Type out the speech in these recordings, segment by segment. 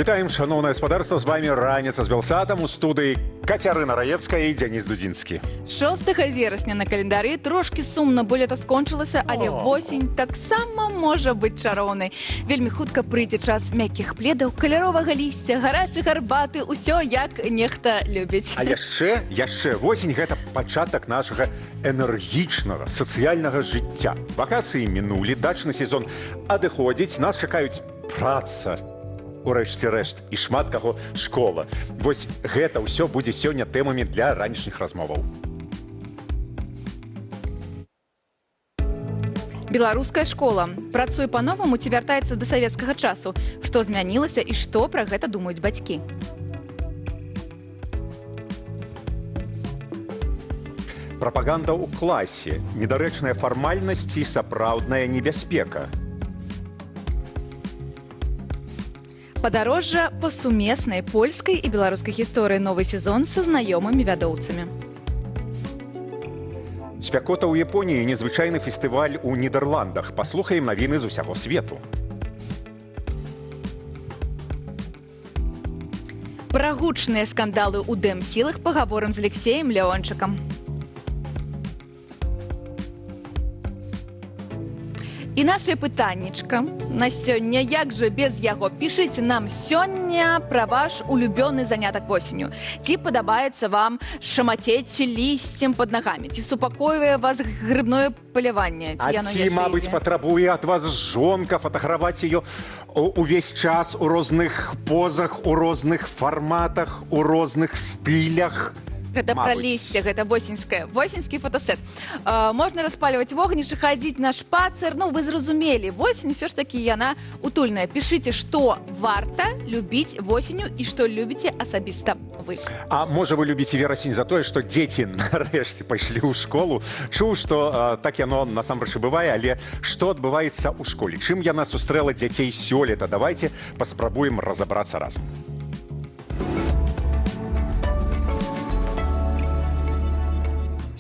Вітаем, шаноўнае спадарства, з вами «Раніца з Белсатам», у студыі Кацярына Раецкая і Дзяніс Дудзінскі. 6 верасня на календары. Трошкі сумна, бо лета скончылася, але восень таксама можа быць чароўнай. Вельмі хутка прыйдзе час мяккіх пледаў, каляровага лісця, гарачых арбаты, усё як нехта любіць. А яшчэ восень — гэта пачатак нашага энергічнага сацыяльнага жыцця. Вакацыі мінулі, дачны сезон адыходзіць, нас чакаюць праца, урэшце рэшт, і шмат каго школа. Вось гэта ўсё будзе сёння тэмамі для ранішніх размоваў. Беларуская школа працуе па-новаму ці вяртаецца да савецкага часу? Што змянілася і што пра гэта думаюць бацькі? Прапаганда ў класе, недарэчная фармальнасць і сапраўдная небяспека. Падарожжа па сумеснай польскай і беларускай гісторыі, новы сезон са знаёмымі вядоўцамі. Спякота ў Японіі, незвычайны фестываль у Нідерландах. Паслухаем навіны з усяго свету. Пра гучныя скандалы ў дэмсілах пагаворым з Алексеем Леончыкам. І наше пытаннічка на сёння, як жа без яго? Пішыце нам сёння пра ваш улюбёны занятак восенню. Ці падабаецца вам шамацець лісцем пад нагамі? Ці супакойвае вас грыбное паляванне? А яно ці, яшчэ мабыць, ідзе? патрабуе ад вас жонка фатаграваць ее увесь час у розных позах, у розных фарматах, у розных стылях? Гэта пра Мабыць. лісце, гэта восеньскае, восеньскі фотасет. Можна распальваць вогнішчы, хадзіць на шпацыр. Ну, вы зразумелі, восень ўсё ж такі яна утульная. Пішыце, што варта любіць восенню і што любіце асабіста вы. А можа, вы любіце верасень за тое, што дзеці нарэшце пайшлі ў школу. Чуў, што так яно насамрэч і бывае, але што адбываецца ў школе? Чым яна сустрэла дзяцей сёлета? Давайте паспрабуем разабрацца разам.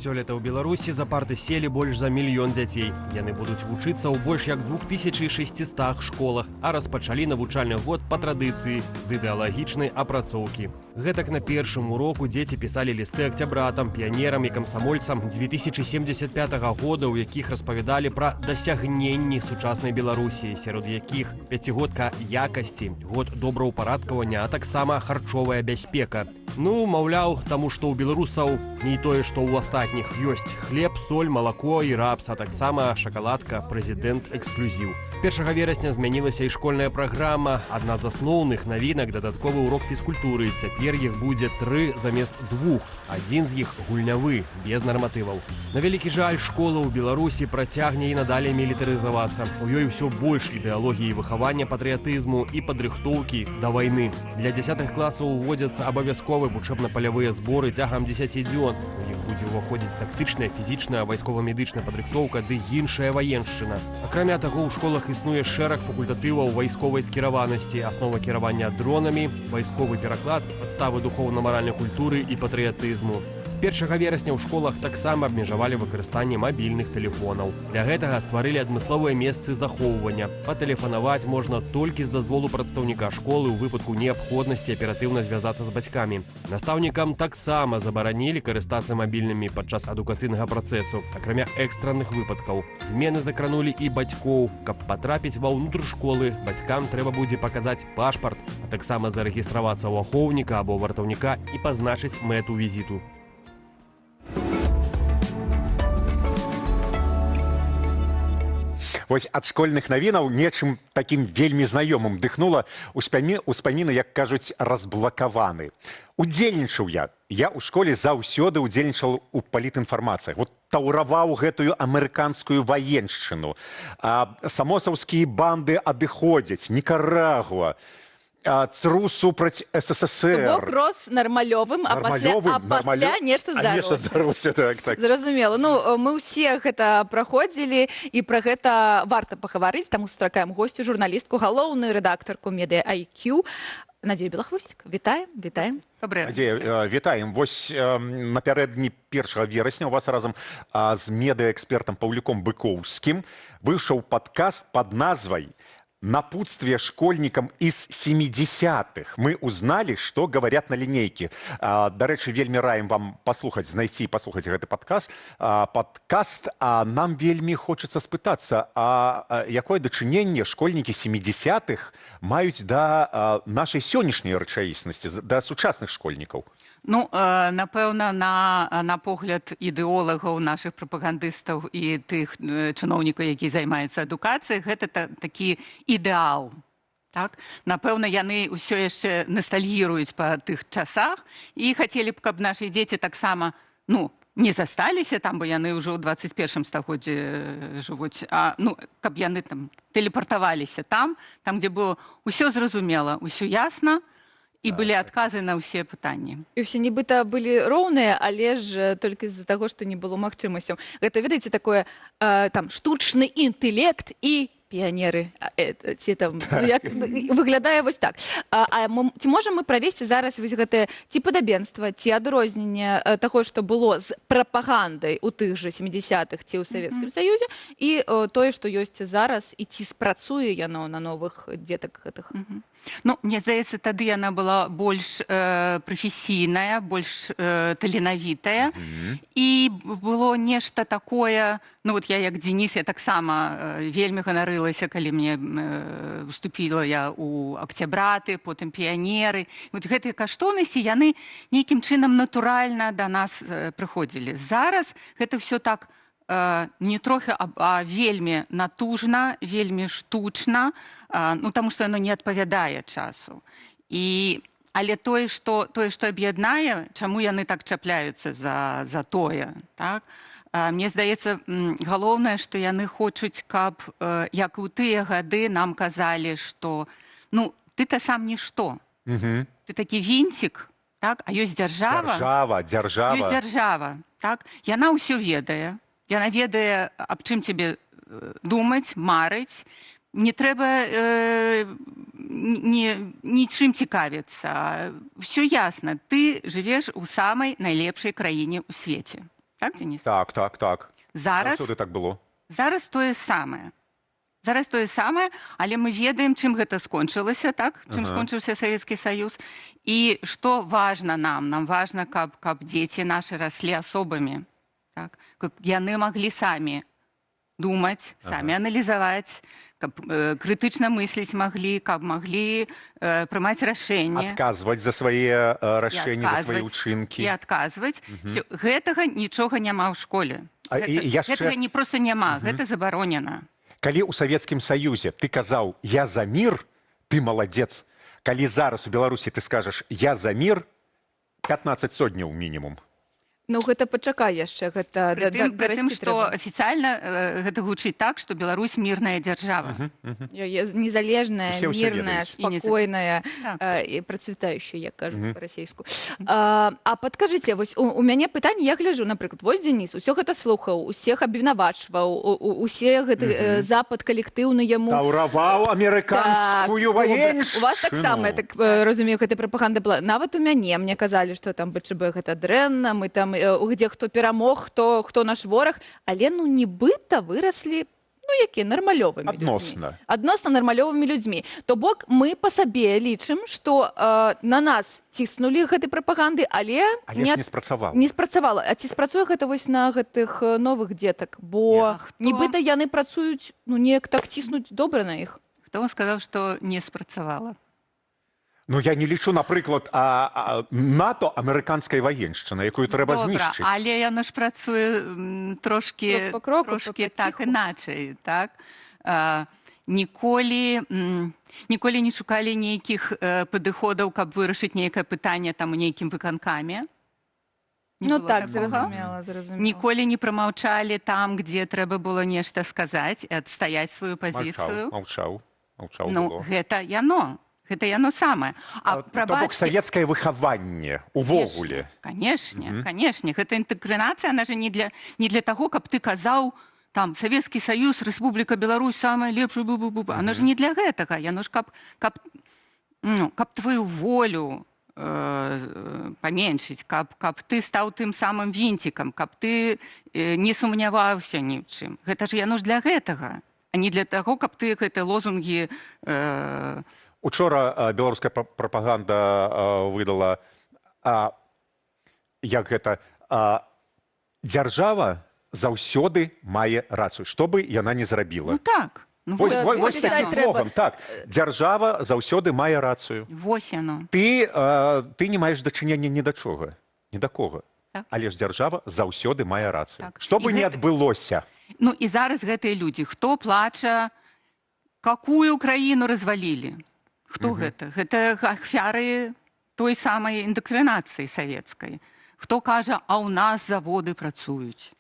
Сёлета ў Беларусі за парты селі больш за мільён дзяцей. Яны будуць вучыцца ў больш як 2600 школах, а распачалі навучальны год па традыцыі з ідэалагічнай апрацоўкі. Гэтак на першым уроку дзеці пісалі лісты акцябратам, піянерам і камсамольцам 2075 года, у якіх распавядалі пра дасягненні сучаснай Беларусі, сярод якіх пяцігодка якасці, год добраўпарадкавання, а таксама харчовая бяспека. Ну, маўляў, таму што ў беларусаў не тое, што ў астатніх ёсць хлеб, соль, малако і рапс, а таксама шакаладка «Прэзідэнт эксклюзіў». 1 верасня змянілася і школьная праграма. Адна з асноўных навінак — дадатковы урок фізкультуры. Цяпер іх будзе тры замест двух. Адзін з іх гульнявы, без нарматываў. На вялікі жаль, школа ў Беларусі працягне і надалей мілітарызавацца. У ёй усё больш ідэалогіі выхавання патрыятызму і падрыхтоўкі да вайны. Для 10 класаў уводзяцца абавязковыя вучэбна-палявыя зборы цягам 10 дзён. У іх будзе ўваходзіць тактычная, фізічная, вайскова-медычная падрыхтоўка ды іншая ваеншчына. Акрамя таго, ў школах існуе шэраг факультатываў вайсковай скіраванасці, аснова кіравання дронамі, вайсковы пераклад, падставы духоўна-маральнай культуры і патрыятызму. З 1 верасня ў школах таксама абмежавалі выкарыстанне мабільных тэлефонаў. Для гэтага стварылі адмысловыя месцы захоўвання. Патэлефанаваць можна толькі з дазволу прадстаўніка школы ў выпадку неабходнасці аператыўна звязацца з бацькамі. Настаўнікам таксама забаранілі карыстацца мабільнымі падчас адукацыйнага працэсу, акрамя экстранных выпадкаў. Змены закранулі і бацькоў. Каб патрапіць ва ўнутр школы, бацькам трэба будзе паказаць пашпарт, а таксама зарэгістравацца ў ахоўніка або вартаўніка і пазначыць мэту візіту. Вось ад школьных навінаў нечым такім вельмі знаёмым дыхнула, успаміны, як кажуць, разблакаваны. Удзельнічаў я. Я ў школе заўсёды ўдзельнічаў у палітінфармацыях. Вот таўраваў гэтую амерыканскую ваеншчыну. Самосаўскія банды адыходзяць, Нікарагуа, ЦРУ супраць СССР. Бок рос нармалёвым, а пасля, Нармалёвым, а пасля нешта А нешта здарылася. здарылася, так. Зразумела. Ну, мы ўсе гэта праходзілі, і пра гэта варта пагаварыць, таму сустракаем госцю, журналістку, галоўную рэдактарку Медыа IQ Надзею Белахвосцік. Вітаем, вітаем. Добрый. Надзея, вітаем. Вось напярэдадні 1 верасня у вас разам з медыаэкспертам Паўлюком Быкоўскім выйшаў падкаст пад назвай Напутствие школьникам из 70-х. Мы узнали, что говорят на линейке. Дарэчы, вельмі раім вам паслухаць, знайсці і паслухаць гэты падкаст. А нам вельмі хочацца спытацца, а якое дачыненне школьнікі 70-х маюць да нашай сённяшняй рэчаіснасці, да сучасных школьнікаў? Ну, напэўна, на погляд ідэолагаў, нашых прапагандыстаў і тых чыноўнікаў, які займаюцца адукацыяй, гэта такі ідэал. Так? Напэўна, яны ўсё яшчэ ностальгіруюць па тых часах і хацелі б, каб нашы дзеці таксама, ну, не засталіся там, бо яны ўжо ў 21 стагоддзі жывуць, а, ну, каб яны там тэлепартаваліся там, дзе было ўсё зразумела, ўсё ясна, і былі адказы на ўсе пытанні. І ўсе нібыта былі роўныя, але ж толькі з-за таго, што не было магчымасцяў. Гэта, ведаеце, такое там штучны інтэлект і піянеры, ці там, ну, як выглядае вось так. А ці можам мы правесці зараз вось гэтае ці падабенства, ці адрозненне таго, што было з прапагандай у тых жа 70-х ці ў Савецкім Саюзе, і тое, што ёсць зараз, і ці спрацуе яно на новых дзетак гэтых? Ну, мне здаецца, тады яна была больш прафесійная, больш таленавітая. І было нешта такое, ну вот я, як Дзеніс, я таксама вельмі ганарылася, калі мне вступила я у акцябраты, потым піянеры. Вот гэтыя каштоўнасці, яны нейкім чынам натуральна да нас прыходзілі. Зараз гэта ўсё так не трохі, а вельмі натужна, вельмі штучна, ну, таму што яно не адпавядае часу. І але тое, што аб'яднае, чаму яны так чапляюцца за тое, так? Мне здаецца, галоўнае, што яны хочуць, каб, як у тыя гады нам казалі, што, ну, ты-то сам нішто. Ты такі вінцік, так? А ёсць дзяржава. Дзяржава, дзяржава. Ёсць дзяржава, так? Яна ўсё ведае. Яна ведае, аб чым цябе думаць, марыць. Не трэба нічым цікавіцца. Всё ясна. Ты жывеш у самай найлепшай краіне ў свеце. Так, Дзеніс? Так. Зараз, Заўсёды так было. зараз тое самае. Зараз тое самае, але мы ведаем, чым гэта скончылася, так? Чым скончыўся Савецкі Саюз. І што важна нам? Нам важна, каб дзеці нашы раслі асобамі. Так? Каб яны маглі самі думаць, самі аналізаваць, каб крытычна мысліць маглі, каб маглі прымаць рашэнні. Адказваць за свае рашэнні, за свае адказваць, ўчынкі. І адказваць. Всё, гэтага нічога няма ў школе. А, і яшчэ- Гэтага не проста няма, гэта забаронена. Калі ў Савецкім Саюзе ты казаў: «Я за мир», ты маладзец. Калі зараз у Беларусі ты скажаш: «Я за мир», 15 содняў мінімум. Ну, гэта пачакай яшчэ, гэта Пры тым, пры тым дарасці што трэба. афіцыйна гэта гучыць так, што Беларусь мірная дзяржава. Яе незалежная, Усе ўсё мірная, ведаюць. І неза- спакойная Так. і працвітаючая, як кажуць па-расейску. А падкажыце, вось у мяне пытанне, я гляжу, напрыклад, вось Дзеніс усё гэта слухаў, усіх абвінавачваў, усе гэты запад калектыўны яму Таўраваў амерыканскую Так, добра. ваеншчыну. У вас таксама, я так разумею, гэта прапаганда была. Нават у мяне мне казалі, што там БЧБ гэта дрэнна, мы там где хто перамог, хто наш вораг, але, ну, нібыта выраслі, ну, якія нармалёвымі людзьмі. Адносна. Адносна нармалёвымі людзьмі. То бок мы па сабе лічым, што на нас ціснулі гэтай прапаганды, але, Але ж не спрацавала. Не спрацавала. А ці спрацуе гэта вось на гэтых новых дзетак? Бо А хто- нібыта яны працуюць, ну, неяк так ціснуць добра на іх. Хто вам сказаў, што не спрацавала? Ну, я не лічу, напрыклад, НАТО амерыканскай ваеншчына, якую трэба Добра, знішчыць. але яно ж працуе трошкі, Крок па кроку, трошкі так паціху. іначай, так? Ніколі не шукалі нейкіх падыходаў, каб вырашыць нейкае пытанне там у нейкім выканкаме. Не Ну было так, такога? зразумела. Ніколі не прамаўчалі там, дзе трэба было нешта сказаць і адстаяць сваю пазіцыю. Маўчаў, маўчаў, маўчаў Ну, было. гэта яно. Гэта яно самае. А, То бок прабачце, савецкае выхаванне увогуле. Конечно, конечно. Гэта інтэграцыя, она же не для таго, каб ты казаў там: «Савецкі Саюз, Рэспубліка Беларусь самая лепшая, бу бу бу. Оно же не для гэтага, яно ж каб, ну, каб твою волю паменшыць, каб ты стаў тым самым вінцікам, каб ты не сумняваўся ні ў чым. Гэта ж яно ж для гэтага. А не для таго, каб ты гэтыя лозунгі Учора беларуская прапаганда выдала, як гэта, дзяржава заўсёды мае рацыю, што бы яна не зрабіла. Ну так. Ну, Вось, вось, вось, вось пісаць такі трэба. слоган. Так, дзяржава заўсёды мае рацыю. Вось яно. Ты не маеш дачынення ні да чога, ні да кого. Так. Але ж дзяржава заўсёды мае рацыю. Так. Што бы І не адбылося. Ну і зараз гэтыя людзі, хто плача, какую краіну развалілі? Хто гэта? Гэта ахвяры той самай індактрынацыі савецкай. Хто кажа, а ў нас заводы працуюць?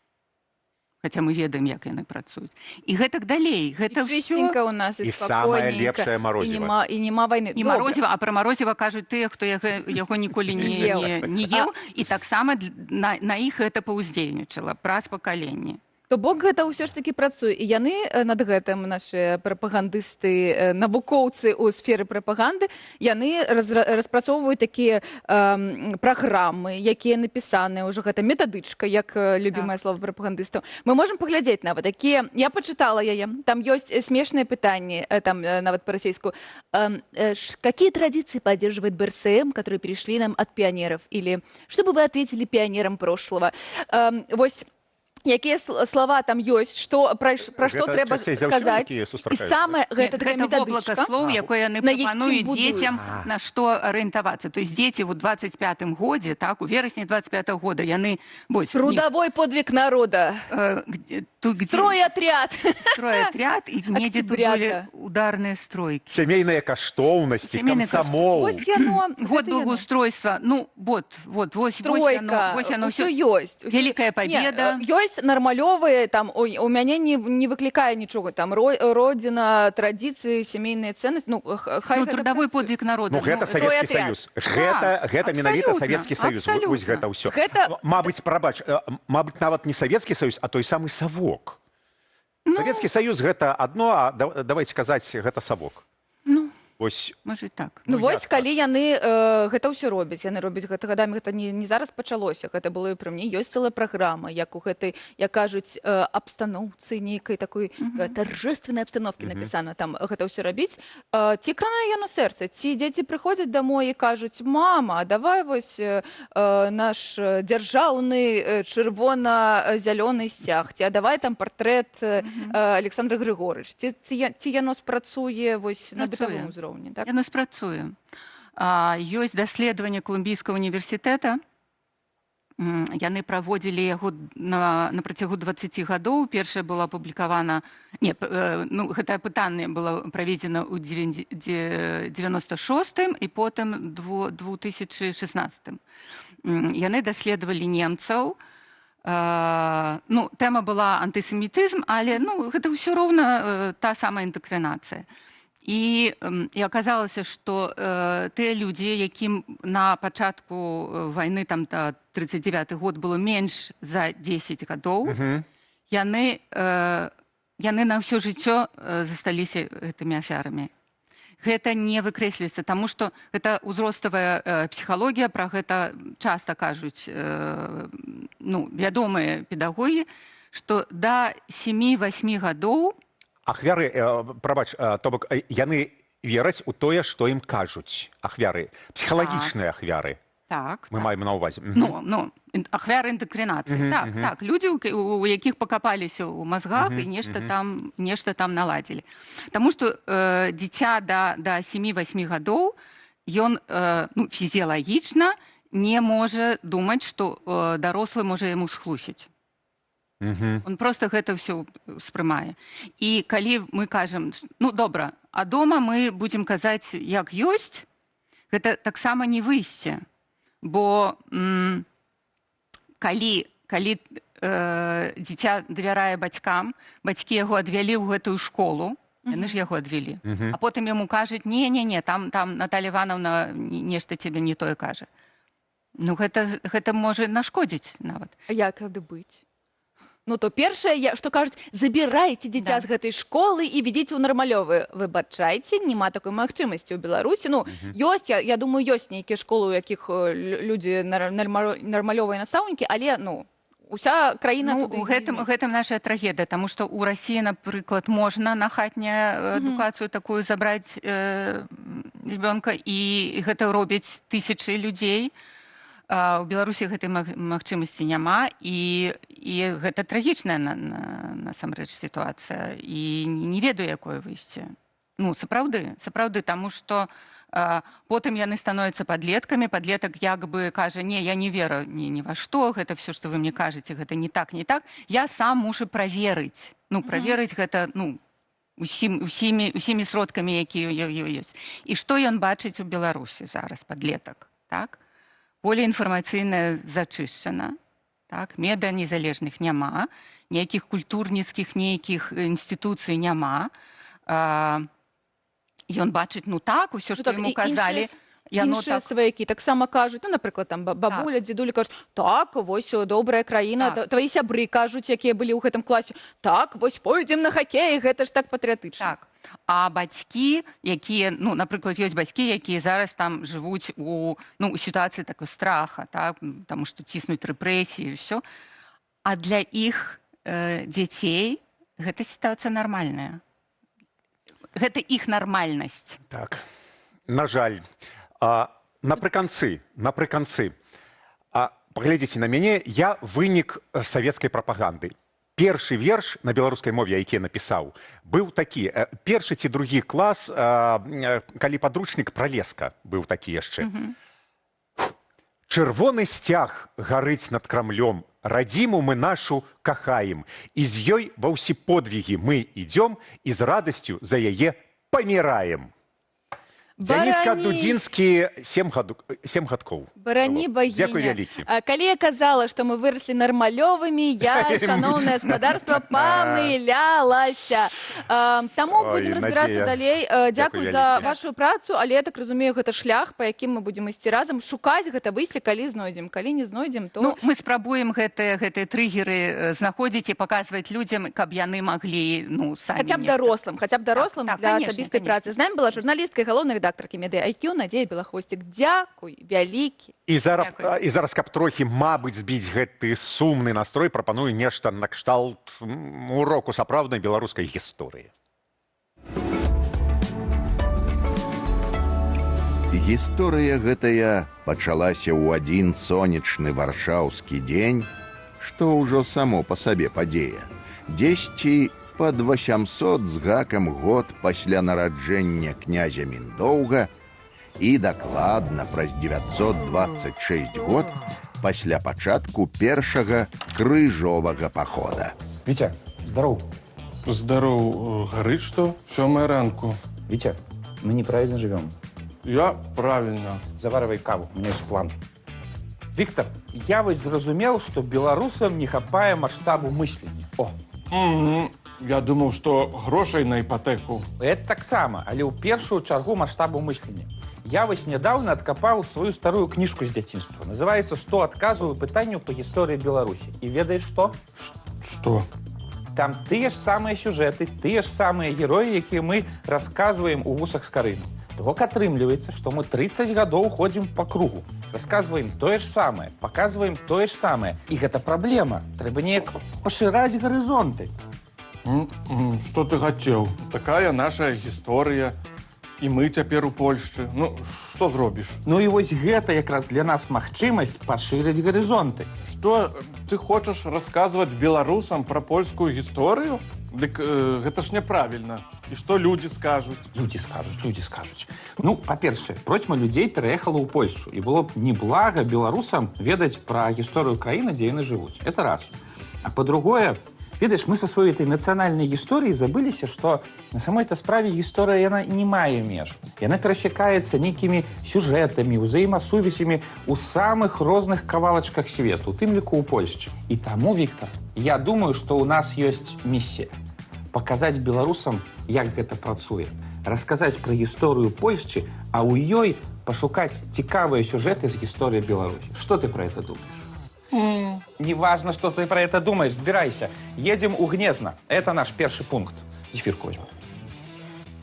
Хаця мы ведаем, як яны працуюць. І гэтак далей. Гэта І ўсё чыстенька у нас, і, І самае спакойненька, лепшае марозіва. І нема вайны. І Добра. марозіва, а пра марозіва кажуць тыя, хто яго ніколі не, Еў. не еў. І таксама на іх гэта паўздзейнічала праз пакаленне. То бок гэта ўсё ж такі працуе, і яны над гэтым, нашы прапагандысты, навукоўцы ў сферы прапаганды, яны распрацоўваюць такія праграмы, якія напісаныя ўжо, гэта метадычка, як любімае слово прапагандыстаў. Мы можам паглядзець нават такія, я пачытала яе, там ёсць смешныя пытанні, там нават па-расейску: какие традиции поддерживает БРСМ, которые перешли нам от пионеров, или что бы вы ответили пионерам прошлого. Вось якія слова там ёсць, што пра што Гэта трэба часцей за ўсё, казаць. якія І сустракаюцца, самае гэта такая Гэта воблака метадычка, слоў, якое яны на якім прапануюць будуюць. дзецям, на што арыентавацца. То есть дзеці ў 25 годзе, так, у верасні 25 года яны вось, у них, Трудовой подвиг народа, где, тут, где стройотряд. Стройотряд, и недзе тут Октябрята. были ударные стройки. Сямейныя каштоўнасці, Сямейныя камсамол. Вось яно, Год гэта яно. благоустройства. Ну, вот, вот, вось, вось Стройка, яно, вось яно ўсё всё. ёсць. Великая Не, Победа. ёсць нармалёвыя там, ой, у мяне не выклікае нічога там родзіна, традыцыі, сямейныя ценнасці, ну хай Ну, гэта трудовой працуе. подвиг народа. Ну, гэта Савецкі стройотряд. Саюз. Гэта менавіта абсалютна, Савецкі Саюз. Вось абсалютна. гэта ўсё. Мабыць, прабач, мабыць, нават не Савецкі Саюз, а той самы савок. Ну, Савецкі Саюз гэта адно, а давайте казаць, гэта савок. Ну, Вось можа, і так. Ну, Ну, вось як калі яны гэта ўсё робяць, яны робяць гэта гадамі, гэта не зараз пачалося, гэта было і пры мне, ёсць цэлая праграма, як у гэтай, як кажуць, абстаноўцы нейкай такой торжественной обстановки напісана там гэта ўсё рабіць. Ці кранае яно сэрца, ці дзеці прыходзяць домой і кажуць: «Мама, а давай вось наш дзяржаўны чырвона-зялёны сцяг», ці «А давай там партрэт Александра Григорыч», ці яно спрацуе вось на Працуе. бытавым узроўні, так? Яно спрацуе. Ёсць даследаванне Калумбійскага універсітэта. Яны праводзілі яго на працягу 20 гадоў. Першае было апублікавана, не, ну, гэтае пытанне было праведзена ў 96 і потым 2016. Яны даследавалі немцаў. Ну, тэма была антысемітызм, але, ну, гэта ўсё роўна та самая індактрынацыя. І аказалася, што тыя людзі, якім на пачатку вайны, там та 39 год, было менш за 10 гадоў, яны на ўсё жыццё засталіся гэтымі ахвярамі. Гэта не выкрэсліцца, таму што гэта ўзроставая псіхалогія, пра гэта часта кажуць ну, вядомыя педагогі, што да 7-8 гадоў Ахвяры, прабач, то бок яны вераць у тое, што ім кажуць, ахвяры, псіхалагічныя ахвяры. Так, Мы так. маем на ўвазе. Ну, ахвяры індактрынацыі. Так, так, людзі, у якіх пакапаліся ў мазгах і нешта там наладзілі. Таму што дзіця да 7-8 гадоў ён ну, фізіялагічна не можа думаць, што дарослы можа яму схлусіць. Он просто гэта ўсё успрымае. І калі мы кажам: «Ну добра, а дома мы будзем казаць як ёсць», гэта таксама не выйсце. Бо калі дзіця давярае бацькам, бацькі яго адвялі ў гэтую школу, яны ж яго адвялі. А потым яму кажуць: «Не, не, не, там Наталья Ивановна нешта тебе не тое кажа». Ну гэта можа нашкодзіць нават. А як тады быць? Ну, то першае, што кажуць: «Забірайце дзіця з гэтай школы і ведзіце ў нармалёвы». Выбачайце, няма такой магчымасці ў Беларусі. Ну, ёсць, я думаю, ёсць нейкія школы, у якіх людзі нармалёвыя настаўнікі, але, ну, Уся краіна Ну, туды у не гэтым, змесціцца. гэтым наша трагедыя, таму што ў Расіі, напрыклад, можна на хатняю адукацыю такую забраць ребёнка, і гэта робяць тысячы людзей. А, у Беларусі гэтай магчымасці няма, і гэта трагічная насамрэч сітуацыя, і не ведаю, якое выйсце. Ну, сапраўды, сапраўды, таму што потым яны становяцца падлеткамі, падлетак як бы кажа: «Не, я не веру ні ва што, гэта все, што вы мне кажаце, гэта не так, не так, я сам мушу праверыць». Ну, праверыць гэта, ну, усімі сродкамі, якія ёсць. І што ён бачыць у Беларусі зараз, падлетак, так? Поле інфармацыйнае зачышчана, так? Медыа незалежных няма, ніякіх культурніцкіх нейкіх інстытуцый няма. Ён бачыць, ну так, усё, Ну, што так, яму і казалі, яно іншыя так. сваякі таксама кажуць, ну, напрыклад, там бабуля, дзедуля кажуць: «Так, вось добрая краіна». Твои сябры кажуць, якія былі ў гэтым класе: «Так, вось пойдзем на хакей, гэта ж так патрыятычна». Так. А бацькі, якія, ну, напрыклад, ёсць бацькі, якія зараз там жывуць ну, у сітуацыі такой страха, так, таму што ціснуць рэпрэсіі і ўсё. А для іх дзяцей гэта сітуацыя нармальная. Гэта іх нармальнасць. Так. На жаль. А, напрыканцы, паглядзіце на мяне, я вынік савецкай прапаганды. Першы верш на беларускай мове, які я напісаў, быў такі. Першы ці другі клас, калі падручнік «Пралеска» быў такі яшчэ. Чырвоны сцяг гарыць над Крамлём. Радзіму мы нашу кахаем. І з ёй ва ўсе подвігі мы ідзём і з радасцю за яе паміраем. Дзяніска Дудзінскі, 7 гадкоў. Барані было. багіня. Дзякуй вялікі. А, калі я казала, што мы выраслі нармалёвымі, я, шаноўнае спадарства, памылялася. Таму Ой, будзем разбірацца Надзея. далей. Дзякуй Дзякуй за вялікі. вашу працу, але я так разумею, гэта шлях, па якім мы будзем ісці разам, шукаць гэта выйсце, калі знойдзем. Калі не знойдзем, то Ну, мы спрабуем гэтыя трыгеры знаходзіць і паказваць людзям, каб яны маглі, ну, самі хаця б нешта. дарослым, хаця б дарослым Так, для конечно, асабістай конечно. працы. З намі была журналістка і галоўная рэдактарка Медыа IQ Надзея Белахвосцік. Дзякуй вялікі. І зараз, Дзякуй. і зараз, каб трохі, мабыць, збіць гэты сумны настрой, прапаную нешта накшталт уроку сапраўднай беларускай гісторыі. Гісторыя гэтая пачалася ў адзін сонечны варшаўскі дзень, што ўжо само па сабе падзея. Дзесьці пад 800 з гакам год пасля нараджэння князя Міндоўга і дакладна праз 926 год пасля пачатку першага крыжовага пахода. Витя, здоров. Здороў, гарыць што? 7 ранку. Витя, мы неправильно живем. Я правильно. Заваривай каву, у меня есть план. Виктор, я вось зразумеў, што беларусам не хапае маштабу мыслення. О, Я думаў, што грошай на іпатэку. Это таксама, але ў першую чаргу маштабу мыслення. Я вось нядаўна адкапаў сваю старую кніжку з дзяцінства. Называецца «100 адказаў і пытанняў па гісторыі Беларусі». І ведаеш што? Што? Там тыя ж самыя сюжэты, тыя ж самыя героі, якія мы расказваем у вусах Скарыны. То бок атрымліваецца, што мы 30 гадоў ходзім па кругу, расказваем тое ж самае, паказваем тое ж самае. І гэта праблема. Трэба неяк пашыраць гарызонты. Што ты хацеў? Такая наша гісторыя. І мы цяпер у Польшчы. Ну, што зробіш? Ну і вось гэта якраз для нас магчымасць пашырыць гарызонты. Што, ты хочаш расказваць беларусам пра польскую гісторыю? Дык гэта ж няправільна. І што людзі скажуць? Людзі скажуць, людзі скажуць. Ну, па-першае, процьма людзей пераехала ў Польшчу, і было б неблага беларусам ведаць пра гісторыю краіны, дзе яны жывуць. Это раз. А па-другое, ведаеш, мы са сваёй этой нацыянальнай гісторыі забыліся, што на самой-то справе гісторыя, яна не мае меж. Яна перасякаецца нейкімі сюжэтамі, узаемасувязямі ў самых розных кавалачках свету, у тым ліку ў Польшчы. І таму, Віктор, я думаю, што ў нас ёсць місія паказаць беларусам, як гэта працуе, расказаць пра гісторыю Польшчы, а ў ёй пашукаць цікавыя сюжэты з гісторыі Беларусі. Что ты про это думаешь? Неважно, что ты про это думаешь, збирайся. Едем у Гнезна. Это наш першы пункт. Зефирку возьму.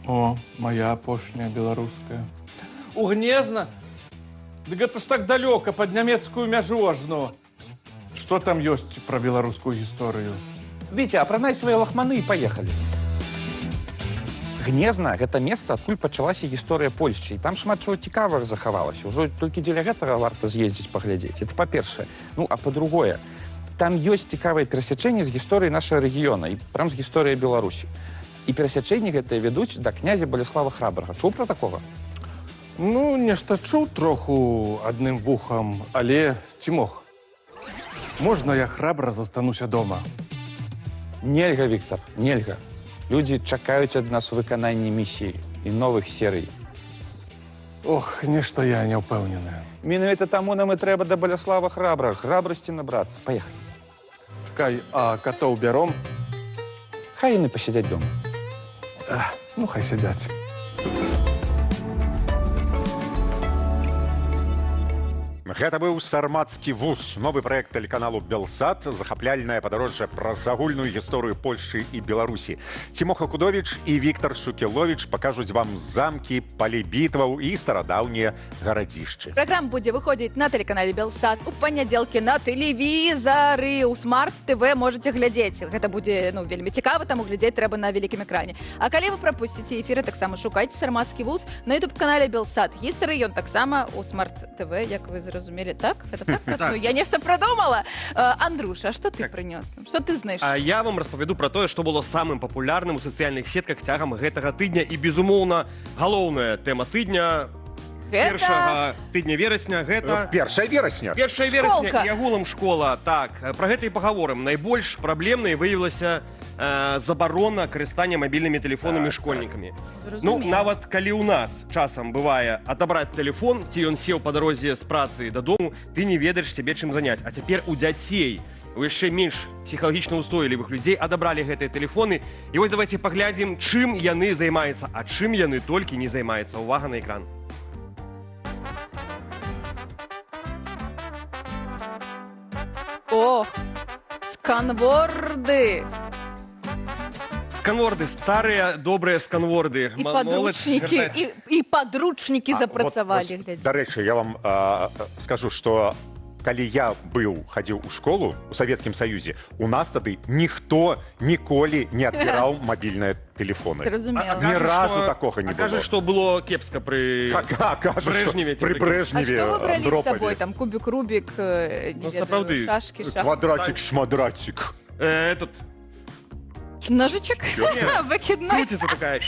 О, моя апошняя беларуская. У Гнезна? Дык гэта ж так далёка, пад нямецкую мяжу ажно. Што там ёсць пра беларускую гісторыю? Віця, апранай свае лахманы і паехалі. Гнезна — гэта месца, адкуль пачалася гісторыя Польшчы. І там шмат чаго цікавага захавалася. Ужо толькі дзеля гэтага варта з'ездзіць паглядзець. Это па-першае. Ну, а па-другое, там ёсць цікавае перасячэнне з гісторыі нашага рэгіёна і прям з гісторыяй Беларусі. І перасячэнні гэтыя вядуць да князя Балеслава Храбрага. Чуў пра такога? Ну, нешта чуў троху адным вухам, але ці мог? Можна я храбра застануся дома? Нельга, Віктор, нельга. Людзі чакаюць ад нас выканання місіі і новых серый. Ох, нешта я не ўпэўнены. Менавіта таму нам і трэба да Баляслава Храбрага, храбрасці набрацца. Паехалі. Чакай, а катоў бяром? Хай яны пасядзяць дома. Ну, хай сядзяць. Гэта быў «Сармацкі вуз», новы праект тэлеканалу «Белсат», захапляльнае падарожжа праз агульную гісторыю Польшчы і Беларусі. Цімоха Кудовіч і Віктор Шукеловіч пакажуць вам замкі, палі бітваў і старадаўнія гарадзішчы. Праграма будзе выходзіць на тэлеканале «Белсат» у панядзелкі на тэлевізары, у Смарт ТВ можете глядзець. Гэта будзе, ну, вельмі цікава, таму глядзець трэба на вялікім экране. А калі вы прапусціце эфіры, таксама шукайце «Сармацкі вуз» на YouTube-канале «Белсат Гістары», ён таксама у Смарт ТВ, як вы зразумелі. Так? Гэта так працуе? Я нешта прадумала. Андруша, а што ты прынёс нам? Што ты знайшоў? А я вам распавяду пра тое, што было самым папулярным у сацыяльных сетках цягам гэтага тыдня, і, безумоўна, галоўная тэма тыдня, першага тыдня верасня, гэта 1 верасня. 1 верасня Школка. І агулам школа. Так, пра гэта і пагаворым. Найбольш праблемнай выявілася забарона карыстання мабільнымі тэлефонамі школьнікамі. Ну, Зразумела. нават калі ў нас часам бывае адабраць тэлефон, ці ён сеў па дарозе з працы дадому, ты не ведаеш сябе чым заняць. А цяпер у дзяцей, у яшчэ менш псіхалагічна устойлівых людзей адабралі гэтыя тэлефоны. І вось давайте паглядзім, чым яны займаюцца, а чым яны толькі не займаюцца. Увага на экран. О, сканворды Сканворды, старыя добрыя сканворды. і Моладзь падручнікі, вяртаецца. і падручнікі запрацавалі, Вот, глядзі. дарэчы, я вам скажу, што калі я быў, хадзіў у школу у Савецкім Саюзе, у нас тады ніхто ніколі не адбіраў мабільныя тэлефоны. Зразумела. Ні разу такога не А кажуць, было. што было кепска пры Кажуць, што Брэжневе пры цяпер. А Брэжневе, што вы бралі з Андропаве. сабой? Там кубік Рубік, не Ну, ведаю, сапраўды. шашкі, шах... Квадратик, шмадратик. Этот Ножичек? Выкидной? Крутится такая.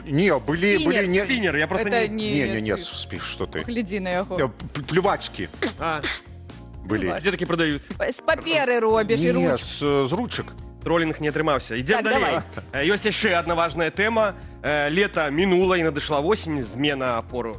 Не, былі, Спінер. былі не. Спиннер, я просто Это не. не... Не, не, не, спіш, что ты. Глядзі на яго. Плювачки А, былі. дзе такі прадаюць? З паперы робіш і Не, ручку. з ручак. Тролінг не атрымаўся. Ідзем Так, далей. Ёсць яшчэ одна важная тэма. Лета мінула і надышла восень, змена пору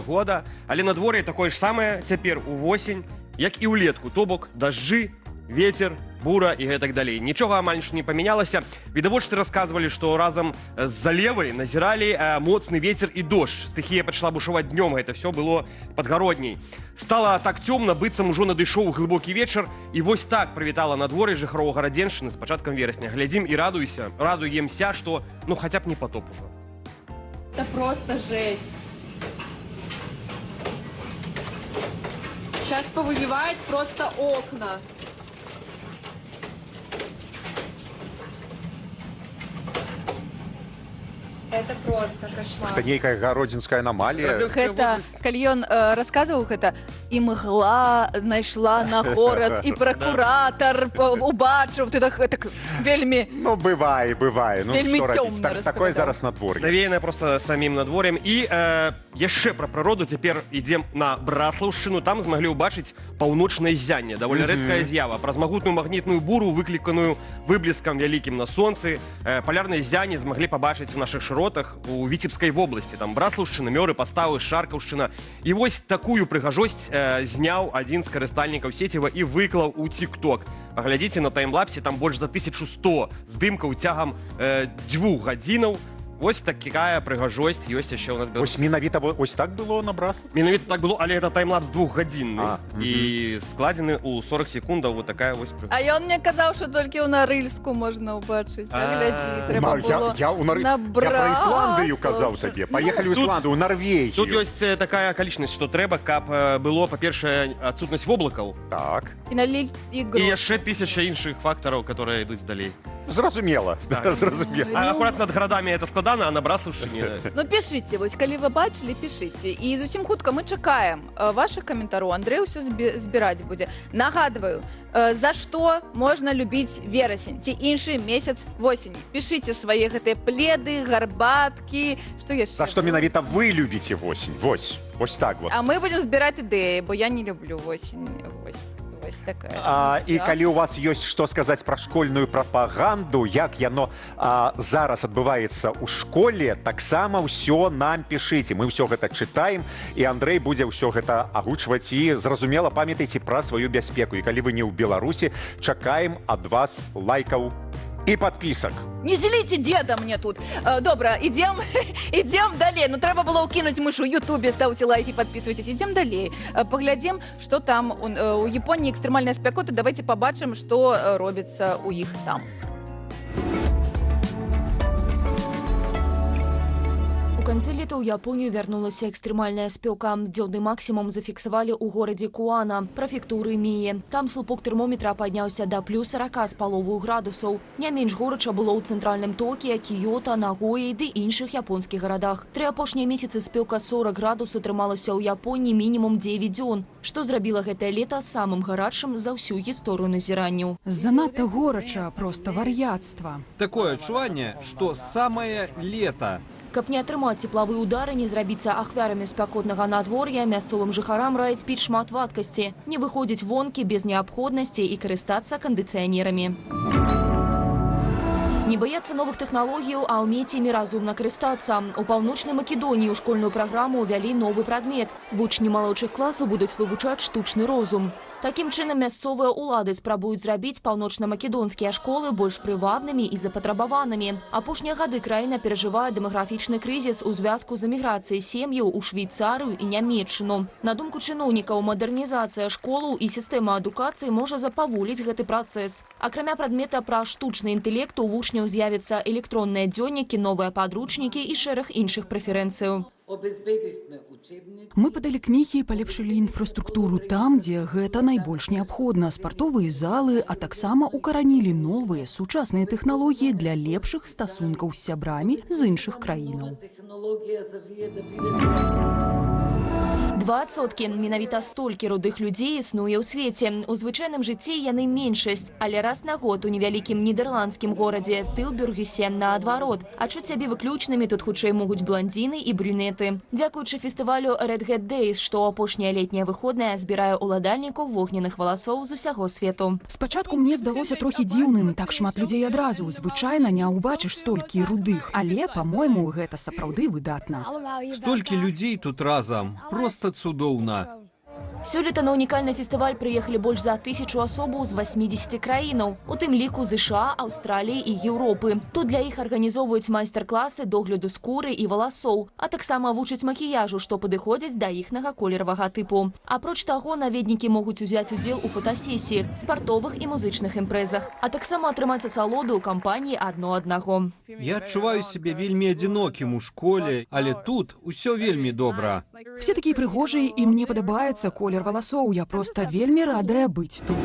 года. Але надвор'е такое ж самае цяпер у восень, як і ўлетку, то бок дажджы, ветер, бура і гэтак далей. Нічога амаль што не памянялася. Відавочцы расказвалі, што разам з залевай назіралі моцны ветер і дождж. Стыхія пачала бушаваць днём, гэта все было пад Гародняй. Стала так цёмна, быццам ужо надышоў глыбокі вечар, і вось так прывітала надвор'е жыхароў Гарадзеншчыны з пачаткам верасня. Глядзім і радуемся, што, ну, хаця б не патоп ужо. Это просто жесть. Сейчас повыбивает просто окна. Это просто кошмар. Это нейкая гародзінская аномалія. Гарадзенская Гэта, вобласць. калі ён расказваў гэта, і мгла найшла на горад, і пракуратар убачыў, ты так вельмі Ну, бывае, бывае. Ну, Вельмі што рабіць? цёмна Так, такое распавядаў. зараз надвор'е. Навеянае просто самім надвор'ем. І яшчэ пра прыроду. Цяпер ідзем на Браслаўшчыну. Там змаглі ўбачыць паўночнае ззянне. Даволі рэдкая з'ява. Праз магутную магнітную буру, выкліканую выбліскам вялікім на сонцы, палярнае ззянне змаглі пабачыць у нашых шыротах у Віцебскай вобласці. Там Браслаўшчына, Мёры, Паставы, Шаркаўшчына. І вось такую прыгажосць зняў адзін з карыстальнікаў сеціва і выклаў у TikTok. Паглядзіце на таймлапсе, там больш за 1100 здымкаў цягам 2 гадзінаў. Вось такая прыгажосць ёсць яшчэ ў нас. Вось менавіта ось так было на Браславе? Менавіта так было, але это таймлапс двухгадзінны А, і складзены ў 40 секундаў. Вот такая вось А ён мне казаў, што толькі ў Нарыльску можна ўбачыць. А глядзі, трэба было Я на пра Ісландыю казаў Браслаў. табе. Паехалі ў Ісландыю, у Нарвегію. Тут ёсць такая акалічнасць, што трэба, каб было, па-першае, адсутнасць воблакаў Так. І налі і ігру. яшчэ тысяча іншых фактараў, которые ідуць далей. Зразумела. Так. Зразумела. А акурат над гарадамі это складана, а на Браслаўшчыне. Ну, пішыце, вось калі вы бачылі, пішыце. І зусім хутка мы чакаем вашых каментароў. Андрэй усё збіраць будзе. Нагадваю, за што можна любіць верасень ці іншы месяц восені. Пішыце свае гэтыя пледы, гарбаткі, што яшчэ? За што менавіта вы любіце восень? Вось. Вось так вот. А мы будзем збіраць ідэі, бо я не люблю восень. Вось. Вось такая. І калі у вас ёсць што сказаць пра школьную прапаганду, як яно зараз адбываецца ў школе, таксама ўсё нам пішыце. Мы ўсё гэта чытаем, і Андрэй будзе ўсё гэта агучваць. І, зразумела, памятайце пра сваю бяспеку. І калі вы не ў Беларусі, чакаем ад вас лайкаў і падпісак. Не зліце деда мне тут. Добра, ідзем, ідзем далей. Ну, трэба было ўкінуць мышу ў Ютубе, ставце лайки, подписывайтесь. Ідзем далей. Паглядзім, што там у Японіі экстрэмальная спякота. Давайте пабачым, што робіцца ў іх там. У канцы лета ў Японію вярнулася экстрэмальная спёка. Дзённы максімум зафіксавалі ў горадзе Куана, прэфектуры Міі. Там слупок тэрмометра падняўся да плюс 40,5 градусаў. Не менш горача было ў цэнтральным Токіа, Кіёта, Нагоі ды іншых японскіх гарадах. Тры апошнія месяцы спёка 40 градусаў трымалася ў Японіі мінімум 9 дзён, што зрабіла гэтае лета самым гарачым за ўсю гісторыю назіранняў. Занадта горача, проста вар'яцтва. Такое адчуванне, што самае лета. Каб не атрымаць цеплавы ўдар і не зрабіцца ахвярамі спякотнага надвор'я, мясцовым жыхарам раіць піць шмат вадкасці, не выходзіць вонкі без неабходнасці і карыстацца кандыцыянерамі. Не баяцца новых тэхналогіяў, а ўмець імі разумна карыстацца. У Паўночнай Македоніі ў школьную праграму ўвялі новы прадмет. Вучні малодшых класаў будуць вывучаць штучны розум. Такім чынам, мясцовыя ўлады спрабуюць зрабіць паўночна-македонскія школы больш прывабнымі і запатрабаванымі. Апошнія гады краіна перажывае дэмаграфічны крызіс у звязку з эміграцыяй сем'яў у Швейцарыю і Нямеччыну. На думку чыноўнікаў, мадэрнізацыя школаў і сістэма адукацыі можа запаволіць гэты працэс. Акрамя прадмета пра штучны інтэлект, у вучняў з'явяцца электронныя дзённікі, новыя падручнікі і шэраг іншых прэферэнцыяў. Мы падалі кнігі і палепшылі інфраструктуру там, дзе гэта найбольш неабходна, спартовыя залы, а таксама укаранілі новыя сучасныя тэхналогіі для лепшых стасункаў з сябрамі з іншых краінаў. 2%. Менавіта столькі рудых людзей існуе ў свеце. У звычайным жыцці яны меншасць, але раз на год у невялікім нідэрландскім горадзе Тылбюргесе наадварот. Адчуць сябе выключнымі тут хутчэй могуць бландзіны і брюнеты. Дзякуючы фестывалю Red Hat Days, што ў апошнія летнія выходныя збірае ўладальнікаў вогненных валасоў з усяго свету. Спачатку мне здалося трохі дзіўным, так шмат людзей адразу. Звычайна не ўбачыш столькі рудых, але, па-мойму, гэта сапраўды выдатна. Столькі людзей тут разам, проста цудоўна. Сёлета на унікальны фестываль прыехалі больш за 1000 асобаў з 80 краінаў, у тым ліку ЗША, Аўстраліі і Еўропы. Тут для іх арганізоўваюць майстар-класы догляду скуры і валасоў, а таксама вучаць макіяжу, што падыходзіць да іхнага колеравага тыпу. Апроч таго, наведнікі могуць узяць удзел у фотасесіях, спартовых і музычных імпрэзах, а таксама атрымаць асалоду ў кампаніі адно аднаго. Я адчуваю сябе вельмі адзінокім у школе, але тут усё вельмі добра. Усе такія прыгожыя, і мне падабаецца колер валасоў. Я проста вельмі радая быць тут.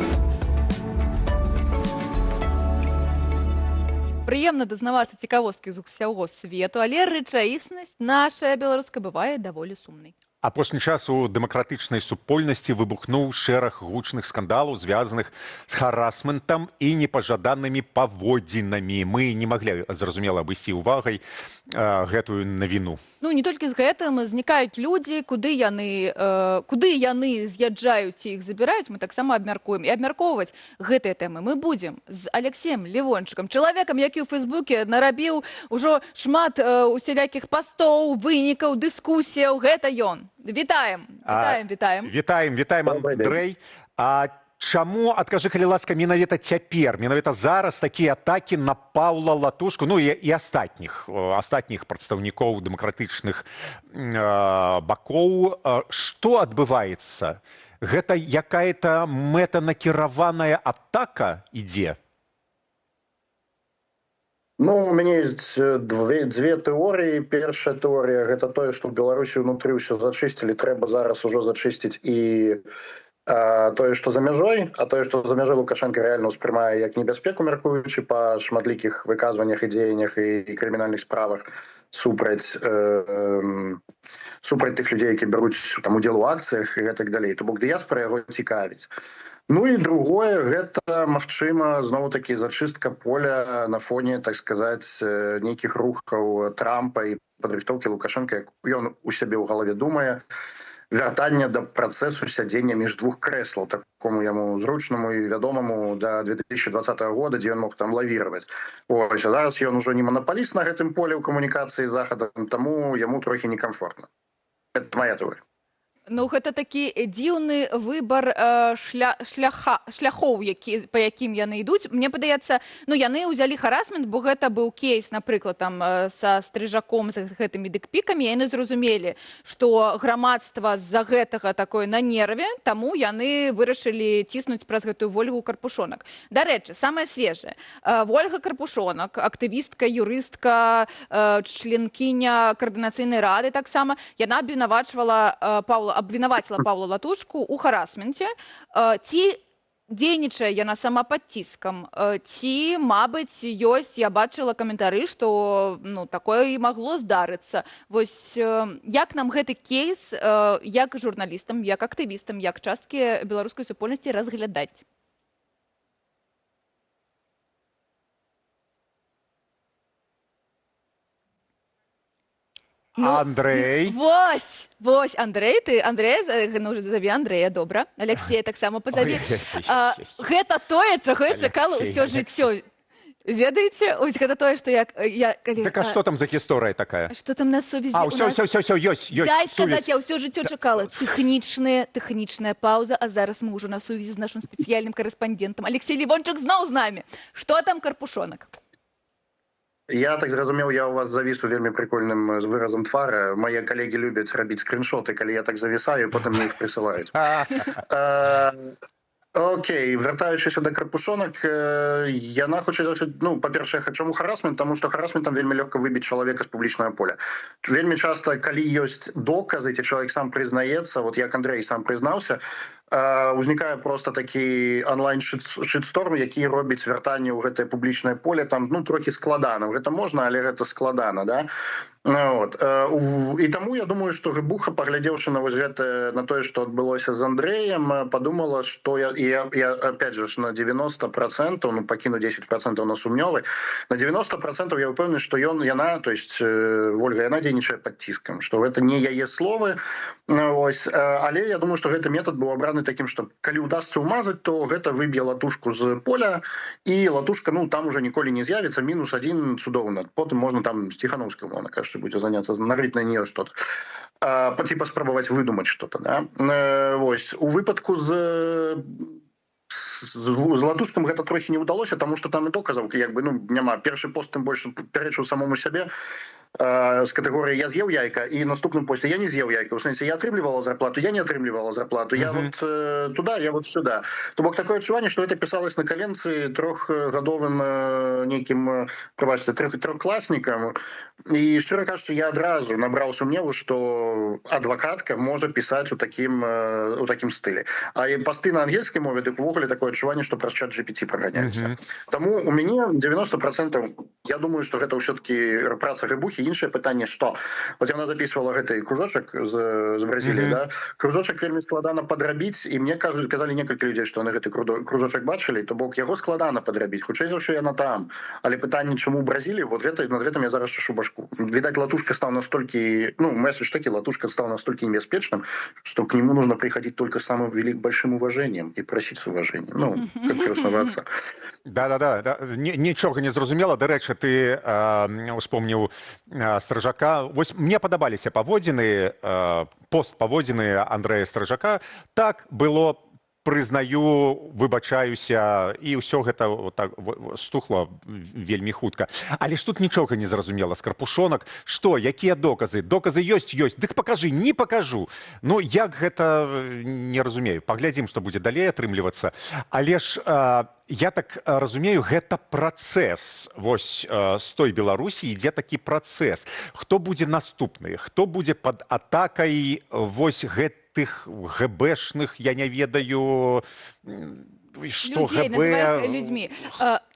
Прыемна дазнавацца цікавосткі з усяго свету, але рэчаіснасць наша беларуская бывае даволі сумнай. Апошні час у дэмакратычнай супольнасці выбухнуў шэраг гучных скандалаў, звязаных з харасментам і непажаданымі паводзінамі. Мы не маглі, зразумела, абысці ўвагай гэтую навіну. Ну, не толькі з гэтым, знікаюць людзі, куды яны з'язджаюць ці іх забіраюць, мы таксама абмяркуем. І абмяркоўваць гэтыя тэмы мы будзем з Алексеем Левончыкам, чалавекам, які ў Фейсбуке нарабіў ужо шмат усялякіх пастоў, вынікаў, дыскусіяў. Гэта ён. Вітаем, вітаем, вітаем. Вітаем, вітаем, Андрэй. А Чаму, адкажы, калі ласка, менавіта цяпер, менавіта зараз такія атакі на Паўла Латушку, ну і астатніх прадстаўнікоў дэмакратычных бакоў? Што адбываецца? Гэта якая-то мэтанакіраваная атака ідзе? Ну, у мяне есть дзве тэорыі. Першая тэорыя — гэта тое, што ў Беларусі ўнутры ўсё зачысцілі, трэба зараз ужо зачысціць і тое, што за мяжой, а тое, што за мяжой, Лукашенко рэальна ўспрымае як небяспеку, мяркуючы па шматлікіх выказваннях і дзеяннях і крымінальных справах супраць тых людзей, які бяруць там удзел у акцыях і гэтак далей. То бок дыяспора яго цікавіць. Ну і другое, гэта, магчыма, зноў такі зачыстка поля на фоне, так сказаць, нейкіх рухаў Трампа і падрыхтоўкі Лукашенко, як ён у сябе ў галаве думае, вяртання да працэсу сядзення між двух крэслаў, такому яму зручнаму і вядомаму до 2020 года, дзе ён мог там лавіраваць. Ось, а зараз ён ужо не манапаліст на гэтым поле ў камунікацыі з Захадам, таму яму трохі некамфортна. Это моя тэорыя. Ну, гэта такі дзіўны выбар шляхоў, па якім яны ідуць. Мне падаецца, ну, яны ўзялі харасмент, бо гэта быў кейс, напрыклад, там са Стрыжаком, з гэтымі дыкпікамі, яны зразумелі, што грамадства з-за гэтага такое на нерве, таму яны вырашылі ціснуць праз гэтую Вольгу Карпушонак. Дарэчы, самае свежае. Вольга Карпушонак, актывістка, юрыстка, членкіня каардынацыйнай рады таксама, яна абвінаваціла Паўла Латушку ў харасменце. Ці дзейнічае яна сама пад ціскам, ці, мабыць, ёсць, я бачыла каментары, што, ну, такое і магло здарыцца. Вось як нам гэты кейс, як журналістам, як актывістам, як часткі беларускай супольнасці разглядаць? Ну, Андрей. Вось, Андрей, ты Андрея, ну, уже зови Андрея, добра. Алексея таксама пазаві. Ой. Гэта тое, чаго я чакала Алексей, ўсё Алексей. жыццё. Ведаеце, ось гэта тое, што я калі, Так а што там за гісторыя такая? Што там на сувязі А, у ўсё, нас? ўсё, ўсё, ўсё, ёсць, Дай сувязь. сказаць, я ўсё жыццё чакала. Тэхнічная пауза, а зараз мы ўжо на сувязі з нашым спецыяльным карэспандэнтам. Алексей Ливончик зноў з намі. Што там Карпушонак? Я так зразумеў, я у вас завіс у вельмі прикольным з выразам твара. Мае калегі любяць рабіць скриншоты, калі я так завісаю, потым мне іх прысылаюць. Окей, вяртаючыся да Карпушонак, яна хоча за ўсё, ну, па-першае, чаму харасмент? Таму што харасментам вельмі лёгка выбіць чалавека з публічнага поля. Вельмі часта, калі ёсць доказы, ці чалавек сам прызнаецца, вот як Андрей сам прызнаўся, узнікае просто такі онлайн шитсторм, які робіць вяртанне ў гэтае публічнае поле там, ну, трохі складана. Гэта можна, але гэта складана, да? Ну, вот. І таму я думаю, што Гыбуха, паглядзеўшы на вось гэта, на тое, што адбылося з Андрэем, падумала, што я опять же ж, на 90%, ну, пакіну 10% на сумнёвы, на 90% я ўпэўнены, што ён, яна, то есть, Вольга, яна дзейнічае пад ціскам, што гэта не яе словы. Ну, ось, але я думаю, што гэты метад быў абраны такім, што калі ўдасца ўмазаць, то гэта выб'е Латушку з поля, і Латушка, ну, там уже ніколі не з'явіцца, мінус один, цудоўна. Потым можна там з Ціханоўскай, умоўна кажучы, будзе заняцца, нарыць на нее что-то. Типа спрабаваць выдумаць что-то, да? Вось. У выпадку з Латушкам гэта трохі не ўдалося, таму што там і доказаў як бы, ну, няма. Першы пост тым больш пярэчыў самому сябе, з катэгорыі «я з'еў яйка», і наступным посце «я не з'еў яйка». У сэнсе, я атрымлівала зарплату, я не атрымлівала зарплату, я вот туда, я вот сюда. То бок такое адчуванне, што это пісалось на каленцы трохгадовым, нейкім, прабачце, трохкласнікам. І, шчыра кажучы, я адразу набраў сумневу, што адвакатка можа пісаць у такім стылі. А і пасты на ангельскай мове, дык увогуле такое адчуванне, што праз чат GPT праганяецца. Таму у мяне 90%, я думаю, што гэта ўсё-таки праца Гыбухі. Іншае пытанне, што вот яна записывала гэты кружочак з Бразіліі, да? Кружочак вельмі складана падрабіць, і мне казалі некалькі людзей, што яны гэты кружочак бачылі, то бок яго складана падрабіць. Хутчэй за ўсё, яна там. Але пытанне, чаму ў Бразіліі, вот гэта, над гэтым я зараз чашу башку. Видать, Латушка стал настолько, ну, месседж таки, Латушка стал настолько небеспечным, что к нему нужно приходить только с самым большим уважением и просить с уважением. Ну, как крестного отца. Да-да-да, да. Нічога не зразумела. Дарэчы, ты успомніў Стрыжака. Вось мне падабаліся паводзіны, пост паводзіны Андрэя Стрыжака. Так было Прызнаю, выбачаюся, і ўсё гэта вот так стухла вельмі хутка. Але ж тут нічога не зразумела з Карпушонак. Што, якія доказы? Доказы ёсць, ёсць. Дык пакажы, не пакажу. Ну, як гэта, не разумею. Паглядзім, што будзе далей атрымлівацца. Але ж я так разумею, гэта працэс. Вось з той Беларусі ідзе такі працэс. Хто будзе наступны? Хто будзе пад атакай вось гэтых ГБшных, я не ведаю, што людзей, ГБ. Называй іх людзьмі.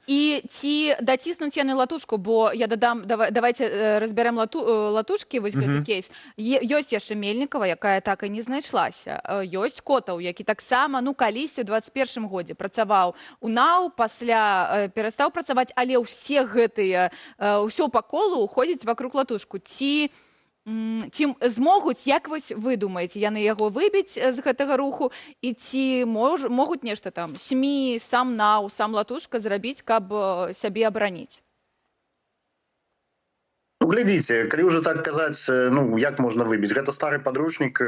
І ці даціснуць яны Латушку, бо я дадам, давайте разбярэм Латушкі вось гэты кейс. Ёсць яшчэ Мельнікава, якая так і не знайшлася. Ёсць Котаў, які таксама, ну, калісьці ў 21 годзе працаваў у НАУ, пасля перастаў працаваць, але ўсе гэтыя, ўсё па колу уходзіць вакруг Латушку. Ці змогуць, як вось вы думаеце, яны яго выбіць з гэтага руху, і ці могуць нешта там СМІ, сам НАУ, сам Латушка зрабіць, каб сябе абараніць? Ну, глядзіце, калі ўжо так казаць, ну, як можна выбіць? Гэта стары падручнік,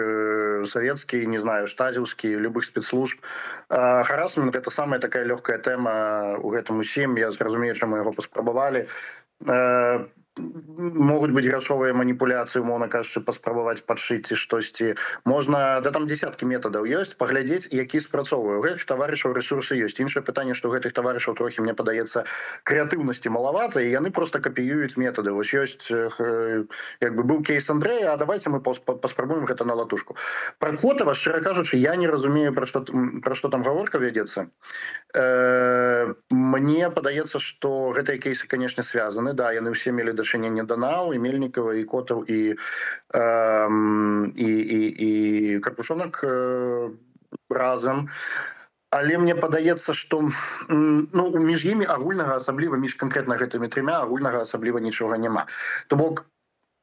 савецкі, не знаю, штазіўскі, любых спецслужб. Харасмент — это самая такая лёгкая тэма у гэтым усім. Я зразумею, чаму яго паспрабавалі. Могуць быць грашовыя маніпуляцыі, умоўна кажучы, паспрабаваць падшыць ці штосьці. Можна, да, там десяткі метадаў ёсць, паглядзець, які спрацоўвае. У гэтых таварышаў рэсурсы ёсць. Іншае пытанне, што ў гэтых таварышаў трохі, мне падаецца, крэатыўнасці малавата, і яны просто капіююць метады. Вось ёсць, як бы быў кейс Андрэя, а давайте мы паспрабуем гэта на Латушку. Пра Котава, шчыра кажучы, я не разумею, пра што там гаворка вядзецца. Мне падаецца, што гэтыя кейсы, конечно, связаны. Да, яны ўсе мелі дачыненне да НАУ, і Мельнікава, і Котаў, і Карпушонак разам. Але мне падаецца, што ну, між імі агульнага асабліва, між канкрэтна гэтымі трымя агульнага асабліва нічога няма. То бок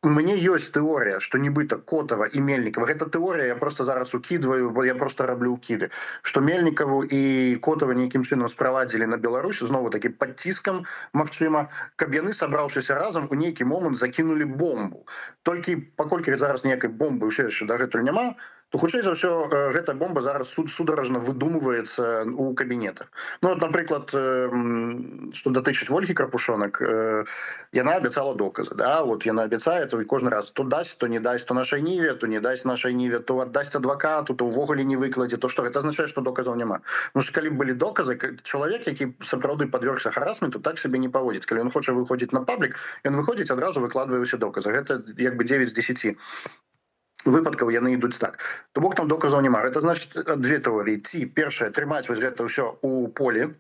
мне ёсць тэорыя, што нібыта Котава і Мельнікава, гэта тэорыя, я просто зараз укидываю, бо я просто раблю укіды, што Мельнікаву і Котава нейкім чынам справадзілі на Беларусь, знову такі пад ціскам, магчыма, каб яны, сабраўшыся разам, у нейкі момант закінулі бомбу. Толькі паколькі зараз ніякай бомбы ўсё яшчэ дагэтуль няма, то хутчэй за ўсё гэта бомба зараз сударожна выдумываецца у кабінетах. Ну вот, напрыклад, што датычыць Вольгі Карпушонак, яна абяцала доказы, да, вот яна абяцае то кожны раз, то дасць, то не дасць, то Нашай Ніве, то не дасць Нашай Ніве, то аддасць адвакату, то ўвогуле не выкладзе, то што гэта азначае, што доказаў няма. Ну ж калі б былі доказы, чалавек, які сапраўды падвергся харасменту, так сабе не паводзіць. Калі ён хоча выходзіць на паблік, ён выходзіць, адразу выкладвае ўсе доказы. Гэта як бы 9 з 10 выпадкаў яны ідуць так. То бок там доказаў няма. Гэта значит две тэорыі: ці першая, трымаць вось гэта ўсё у поле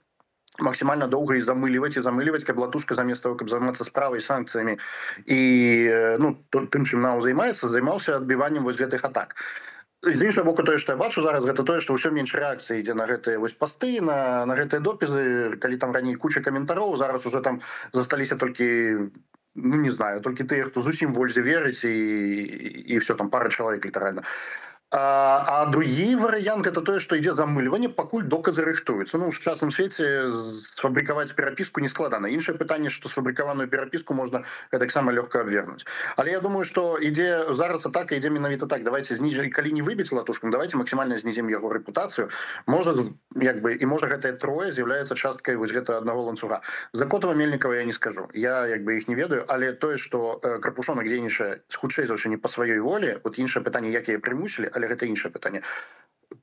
максімальна доўга і замыліваць, і замыліваць, каб Латушка замест того, каб займацца справай, санкцыямі і ну, тым, чым НАУ займаецца, займаўся адбіваннем вось гэтых атак. З іншага боку, тое, што я бачу зараз, гэта тое, што ўсё менш рэакцыі ідзе на гэтыя вось пасты, на гэтыя допісы. Калі там раней куча каментароў, зараз уже там засталіся толькі, ну, не знаю, толькі тыя, хто зусім Вользе верыць, і все, там пара чалавек літаральна. А другі варыянт — это тое, што ідзе замыльванне, пакуль доказы рыхтуюцца. Ну, у сучасным свеце сфабрыкаваць перапіску не складана. Іншае пытанне, што сфабрыкаваную перапіску можна гэтаксама лёгка абвергнуць. Але я думаю, што ідзе зараз атака, ідзе менавіта так: давайте зніжаць, калі не выбіць Латушку, давайте максімальна знізім яго рэпутацыю. Можа, як бы, і можа, гэтае трое з'яўляецца часткай вось гэта аднаго ланцуга. За Котава, Мельнікава я не скажу, я як бы іх не ведаю, але тое, што Карпушонак дзейнічае хутчэй за ўсё не па сваёй волі, вот іншае пытанне, як яе прымусілі, але гэта іншае пытанне,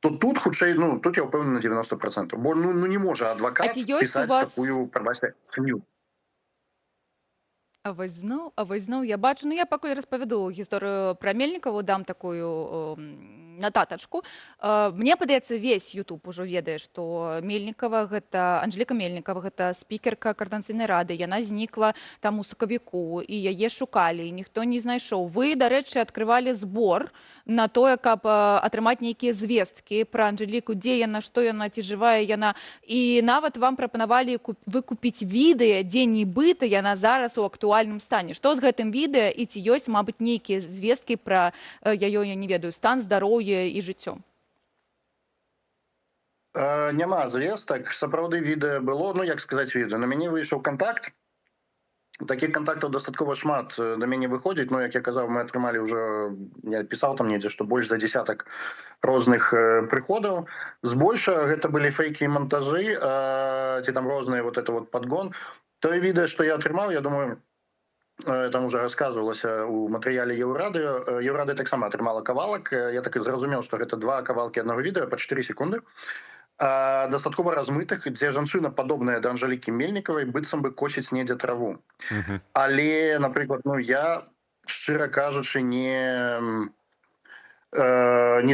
то тут хутчэй, ну, тут я ўпэўнены на 90%, бо ну не можа адвакат А ці ёсць у пісаць такую, прабачце, свинью. А вось зноў я бачу, ну, я пакуль распавяду гісторыю пра Мельнікаву, дам такую нататачку. Мне падаецца, весь YouTube ужо ведае, што Мельнікава, гэта Анжеліка Мельнікава, гэта спікерка Каардынацыйнай рады, яна знікла там у сакавіку, і яе шукалі, і ніхто не знайшоў. Вы, дарэчы, адкрывалі збор на тое, каб атрымаць нейкія звесткі пра Анжеліку, дзе яна, што яна, ці жывая яна. І нават вам прапанавалі выкупіць відэа, дзе нібыта яна зараз у актуальным стане. Што з гэтым відэа і ці ёсць, мабыць, нейкія звесткі пра яе, я не ведаю, стан здароўя і жыццё? Няма звестак. Сапраўды, відэа было, ну, як сказаць, відэа. На мяне выйшаў кантакт. Таких контактаў дастаткова шмат да мяне выходзіць. Но, як я казаў, мы атрымалі ўжо, я пісаў там недзе, што больш за десятак розных прыходаў. Збольшага гэта былі фейкі і монтажы ці там розныя вот это вот подгон. Тое відэа, што я атрымаў, я думаю, там уже рассказывалася у матэрыяле Еўрадыё. Еўрадыё таксама атрымала кавалак. Я так і зразумеў, што гэта два кавалкі аднаго відэа по 4 секунды, дастаткова размытых, дзе жанчына, падобная да Анжалікі Мельнікавай, быццам бы косіць недзе траву. Але, напрыклад, ну, я, шчыра кажучы, не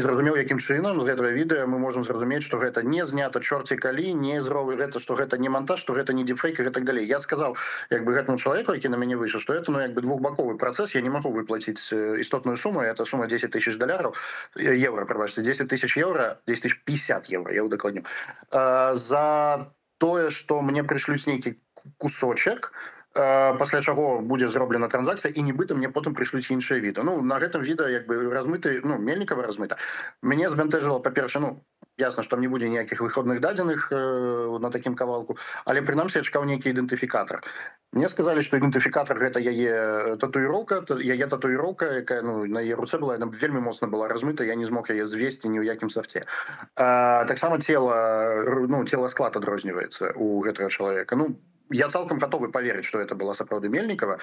зразумеў, якім чынам з гэтага відэа мы можам зразумець, што гэта не знята чорці калі, не зробы гэта, што гэта не монтаж, што гэта не дипфейк і гэтак далей. Я сказаў як бы гэтаму чалавеку, які на мяне выйшаў, што это, ну, як бы двухбаковы працэс, я не магу выплаціць істотную суму, это сума 10 тысяч даляраў, евро, прабачце, 10 тысяч евро, 10 тысяч 50 евро, я удакладню, за тое, што мне прышлюць нейкі кусочак, пасля чаго будзе зроблена транзакцыя і нібыта мне потым прышлюць іншае відэа. Ну, на гэтым відэа як бы размыты, ну, Мельнікава размыта. Мяне збянтэжыла, па-першае, ну, ясна, што там не будзе ніякіх выходных дадзеных на такім кавалку, але прынамсі я чакаў нейкі ідэнтыфікатар. Мне сказалі, што ідэнтыфікатар — гэта яе татуіроўка, яе татуіроўка, якая, ну, на яе руцэ была, яна вельмі моцна была размыта, я не змог яе звесці ні ў якім софце. Таксама цела, ну, целасклад адрозніваецца у гэтага чалавека. Ну, я цалкам гатовы паверыць, што это была сапраўды Мельнікава,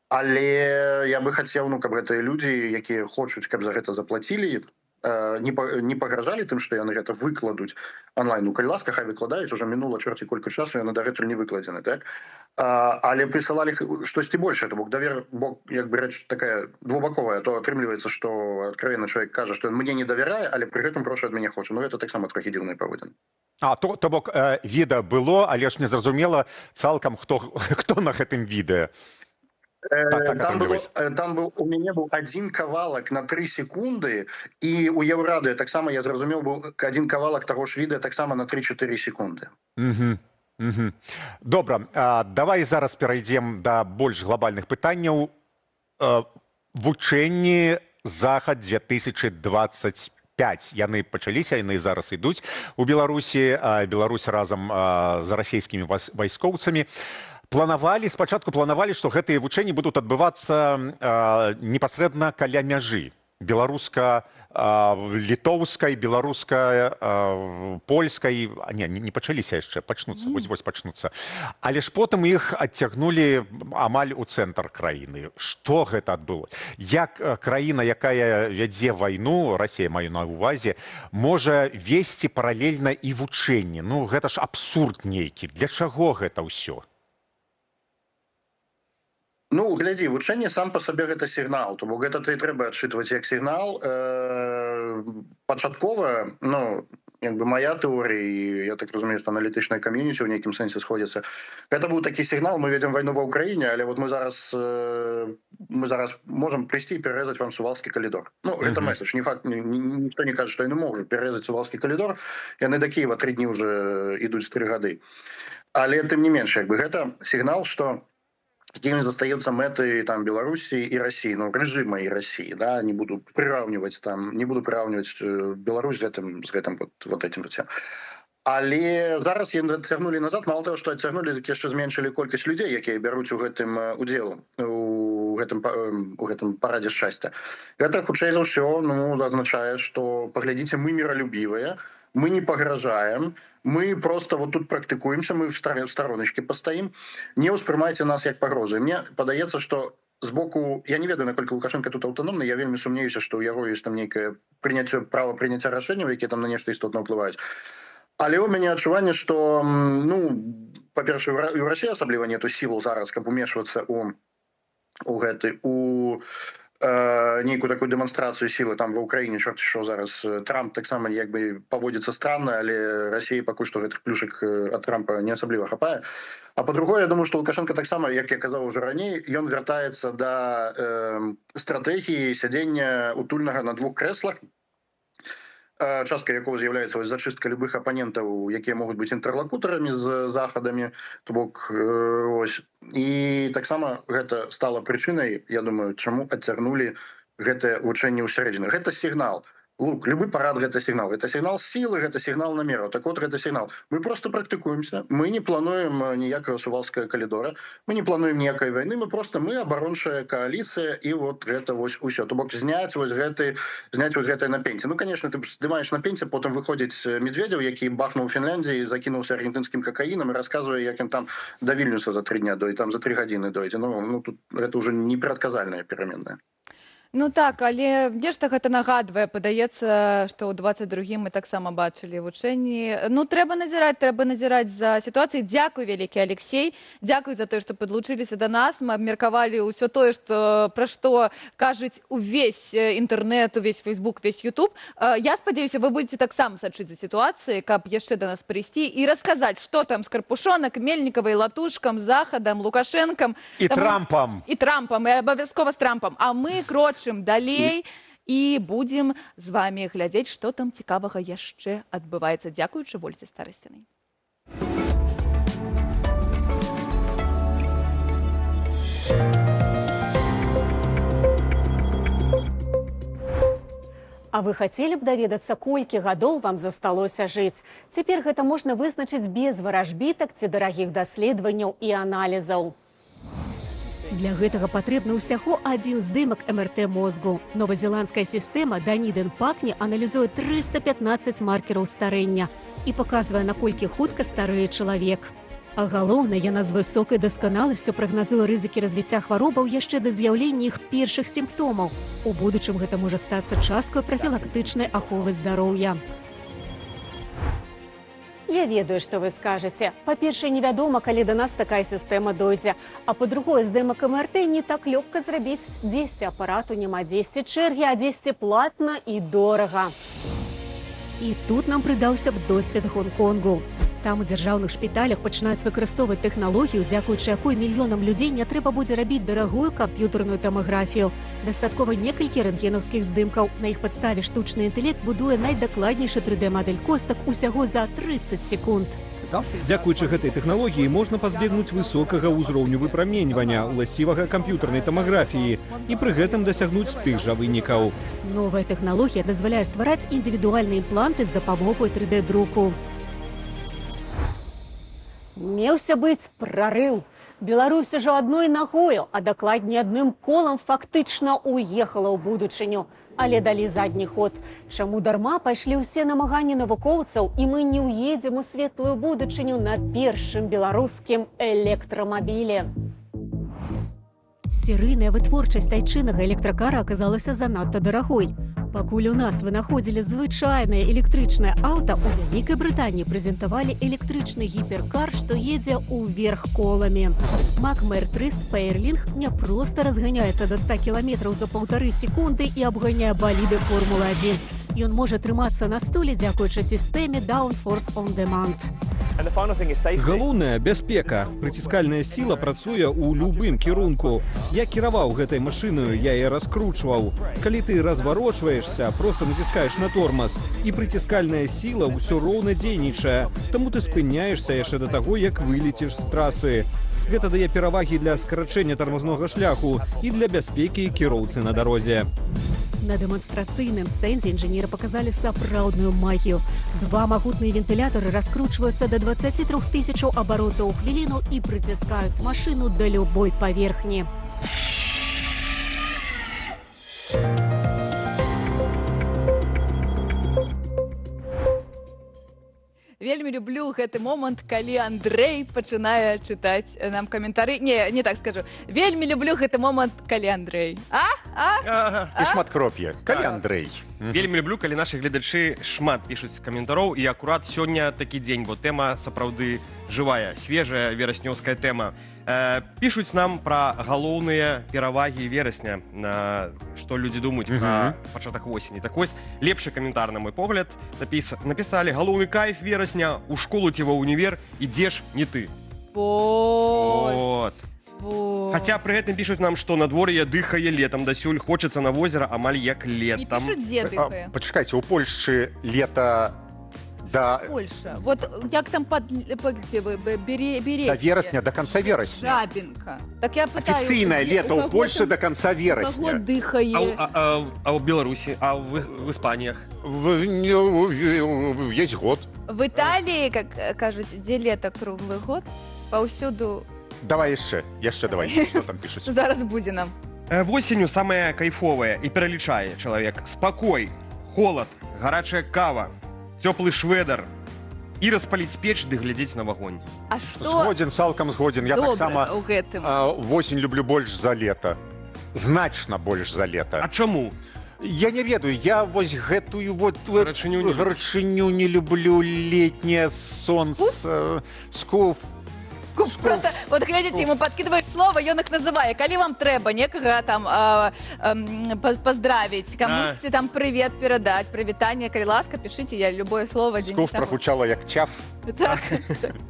але я бы хацеў, ну, каб гэтыя людзі, якія хочуць, каб за гэта заплацілі, не пагражалі тым, што яны гэта выкладуць онлайн. Ну, калі ласка, хай выкладаюць, уже мінула чорці колькі часу, яны дагэтуль не выкладзены, так? Але прысылалі штосьці большее, то бок давер, бок, як бы рэч такая двубаковая, то атрымліваецца, што откровенно чалавек кажа, што ён мне не давярае, але пры гэтым грошы ад мяне хоча. Ну, гэта таксама трохі дзіўная паводзіна. А то бок відэа было, але ж незразумела цалкам, хто на гэтым відэа. Так, там, было, атрымліваецца. Там быў, у мяне быў адзін кавалак на 3 секунды, і у Еўрадыё таксама, я зразумеў, быў адзін кавалак таго ж відэа таксама на 3-4 секунды. Добра, давай зараз перайдзем да больш глобальных пытанняў. Вучэнні «Захад 2025». Яны пачаліся, яны зараз ідуць у Беларусі. Беларусь разам з расійскімі вайскоўцамі. Планавалі, спачатку планавалі, што гэтыя вучэнні будуць адбывацца непасрэдна каля мяжы беларуска літоўскай, беларуска польскай. Не пачаліся яшчэ, пачнуцца, вось вось пачнуцца, але ж потым іх адцягнулі амаль у цэнтр краіны. Што гэта адбыло? Як краіна, якая вядзе вайну, Расія маю на увазе, можа весці паралельна і вучэнні? Ну, гэта ж абсурд нейкі. Для чаго гэта ўсё? Ну, глядзі, вучэнне сам па сабе — гэта сігнал, то бок гэта ты трэба адчытваць як сігнал. Пачаткова, ну, як бы моя тэорія, і я так разумею, што аналітычная кам'юніці ў нейкім сэнсе сходзіцца, гэта быў такі сігнал: мы вядзем вайну ва Ўкраіне, але вот мы зараз можам прыйсці і перарэзаць вам Сувалскі калідор. Ну, гэта месседж, не факт, ніхто не кажа, што яны могуць перарэзаць Сувалскі калідор, яны да Кіева 3 дні уже ідуць 3 гады. Але тым не менш, як бы гэта сігнал, што якімі застаюцца мэты там Беларусі і России, ну, режима и России, да, не буду прираўніваць там, не буду прираўніваць Беларусь з гэтым вот этим вот всем. Але зараз яны адцягнулі назад, мало того, что адцягнулі, так яшчэ зменшылі колькасць людзей, якія бяруць у гэтым удзел у гэтым парадзе шчасця. Гэта хутчэй за ўсё, ну, азначае, что паглядзіце, мы миролюбивые, мы не пагражаем, мы просто вот тут практыкуемся, мы в стороночке постоим, не ўспрымайце нас як пагрозы. Мне падаецца, что з боку, я не ведаю, наколькі Лукашенко тут аўтаномны, я вельмі сумнеюся, что ў яго ёсць там нейкае прыняцце, права прыняцця рашэнняў, якія там на нешта істотна ўплываюць. Але ў мяне адчуванне, что ну, па-першае, у России асабліва нету сілу зараз, каб умешвацца у гэты у нейкую такую дэманстрацыю сілы там ва Ўкраіне, чорт що зараз. Трамп таксама як бы паводзіцца странно, але России пакуль што гэтых плюшак ад Трампа не асабліва хапае. А па-другое, я думаю, что Лукашенко таксама, як я казаў уже раней, ён вяртаецца да стратэгіі сядзення утульнага на двух крэслах, частка якого з'яўляецца вось зачыстка любых апанентаў, якія могуць быць інтерлакутарамі з захадамі, то бок ось і таксама гэта стала прычынай, я думаю, чаму адцягнулі гэтае вучэнне ў сярэдзіну. Гэта сігнал. Лук, любы парад гэта сігнал, это сігнал сілы, гэта сігнал намеру. Так вот, гэта сігнал: мы просто практыкуемся, мы не плануем ніякага Сувалскага калідора, мы не плануем ніякай войны, мы просто, мы абарончая кааліцыя, і вот гэта вось усё. То бок зняць вось гэтае напенце. Ну, конечно, ты здымаеш напенце, потым выходзіць Медведев, які бахнуў Фінляндіі, закінуўся аргентынскім какаінам і расказвае, як ён там да Вільнюса за 3 дня дойдзе, там за 3 гадзіны дойдзе. Ну, тут гэта уже непрадказальная пераменная. Ну так, але нешта гэта нагадвае, падаецца, што ў 22 мы таксама бачылі вучэнні. Ну, трэба назіраць за сітуацыяй. Дзякуй вялікі, Алексей. Дзякуй за тое, што падлучыліся да нас. Мы абмеркавалі ўсё тое, што пра што кажуць увесь інтэрнэт, увесь Facebook, увесь YouTube. Я спадзяюся, вы будете таксама сачыць за сітуацыяй, каб яшчэ да нас прыйсці і расказаць, што там з Карпушонак, Мельнікавай, Латушкам, Захадам, Лукашэнкам. І Трампам. І Трампам, і абавязкова з Трампам. А мы крочым далей і будзем з вами глядзець, што там цікавага яшчэ адбываецца, дзякуючы Вользе Старасцінай. А вы хацелі б даведацца, колькі гадоў вам засталося жыць? Цяпер гэта можна вызначыць без варажбітак ці дарагіх даследаванняў і аналізаў. Для гэтага патрэбны ўсяго адзін здымак МРТ мозгу. Новазеландская сістэма Данідэн Пакні аналізуе 315 маркераў старэння і паказвае, наколькі хутка старэе чалавек. А галоўнае, яна з высокай дасканаласцю прагназуе рызыкі развіцця хваробаў яшчэ да з'яўлення іх першых сімптомаў. У будучым гэта можа стацца часткай прафілактычнай аховы здароўя. Я ведаю, што вы скажаце. Па-першае, невядома, калі да нас такая сістэма дойдзе. А па-другое, здымак МРТ не так лёгка зрабіць. Дзесьці апарату няма, дзесьці чэргі, а дзесьці платна і дорага. І тут нам прыдаўся б досвед Гонконгу. Там у дзяржаўных шпіталях пачынаюць выкарыстоўваць тэхналогію, дзякуючы якой мільёнам людзей не трэба будзе рабіць дарагую камп'ютарную тамаграфію. Дастаткова некалькі рэнтгенаўскіх здымкаў. На іх падставе штучны інтэлект будуе найдакладнейшы 3D-мадэль костак усяго за 30 секунд. Дзякуючы гэтай тэхналогіі можна пазбегнуць высокага ўзроўню выпраменьвання, уласцівага камп'ютарнай тамаграфіі, і пры гэтым дасягнуць тых жа вынікаў. Новая тэхналогія дазваляе ствараць індывідуальныя імпланты з дапамогай 3D-друку. Меўся быць прарыў. Беларусь ужо адной нагою, а дакладней, адным колам фактычна уехала ў будучыню. Але далі задні ход. Чаму дарма пайшлі ўсе намаганні навукоўцаў і мы не ўедзем у светлую будучыню на першым беларускім электрамабілі? Серыйная вытворчасць айчыннага электракара аказалася занадта дарагой. Пакуль у нас вынаходзілі звычайнае электрычнае аўта, у Вялікай Брытаніі прэзентавалі электрычны гіперкар, што едзе ўверх коламі. Magma R3 Spéirling не проста разганяецца да 100 кіламетраў за 1,5 секунды і абганяе баліды Формулы-1. Ён можа трымацца на стуле дзякуючы сістэме Downforce on Demand. Галоўнае — бяспека. Прыціскальная сіла працуе ў любым кірунку. Я кіраваў гэтай машынаю, я яе раскручваў. Калі ты разварочваешся, проста націскаеш на тормаз, і прыціскальная сіла ўсё роўна дзейнічае. Таму ты спыняешся яшчэ да таго, як вылеціш з трасы. Гэта дае перавагі для скарачэння тармазнога шляху і для бяспекі кіроўцы на дарозе. На дэманстрацыйным стэндзе інжынеры паказалі сапраўдную магію. Два магутныя вентылятары раскручваюцца да 23 тысячаў абаротаў у хвіліну і прыціскаюць машыну да любой паверхні. Вельмі люблю гэты момант, калі Андрэй пачынае чытаць нам каментары. Не, не так скажу. Вельмі люблю гэты момант, калі Андрэй. А? А? І шматкроп'е. Калі Андрэй. Вельмі люблю, калі нашы гледачы шмат пішуць каментароў, і акурат сёння такі дзень, бо тэма сапраўды жывая, свежая вераснёўская тэма. Пішуць нам пра галоўныя перавагі верасня, на што людзі думаюць пра пачатак восені. Так вось, лепшы каментар, на мой погляд, напісалі: галоўны кайф верасня — у школу ці ва універ ідзеш не ты. Вот. Вот. Вот. Хаця пры гэтым пішуць нам, што надвор'е дыхае летам дасюль, хочацца на возера амаль як Не летам. пішуць, дзе дыхае. Пачакайце, у Польшчы лета Да. Польша. Вот як там пад, где вы, Да верасня, до конца верасня. Жабінка. Так я пытаю, Афіцыйнае лета у ў каго Польшы там- до конца у каго верасня. дыхае? А ў Беларусі, а в Іспаніях? Есть год. В Італіі, как кажуць, дзе лета круглы год, паўсюду. Давай яшчэ, яшчэ давай, что там пішуць. Зараз будзе нам. Восенню самае кайфовае, і пералічае чалавек: спакой, холад, гарачая кава, цёплы шведар і распаліць печ ды глядзець на вагонь. А што Згодзен, цалкам згодзен. Я добра таксама ў гэтым? Восень люблю больш за лета. Значна больш за лета. А чаму? Я не ведаю, я вось гэтую вот Гарачыню не любіш? гарачыню не люблю, летняе солнце. Скуф. Куп, просто вот глядзіце, ему подкидываешь слово, ён их называе. Калі вам трэба некага там поздравить, камусьці там привет перадаць, прывітанне, калі ласка, пішыце, я любое слово Скуф Денису. прагучала як цяф. Так.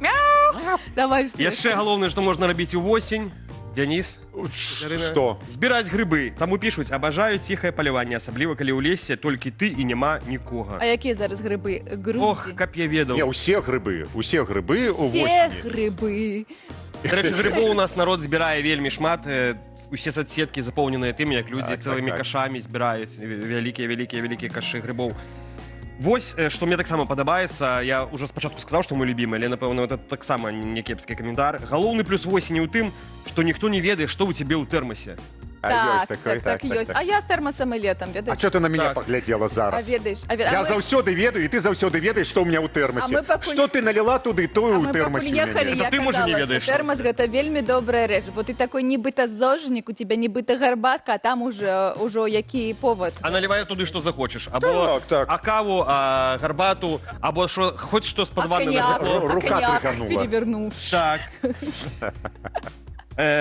Мяу. Давай. Што Яшчэ галоўнае, што можна рабіць у восень, Дзяніс, Кацярына? Што? Збіраць грыбы. Таму пішуць: абажаю ціхае паляванне, асабліва калі ў лесе толькі ты і няма нікога. А якія зараз грыбы? Ох, Груздзі. каб я ведаў. Не, усе грыбы, усе грыбы у Все восені. грыбы. Дарэчы, грыбоў у нас народ збірае вельмі шмат. Усе соцсеткі запоўненыя тым, як людзі цэлымі кашамі збіраюць вялікія, вялікія, вялікія кашы грыбоў. Вось, што мне таксама падабаецца, я ўжо спачатку сказаў, што мой любімы, але, напэўна, это таксама не кепскі каментар. Галоўны плюс восені ў тым, што ніхто не ведае, што ў цябе ў тэрмасе. А, Так, ёсць такое, так, так, ёсць. А я з тэрмасам і летом, А ведаеш? чо ты на мяне Так. паглядзела А зараз? ведаеш, Я а мы- заўсёды ведаю, і ты заўсёды ведаеш, што ў меня ў тэрмасе. А мы пакуль- Што ты наліла туды, тое А ў мы тэрмасе пакуль ў ехалі, мяне. я Ты, можа, не казала, ведаеш, што што ў тэрмас цябе. гэта вельмі добрая рэч, бо ты такой нібыта зожнік, у тебя нібыта гарбатка, а там уже ўжо які повод. А налівае туды, што захочаш. Або Так. а каву, а гарбату, або що, хоць што з-пад А ванны коньяк, нацякло. а Рука коньяк трыганула. перевернув. Так.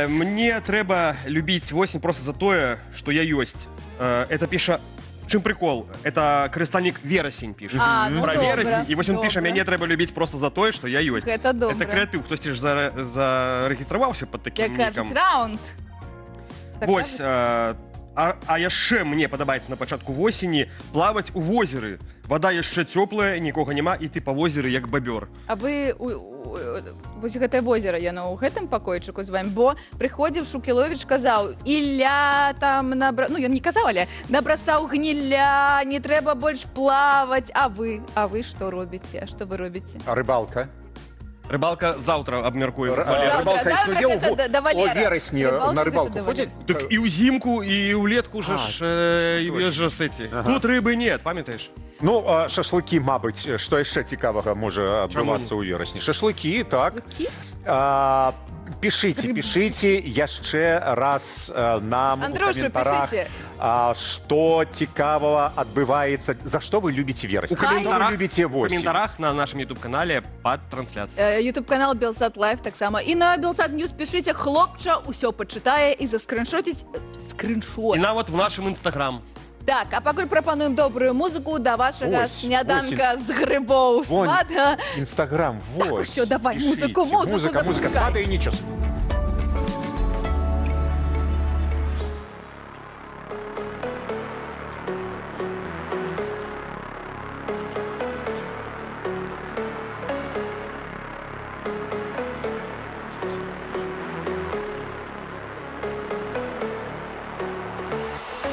Мне трэба любіць восень просто за тое, што я ёсць. Это піша. Чым прикол? Это карыстальнік Верасень піша. А, ну Про добра, верасень. І вось ён піша: добра. мяне трэба любіць просто за тое, што я ёсць. Гэта добра. Это крэатыў, хтосьці ж зарэгістраваўся под такім Як кажуць, нікам. раунд. Так Вось, кажуць? а яшчэ мне падабаецца на пачатку восені плаваць у возеры. Вада яшчэ цёплая, нікога няма, і ты па возеры як бабёр. А вы вось гэтае возера, яно ў гэтым пакойчыку з вами, бо прыходзіў Шукілович, казаў: Ілля там набра... ну ён не казаў, але набрасаў гніля, не трэба больш плаваць. А вы што робіце? А што вы робіце? А рыбалка? Рыбалка заўтра абмяркуем з А Валерам. рыбалка Заўтра, існуе гэта да о Валера. верасні Рыбалка на гэта рыбалку да ходзяць? Так і ўзімку, і ўлетку же А, ж, і точно. ж эти. Тут рыбы нет, памятаеш? Ну, а шашлыкі, мабыць, што яшчэ цікавага можа адбывацца ў верасні? Шашлыкі, так. Шашлыкі? А, пішыце, пішыце яшчэ раз нам у Андрюша, каментарах, пішыце. што цікавага адбываецца, за што вы любіце верасень, У за што вы каментарах, любіце у восень. каментарах на нашым YouTube-канале пад трансляцыяй. YouTube канал Белсат Лайф таксама. І на Белсат Ньюс пішыце, хлопча ўсё пачытае і заскрыншоціць, скрыншот. І нават в нашым Інстаграм. Так, а пакуль прапануем добрую музыку да вашага Вось, сняданка з грыбоў Вон, свата. Інстаграм, вось. усё, давай, Пішыце. музыку, музыку Музыка, музыка, запускай. свата і нічос.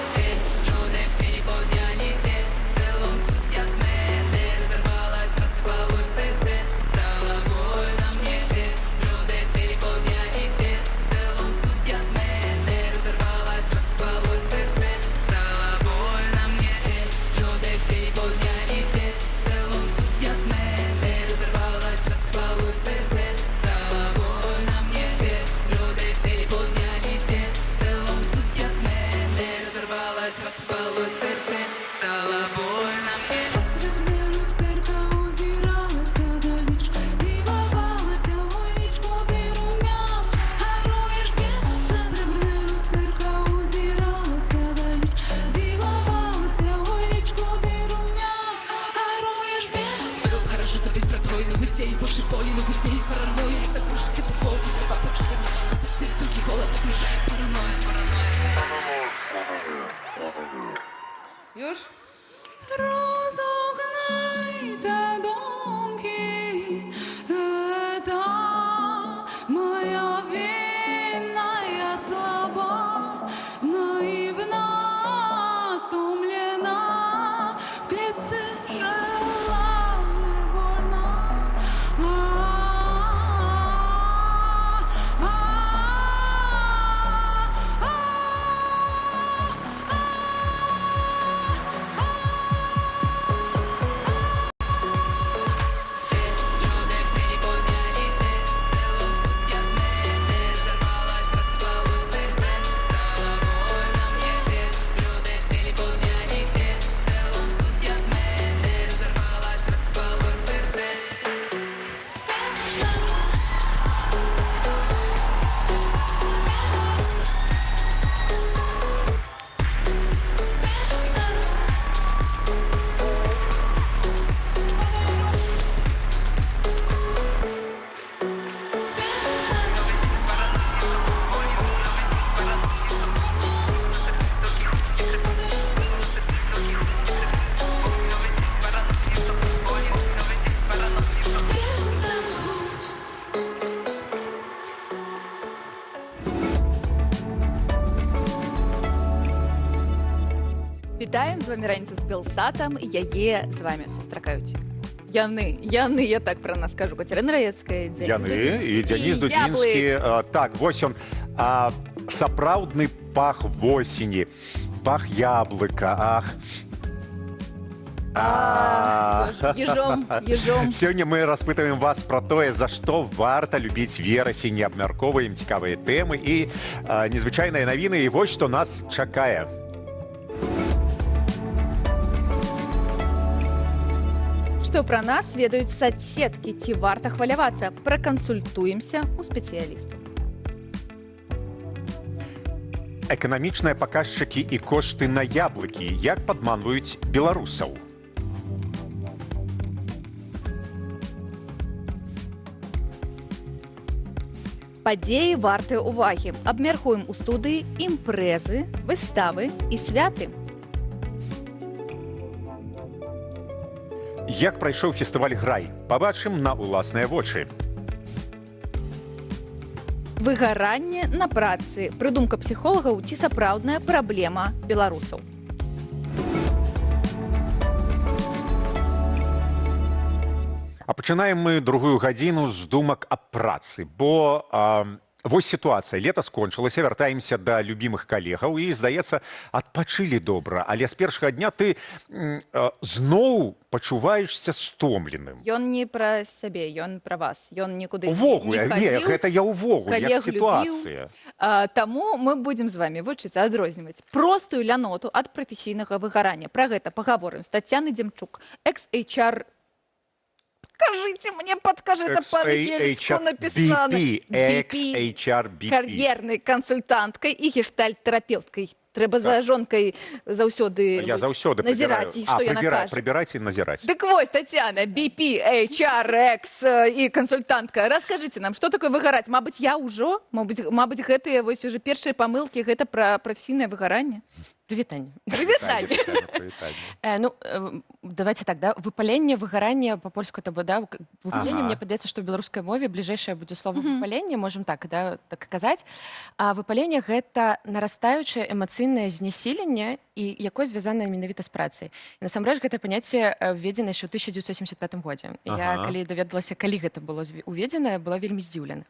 Всі люди, всі поднялися, селом судять мене, розірвалась, розсипалось серце, стало больно мне. Всі люди, всі поднялися, селом судять мене, розірвалась, розсипалось серце, стало больно мне. Всі люди, всі поднялися, селом судять мене, розірвалась, розсипалось серце, стало больно мне. Всі люди, всі поднялися, селом судять мене, розірвалась, розсипалось серце, стало больно мне. Срібне люстерка озиралася даліч, дивувалася у річку ти румян, гаруєш без. Срібне люстерка озиралася даліч, дивувалася у річку ти румян, гаруєш без. Было хорошо забыть про твой новый день, больше боли, новый день, паранойя, заглушить эту боль, не треба почуть одного на сердце, только холод окружает, паранойя, паранойя. Юж? Розогнайте до Вітаем, з вами «Раніца з Белсатам», і яе з вами сустракаюць яны, яны, я так пра нас кажу, Кацярына Раецкая, Дзяніс Яны Дудзінскі і Дзяніс Дудзінскі. Яблык. Так, вось ён, сапраўдны пах восені, пах яблыка, ах. Ежом, ежом. Сёння мы распытваем вас пра тое, за што варта любіць верасень, абмяркоўваем цікавыя тэмы і незвычайныя навіны, і вось што нас чакае. Што пра нас ведаюць садсеткі, ці варта хвалявацца? Пракансультуемся у спецыялістаў. Эканамічныя паказчыкі і кошты на яблыкі, як падманваюць беларусаў. Падзеі вартыя увагі. Абмяркуем у студыі імпрэзы, выставы і святы. Як прайшоў фестываль «Грай»? Пабачым на ўласныя вочы. Выгаранне на працы. Прыдумка псіхолагаў ці сапраўдная праблема беларусаў. А пачынаем мы другую гадзіну з думак аб працы, бо вось сітуацыя. Лета скончылася, вяртаемся да любімых калегаў і, здаецца, адпачылі добра. Але з першага дня ты зноў пачуваешся стомленым. Ён не пра сябе, ён пра вас. Ён нікуды Увогуле, не не, хадзіў, гэта я увогуле, як калег любіў. сітуацыя. Таму мы будзем з вамі вучыцца адрозніваць простую ляноту ад прафесійнага выгарання. Пра гэта пагаворым з Тацянай Дземчук, экс-эйч-ар. Скажите мне, подкажи, это по-ангельску написано. BP, BP. XHRBP. Кар'ернай кансультанткай і гештальт-тэрапеўткай. Трэба за жонкай заўсёды Я вось заўсёды назіраць, прыбіраю. што яна кажа. Прыбіраць і назіраць. Дык вось, Татьяна, BP, HR, X і кансультантка. Раскажыце нам, што такое выгараць? Мабыць, я ўжо? Мабыць, гэтыя вось уже першыя памылкі, гэта пра прафесійнае выгаранне? Прывітанне. Прывітанне. Прывітанне. Давайте так, да, выпаленне, выгаранне па-польску это бы, да, выпаленне, мне падаецца, што ў беларускай мове бліжэйшае будзе слово выпаленне, можам так, да, так казаць. А выпаленне гэта нарастаючае эмацыйнае знясіленне, і якое звязанае менавіта з працай. І насамрэч гэта паняцце введзена яшчэ ў 1975 годзе. Я калі даведалася, калі гэта было уведзена, была вельмі здзіўлена.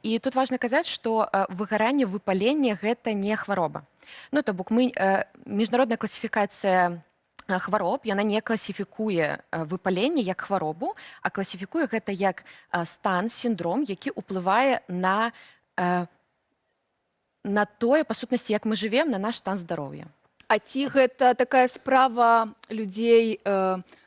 І тут важна казаць, што выгаранне, выпаленне гэта не хвароба. То бок міжнародная класіфікацыя хвароб, яна не класіфікуе выпаленне як хваробу, а класіфікуе гэта як стан, сіндром, які ўплывае на тое, па сутнасці, як мы жывем, на наш стан здароўя. А ці гэта такая справа людзей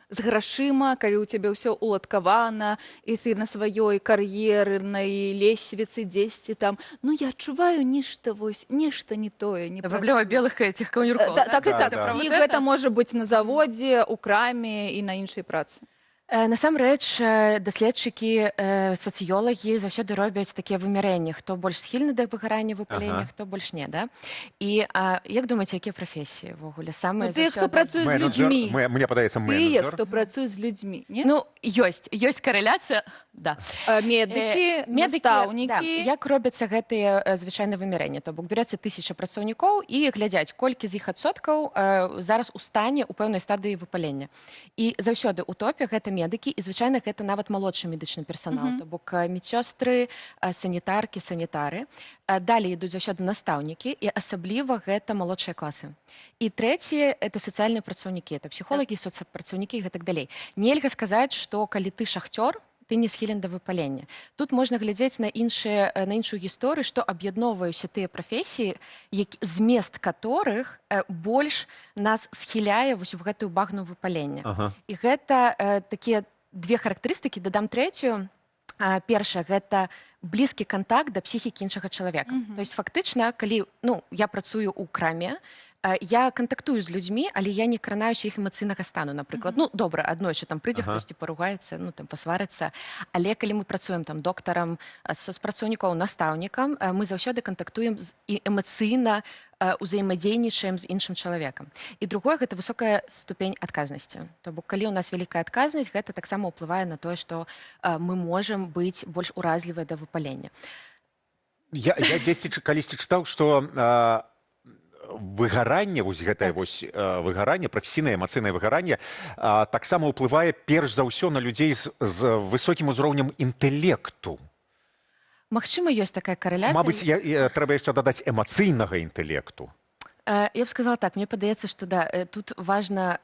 з грашыма, калі ў цябе ўсё уладкавана, і ты на сваёй кар'ернай лесвіцы дзесьці там, я адчуваю нешта вось, нешта не тое, не Праблема працуе. белых этих каўнюркоў, да? Так і так. Про Ці вот гэта это? можа быць на заводзе, у краме і на іншай працы? Насамрэч, даследчыкі, сацыёлагі заўсёды робяць такія вымярэнні, хто больш схільны да выгарання, выпалення, хто больш не, да? І, як думаеце, якія прафесіі ўвогуле самыя Тыя, хто заўсёды? працуе з Менеджер. людзьмі. Мне падаецца, Тыя, менеджер. хто працуе з людзьмі, не? Ёсць карэляцыя, да. Медыкі, Медыкі, настаўнікі. да. Як робяцца гэтыя, звычайна вымярэнні? То бок бярэцца 1000 працаўнікоў і глядзяць, колькі з іх адсоткаў зараз у стане у пэўнай стадыі выпалення. І заўсёды ў топе гэта медыкі, і звычайна гэта нават малодшы медычны персанал, то бок медсёстры, санітаркі, санітары. Далей ідуць заўсёды настаўнікі, і асабліва гэта малодшыя класы. І трэцяе это сацыяльныя працаўнікі, это псіхолагі, соцпрацаўнікі і гэтак далей. Нельга сказаць, што калі ты шахцёр, ты не схілен да выпалення. Тут можна глядзець на іншую гісторыю, што аб'ядноўвае ўсе тыя прафесіі, змест которых больш нас схіляе вось у гэтую багну выпалення. І гэта такія две характарыстыкі, дадам трэцюю. Першае, гэта блізкі кантакт да псіхікі іншага чалавека. То есть фактычна, калі я працую ў краме, я кантактую з людзьмі, але я не кранаюся іх эмацыйнага стану, напрыклад. Добра, аднойчы там прыйдзе хтосьці паругаецца, пасварыцца. Але калі мы працуем там доктарам, соцпрацоўнікам, настаўнікам, мы заўсёды кантактуем і эмацыйна узаемадзейнічаем з іншым чалавекам. І другое, гэта высокая ступень адказнасці. То бок, калі ў нас вялікая адказнасць, гэта таксама ўплывае на тое, што мы можам быць больш уразлівыя да выпалення. Я дзесьці калісьці чытаў, што выгаранне, вось гэтае вось выгаранне, прафесійнае, эмацыйнае выгаранне, таксама ўплывае перш за ўсё на людзей з высокім узроўнем інтэлекту. Магчыма, ёсць такая карэляцыя. Мабыць, трэба яшчэ дадаць эмацыйнага інтэлекту. Я б сказала так, мне падаецца, што да, тут важна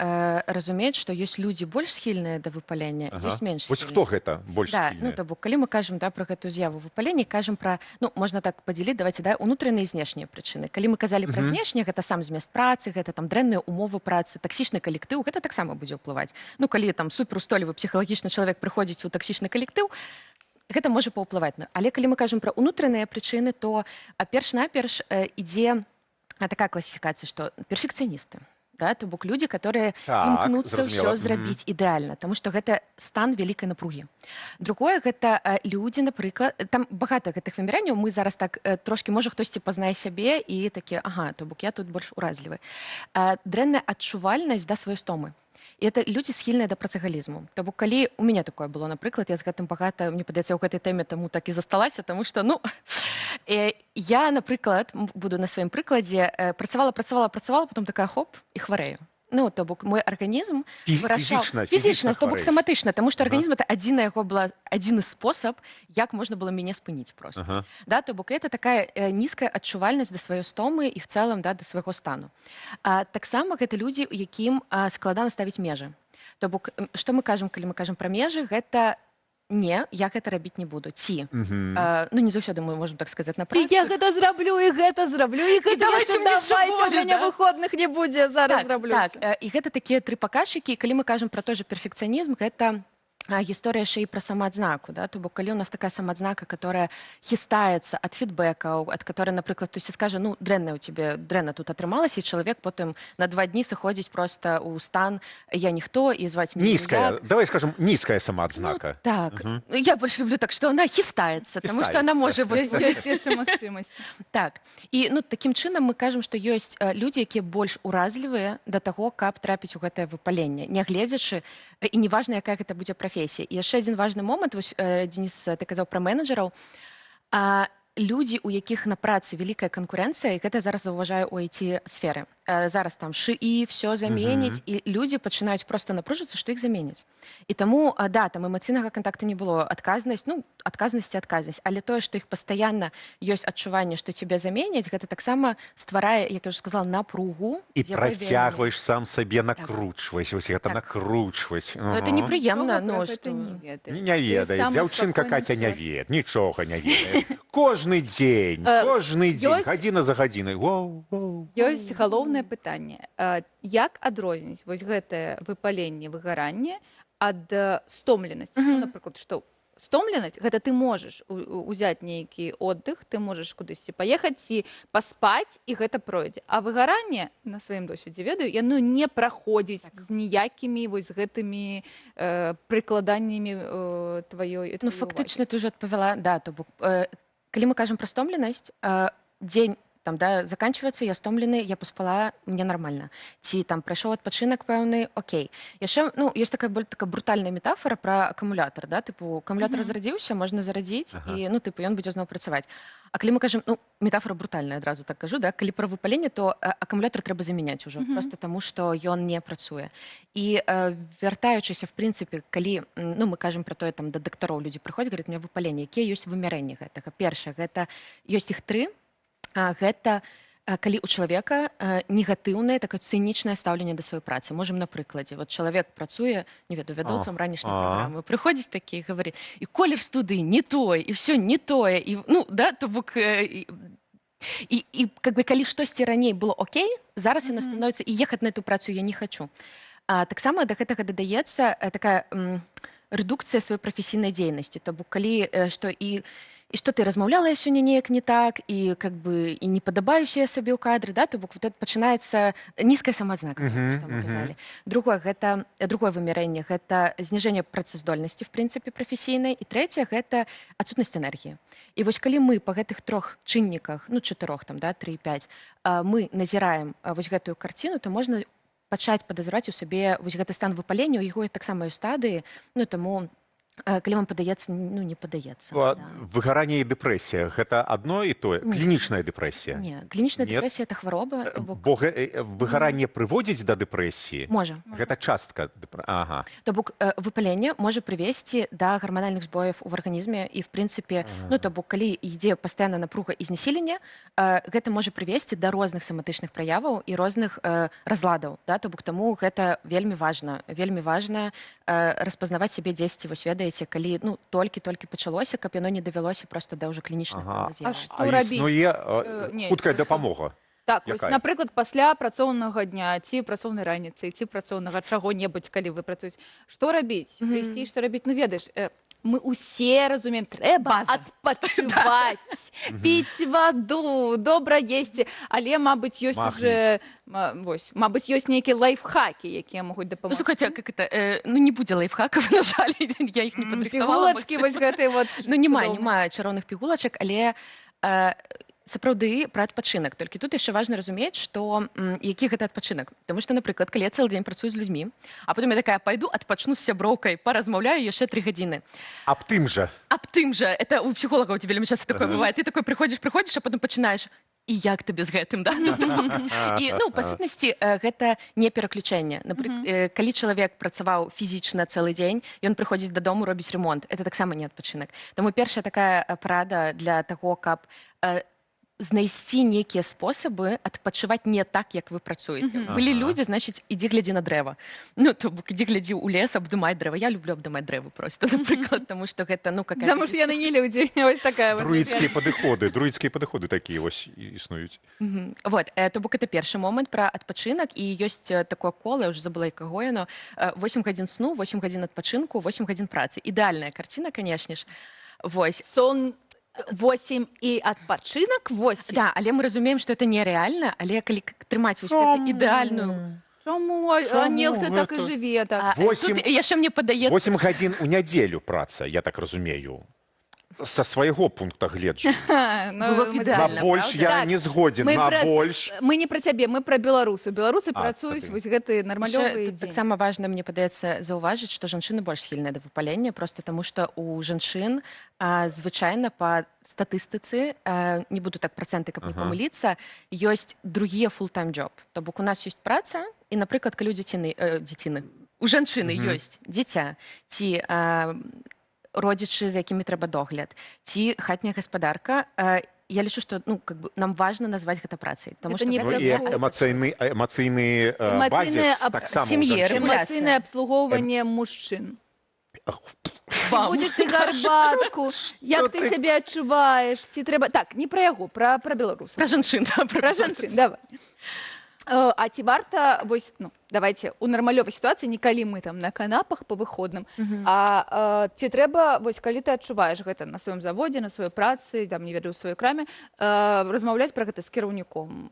разумець, што ёсць людзі больш схільныя да выпалення, ёсць менш Вось схільныя. хто гэта больш Да, схільныя? ну, то бок, калі мы кажам, да, пра гэтую з'яву выпалення, кажам пра, ну, можна так падзяліць, давайте, да, унутраныя і знешнія прычыны. Калі мы казалі пра знешнія, гэта сам змест працы, гэта там дрэнныя умовы працы, таксічны калектыў, гэта таксама будзе ўплываць. Ну, калі там суперустойлівы псіхалагічны чалавек прыходзіць у таксічны калектыў, гэта можа паўплываць. Ну, але калі мы кажам пра унутраныя прычыны, то перш-наперш ідзе такая класіфікацыя, што перфекцыяністы. Да, то бок людзі, которые імкнуцца ўсё зрабіць ідэальна, таму што гэта стан вялікай напругі. Другое, гэта людзі, напрыклад, там багата гэтых вымярэнняў, мы зараз так трошкі, можа, хтосьці пазнае сябе і такі, ага, то бок я тут больш уразлівы. Дрэнная адчувальнасць да сваёй стомы. І это людзі, схільныя да працагалізму. То бок калі у мяне такое было, напрыклад, я з гэтым багата, мне падаецца, ў гэтай тэме таму так і засталася, таму што, ну, я, напрыклад, буду на сваім прыкладзе, працавала, працавала, працавала, потом такая хоп і хварэю. Ну, то бок мой арганізм вырашаў- Фізічна, фізічна, фізічна то бок хварэеш. саматычна, таму што арганізм это адзіная яго была адзіны спосаб, як можна было мяне спыніць просто. Да, то бок это такая нізкая адчувальнасць да сваёй стомы і в цэлым, да, да свайго стану. Таксама гэта людзі, у якім складана ставіць межы. То бок што мы кажам, калі мы кажам пра межы, гэта не, я гэта рабіць не буду. Ці, ну, не заўсёды мы можем так сказаць на Ці працы. я гэта зраблю, і гэта зраблю, і гэта давайте яшчэ мне яшчэ давайте, у больш, мяне да? выходных не будзе, зараз Так, зраблю так, ўсё. І гэта такія тры паказчыкі. І калі мы кажам пра той же перфекцыянізм, гэта гісторыя яшчэ і пра самаадзнаку, да? То бок калі у нас такая самаадзнака, которая хістаецца ад фідбэкаў, ад которой, напрыклад, хтосьці скажа: «Ну, дрэнна у тебе, дрэнна тут атрымалася», і чалавек потым на 2 дні сыходзіць просто ў стан «я ніхто» і зваць мяне Нізкая, ніяк. давай скажем, нізкая самаадзнака. Ну, так. Я больш люблю так, што она хістаецца, таму што она Хістаецца. можа вось, Ёсць яшчэ магчымасць. Так. І, ну, такім чынам мы кажам, што ёсць людзі, якія больш уразлівыя да таго, каб трапіць у гэтае выпаленне, нягледзячы і неважна, якая гэта будзе прафесія. І яшчэ адзін важны момант, вось, Денис, ты казаў пра менеджераў. Людзі, у якіх на працы вялікая канкурэнцыя, і гэта зараз заўважаю у IT-сферы. Зараз там ШІ все заменіць, і людзі пачынаюць просто напружыцца, што іх заменяць. І таму, да, там эмацыйнага кантакта не было, адказнасць, ну, адказнасць і адказнасць, але тое, што іх пастаянна ёсць адчуванне, што цябе заменяць, гэта таксама стварае, як я уже сказала, напругу. І з якой вельмі- працягваеш сам сабе накручваць, вось гэта накручваць. Ну, это непрыемна, Нічога ну, пра што... гэта не ведаю. Не ведае. Ты самы Дзяўчынка спакойны Каця не чалавек. ведае, нічога не ведае. Кожны дзень, кожны дзень, гадзіна за гадзінай. Воу, воу. Ёсць галоўнае пытанне. Як адрозніць вось гэтае выпаленне, выгаранне ад стомленасці? Ну, напрыклад, што стомленасць гэта ты можаш узяць нейкі отдых, ты можаш кудысьці паехаць ці паспаць, і гэта пройдзе. А выгаранне, на сваім досведзе ведаю, яно не праходзіць з ніякімі вось гэтымі прыкладаннямі тваёй Ну, тваёй фактычна, ты ўжо адпавяла, да, то бок, калі мы кажам пра стомленасць, дзень там, да, заканчваецца, я стомлены, я паспала, мне нормально. Ці там прайшоў адпачынак пэўны, окей. Яшчэ, ну, ёсць такая боль, такая брутальная метафора пра акумулятар, да, тыпу, акумулятар зарадзіўся, можна зарадзіць, і, ну, тыпу, ён будзе зноў працаваць. А калі мы кажам, ну, метафора брутальная, адразу так кажу, да, калі пра выпаленне, то акумулятар трэба замяняць ужо, просто таму, што ён не працуе. І вяртаючыся, в прынцыпе, калі ну, мы кажам пра тое, там да дактароў людзі прыходзяць, говорят: «У меня выпаленне», якія ёсць вымярэнні гэтага? Першае, гэта ёсць іх тры. Гэта калі у чалавека негатыўнае, такое цынічнае стаўленне да сваёй працы. Можем на прыкладзе: вот чалавек працуе, не ведаю, вядоўцам ранішняй праграмы, прыходзіць такі, говорит: «І колер студыі не той, і все не тое», і, ну, да, то бок і как бы калі штосьці раней было окей, зараз яно становіцца і «ехаць на эту працу я не хочу». Таксама да гэтага дадаецца такая рэдукцыя сваёй прафесійнай дзейнасці, то бок калі што і што ты размаўляла я сёння неяк не так, і как бы і не падабаюся я сабе ў кадры, да, то бок вот это пачынаецца нізкая самаадзнака, што мы казалі. Другое, гэта другое вымярэнне, гэта зніжэнне працаздольнасці, в прынцыпе, прафесійнай. І трэцяе, гэта адсутнасць энергіі. І вось калі мы па гэтых трох чынніках, ну, чатырох там, да, 3, 5, мы назіраем вось гэтую карціну, то можна пачаць падазраць у сабе вось гэты стан выпалення. У яго таксама ёсць стадыі, ну, таму Калі вам падаецца, ну, не падаецца. А, выгаранне і дэпрэсія — гэта адно і тое? Не. Клінічная дэпрэсія? Не, клінічная Нет? дэпрэсія — это хвароба, то бок. Бо выгаранне прыводзіць да дэпрэсіі? Можа. Гэта частка ага. То бок выпаленне можа прывесці да гарманальных збояў у арганізме і, в прынцыпе, ну, то бок, калі ідзе пастаянна напруга і знесіленне, гэта можа прывесці да розных саматычных праяваў і розных разладаў, да, то бок таму гэта вельмі важна, вельмі важна распазнаваць сябе дзесьці, вось ведаеце, калі, ну, толькі-толькі пачалося, каб яно не давялося просто да ўжо клінічных Ага. А што А рабіць? існуе Не, хуткая што- дапамога? Так, вось, Якая? напрыклад, пасля працоўнага дня ці працоўнай раніцы, ці працоўнага чаго-небудзь, калі вы працуеце. Што рабіць? Прыйсці, што рабіць? Ну, ведаеш, мы усе разумеем, трэба адпачываць, піць ваду, добра есці, але, мабыць, ёсць Махні. уже, вось, мабыць, ёсць нейкія лайфхакі, якія могуць Ну, дапамагчы. слухайте, а как это, ну, не будзе лайфхакаў, на жаль, я іх не падрыхтавала. Пігулачкі вось гэтай вот Ну, няма, цудоўныя. няма чароўных пігулачак, але сапраўды пра адпачынак. Толькі тут яшчэ важна разумець, што які гэта адпачынак. Таму што, напрыклад, калі я цэлы дзень працую з людзьмі, а потым я такая пайду адпачну з сяброўкай, паразмаўляю яшчэ 3 гадзіны. Аб тым жа. Аб тым жа, это у психологаў вельмі часто такое бывает. Ты такой прыходзіш, прыходзіш, а потым пачынаеш: «І як табе з гэтым, да?» І, ну, па сутнасці, гэта не пераключэнне. Напрыклад, калі чалавек працаваў фізічна цэлы дзень, ён прыходзіць дадому, робіць ремонт. Это таксама не адпачынак. Таму першая такая парада для таго, каб знайсці нейкія спосабы адпачываць не так, як вы працуеце. Былі людзі, значыць, ідзі глядзі на дрэва. Ну, то бок ідзі глядзі ў лес, абдымай дрэва. Я люблю абдымаць дрэвы просто, напрыклад, таму што гэта, ну, какая Таму што яны не людзі. Вось такая вот Друідскія падыходы, друідскія падыходы такія вось існуюць. Вот, то бок это першы момант пра адпачынак, і ёсць такое кола, я уже забыла, каго яно, 8 гадзін сну, 8 гадзін адпачынку, 8 гадзін працы. Ідэальная карціна, канешне ж. Вось. Сон 8 і адпачынак 8. Да, але мы разумеем, што это нереальна, але калі трымаць вось гэту ідэальную. Чаму? А Чаму нехта так і гэта? жыве так. А, тут яшчэ мне падаецца. 8 гадзін у нядзелю праца, я так разумею. Са свайго пункта гледжання. Ну, Было б ідэальна, На больш праўда? я Так, не згодзін, мы на больш. Мы не пра цябе, мы пра беларусаў. Беларусы А, працуюць тады. вось гэты нармалёвы Яшчэ тут дзень. таксама важна, мне падаецца, заўважыць, што жанчыны больш схільныя да выпалення, просто таму што у жанчын звычайна па статыстыцы, не буду так працэнты, каб не памыліцца, ёсць другія full-time job. То бок у нас ёсць праца і, напрыклад, калі у дзяціны, у жанчыны ёсць дзіця ці родзічы, за якімі трэба догляд, ці хатняя гаспадарка, я лічу, што, ну, как бы, нам важна назваць гэта працай, таму Это што не Ну, гэта і эмацыйны Эмацыйнае базіс таксама у сям'і, жанчыны. рэгуляцыя. Эмацыйнае абслугоўванне мужчын. Вам. Будзеш ты гарбатку, як ты сябе адчуваеш, ці трэба. Так, не пра яго, пра беларусаў. Пра жанчын, да, пра жанчын, давай. А ці варта вось, ну, давайте у нармалёвай сітуацыі, не калі мы там на канапах по выходным, а ці трэба вось, калі ты адчуваеш гэта на сваём заводзе, на сваёй працы, там, не ведаю, у сваёй краме, размаўляць пра гэта з кіраўніком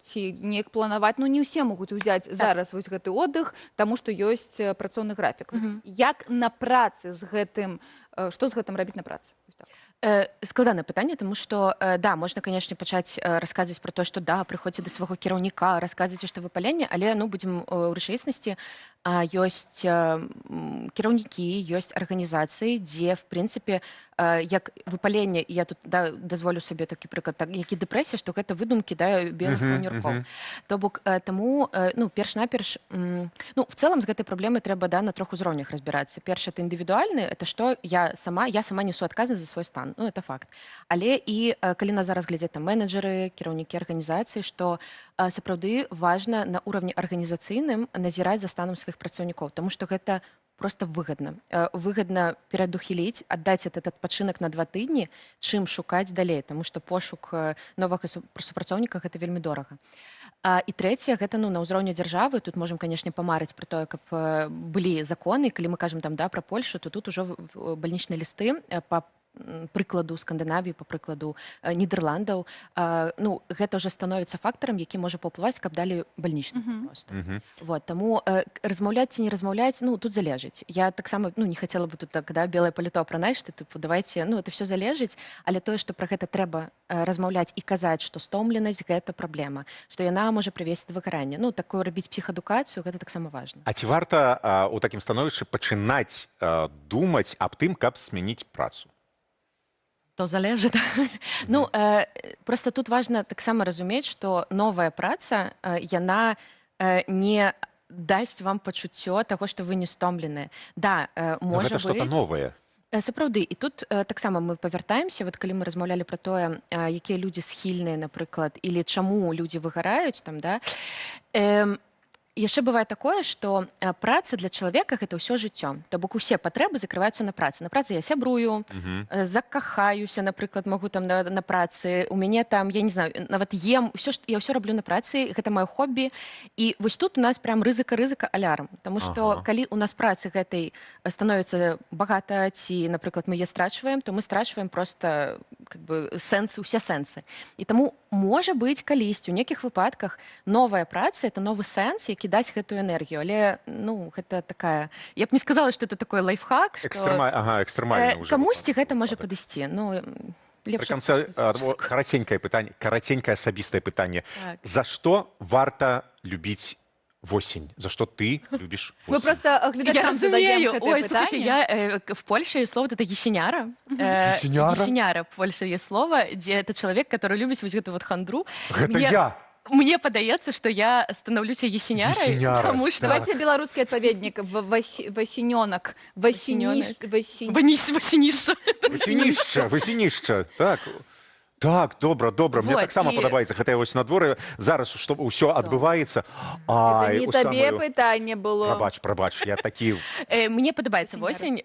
ці неяк планаваць? Ну, не ўсе могуць узяць зараз вось гэты отдых, таму што ёсць працоўны графік. Як на працы з гэтым, што з гэтым рабіць на працы? Вось так. Складанае пытанне, таму што да, можна, конечно, пачаць расказваць пра то, што да, прыходзьце да свайго кіраўніка, расказвайце, што выпаленне, але, ну, будзем у рэчаіснасці, ёсць кіраўнікі, ёсць арганізацыі, дзе, в прынцыпе, як выпаленне, я тут, да, дазволю сабе такі прыклад, так, як і дэпрэсія, што гэта выдумкі, да, белых каўнюркоў. То бок таму, ну, перш-наперш, ну, в цэлым з гэтай праблемай трэба, да, на трох узроўнях разбірацца. Першы — это індывідуальны, это што я сама несу адказнасць за свой стан. Ну, это факт. Але і калі нас зараз глядзяць там менеджеры, кіраўнікі арганізацыі, што сапраўды важна на уровне арганізацыйным назіраць за станам сваіх працаўнікоў, таму што гэта просто выгодна. Выгодна перадухіліць, аддаць этот адпачынак на 2 тыдні, чым шукаць далей, таму што пошук новага супрацоўніка — гэта вельмі дорага. І трэцяе — гэта, ну, на ўзроўні дзяржавы. Тут можам, канешне, памарыць пра тое, каб былі законы. Калі мы кажам там, да, пра Польшу, то тут ужо больнічныя лісты па прыкладу Скандынавіі, па прыкладу Нідерландаў, ну, гэта ўжо становіцца фактарам, які можа паўплываць, каб далі бальнічны просто. Вот, таму размаўляць ці не размаўляць, ну, тут залежыць. Я таксама, ну, не хацела бы тут так, да, белае паліто апранаць, што, тыпу, давайте, ну, это все залежыць, але тое, што пра гэта трэба размаўляць і казаць, што стомленасць — гэта праблема, што яна можа прывесці да выгарання. Ну, такую рабіць псіхадукацыю, гэта таксама важна. А ці варта у такім становішчы пачынаць думаць аб тым, каб змяніць працу? То залежыць. Ну, просто тут важна таксама разумець, што новая праца, яна не дасць вам пачуццё таго, што вы не стомленыя. Да, Но можа гэта что-то быць. новае. Сапраўды, і тут таксама мы павяртаемся, вот калі мы размаўлялі пра тое, якія людзі схільныя, напрыклад, или чаму людзі выгараюць там, да. Яшчэ бывае такое, што праца для чалавека — гэта ўсё жыццё. То бок усе патрэбы закрываюцца на працы. На працы я сябрую, закахаюся, напрыклад, магу там на працы. У мяне там, я не знаю, нават ем, усё, што, я ўсё раблю на працы, гэта маё хобі. І вось тут у нас прям рызыка, алярм. Таму што калі у нас працы гэтай становіцца багата ці, напрыклад, мы яе страчваем, то мы страчваем просто как бы сэнсы, усе сэнсы. І таму можа быць, калісьці у нейкіх выпадках новая праца — это новы сэнс, які дасць гэтую энергію, але, ну, гэта такая, я б не сказала, что это такой лайфхак, что Ага, экстрэмальны ўжо камусьці гэта можа падысці, ну, лепш Пры канцы караценькае пытанне, караценькае асабістае пытанне. Так. За што варта любіць восень? За што ты любіш Мы восень? просто гледачам Я задаем разумею. гэтае Ой, слухайте, пытанне. я в Польше есть слово, это есеняра. Есеняра? Есеняра в Польше есть слово, где это человек, который любит вот эту вот хандру. Гэта я! Мне падаецца, что я становлюся есенярой, Есеняра, потому что Давайте беларускі адпаведнік: васінёнак, васініш, васінь. Васенішча. Васенішча, васенішча, так. Так, добра, добра. Мне Вот, таксама падабаецца, хаця вось на дворы зараз што ўсё адбываецца. Это Ай, не у табе самую пытанне было. Прабач, прабач, я такі. Мне падабаецца восень.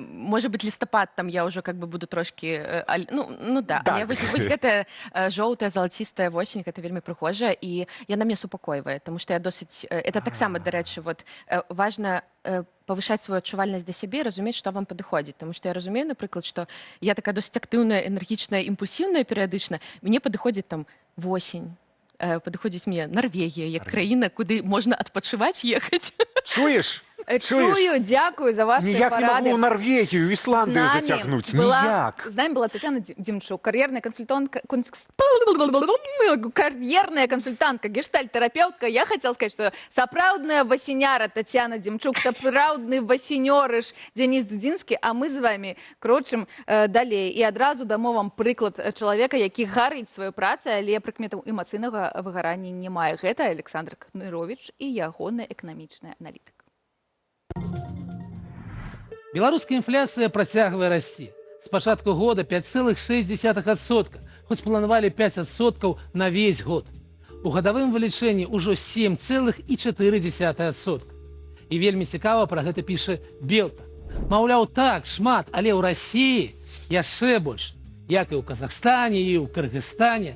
Может быть, лістапад там я ўжо как бы буду трошкі ну да, але вось гэтая жоўтая, залацістая восень, гэта вельмі прыгожая, і яна мне супакойвае, тому что я досыць это таксама, дарэчы, вот важна павышаць сваю адчувальнасць да сябе, разумець, што вам падыходзіць, потому что я разумею, напрыклад, што я такая досыць актыўная, энергічная, імпульсіўная перыядычна, мне падыходзіць там восень, падыходзіць мне Нарвегія як краіна, куды можна адпачываць, ехаць. Чуеш? Чуеш? Чую, дзякую за ваши Ніяк не парады. магу ў Нарвегію, Ісландыю З нами зацягнуць. Ніяк. З нами была Татьяна Демчук, карьерная консультантка, карьерная консультантка, гештальт-терапевтка. Я хотела сказать, что сапраўдная васеняра Татьяна Демчук, сапраўдны васенёрыш Денис Дудинский, а мы з вами крочым далей. І адразу дамо вам прыклад чалавека, які гарыць сваёй працай, але прыкметаў эмацыйнага выгарання не мае. Гэта Александр Кнырович і ягоны эканамічны аналітык. Беларуская інфляцыя працягвае расці. З пачатку года 5,6%, хоць планавалі 5% на весь год. У гадавым вылічэнні ўжо 7,4%. І вельмі цікава пра гэта піша Белта. Маўляў, так, шмат, але ў Расіі яшчэ больш, як і ў Казахстане, і ў Кыргызстане.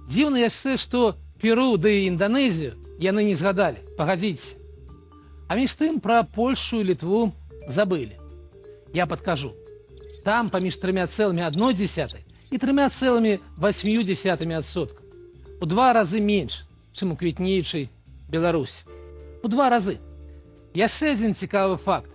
Дзіўна яшчэ, што Перу ды Інданезію яны не згадалі, пагадзіцеся. А між тым пра Польшу і Літву забылі. Я падкажу. Там паміж 3,1 і 3,8%. У два разы менш, чым у квітнеючай Беларусі. У два разы. Яшчэ адзін цікавы факт.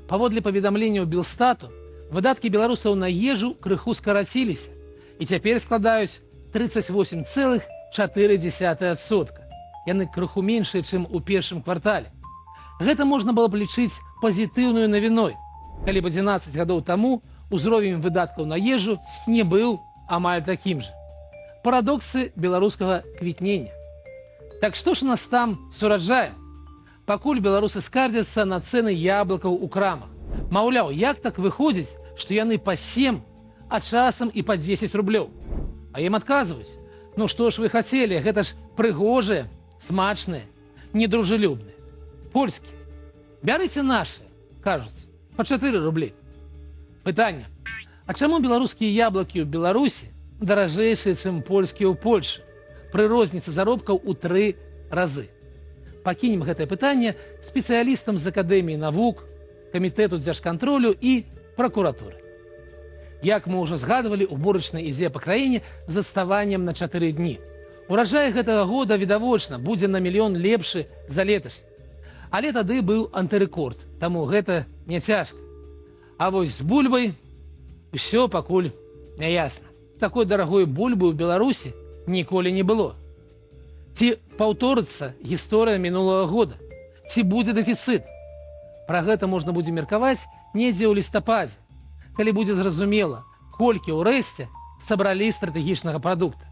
Паводле паведамленняў Белстату, выдаткі беларусаў на ежу крыху скараціліся і цяпер складаюць 38,4%. Яны крыху меншыя, чым у першым квартале. Гэта можна было б лічыць пазітыўнаю навіной, калі б 11 гадоў таму узровень выдаткаў на ежу не быў амаль такім жа. Парадоксы беларускага квітнення. Так што ж у нас там с ураджаем? Пакуль беларусы скардзяцца на цэны яблыкаў у крамах. Маўляў, як так выходзіць, што яны па 7, а часам і па 10 рублёў? А ім адказваюць: ну што ж вы хацелі, гэта ж прыгожыя, смачныя, недружелюбныя. Польскі. Бярыце нашы, кажуць, па 4 рублі. Пытанне. А чаму беларускія яблыкі ў Беларусі даражэйшыя, чым польскія ў Польшы, пры розніцы заробкаў у 3 разы? Пакінем гэтае пытанне спецыялістам з Акадэміі навук, камітэту дзяржкантролю і пракуратуры. Як мы ўжо згадвалі, уборачная ідзе па краіне з адставаннем на 4 дні. Ураджай гэтага года відавочна будзе на мільён лепшы за леташні. Але тады быў антырэкорд, таму гэта не цяжка. А вось з бульбай усё пакуль няясна. Такой дарагой бульбы ў Беларусі ніколі не было. Ці паўторыцца гісторыя мінулага года? Ці будзе дэфіцыт? Пра гэта можна будзе меркаваць недзе ў лістападзе, калі будзе зразумела, колькі ўрэшце сабралі стратэгічнага прадукта.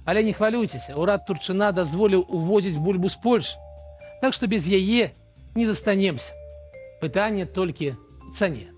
Але не хвалюйцеся, урад Турчына дазволіў увозіць бульбу з Польшы, так што без яе не застанемся. Пытанне толькі ў цане.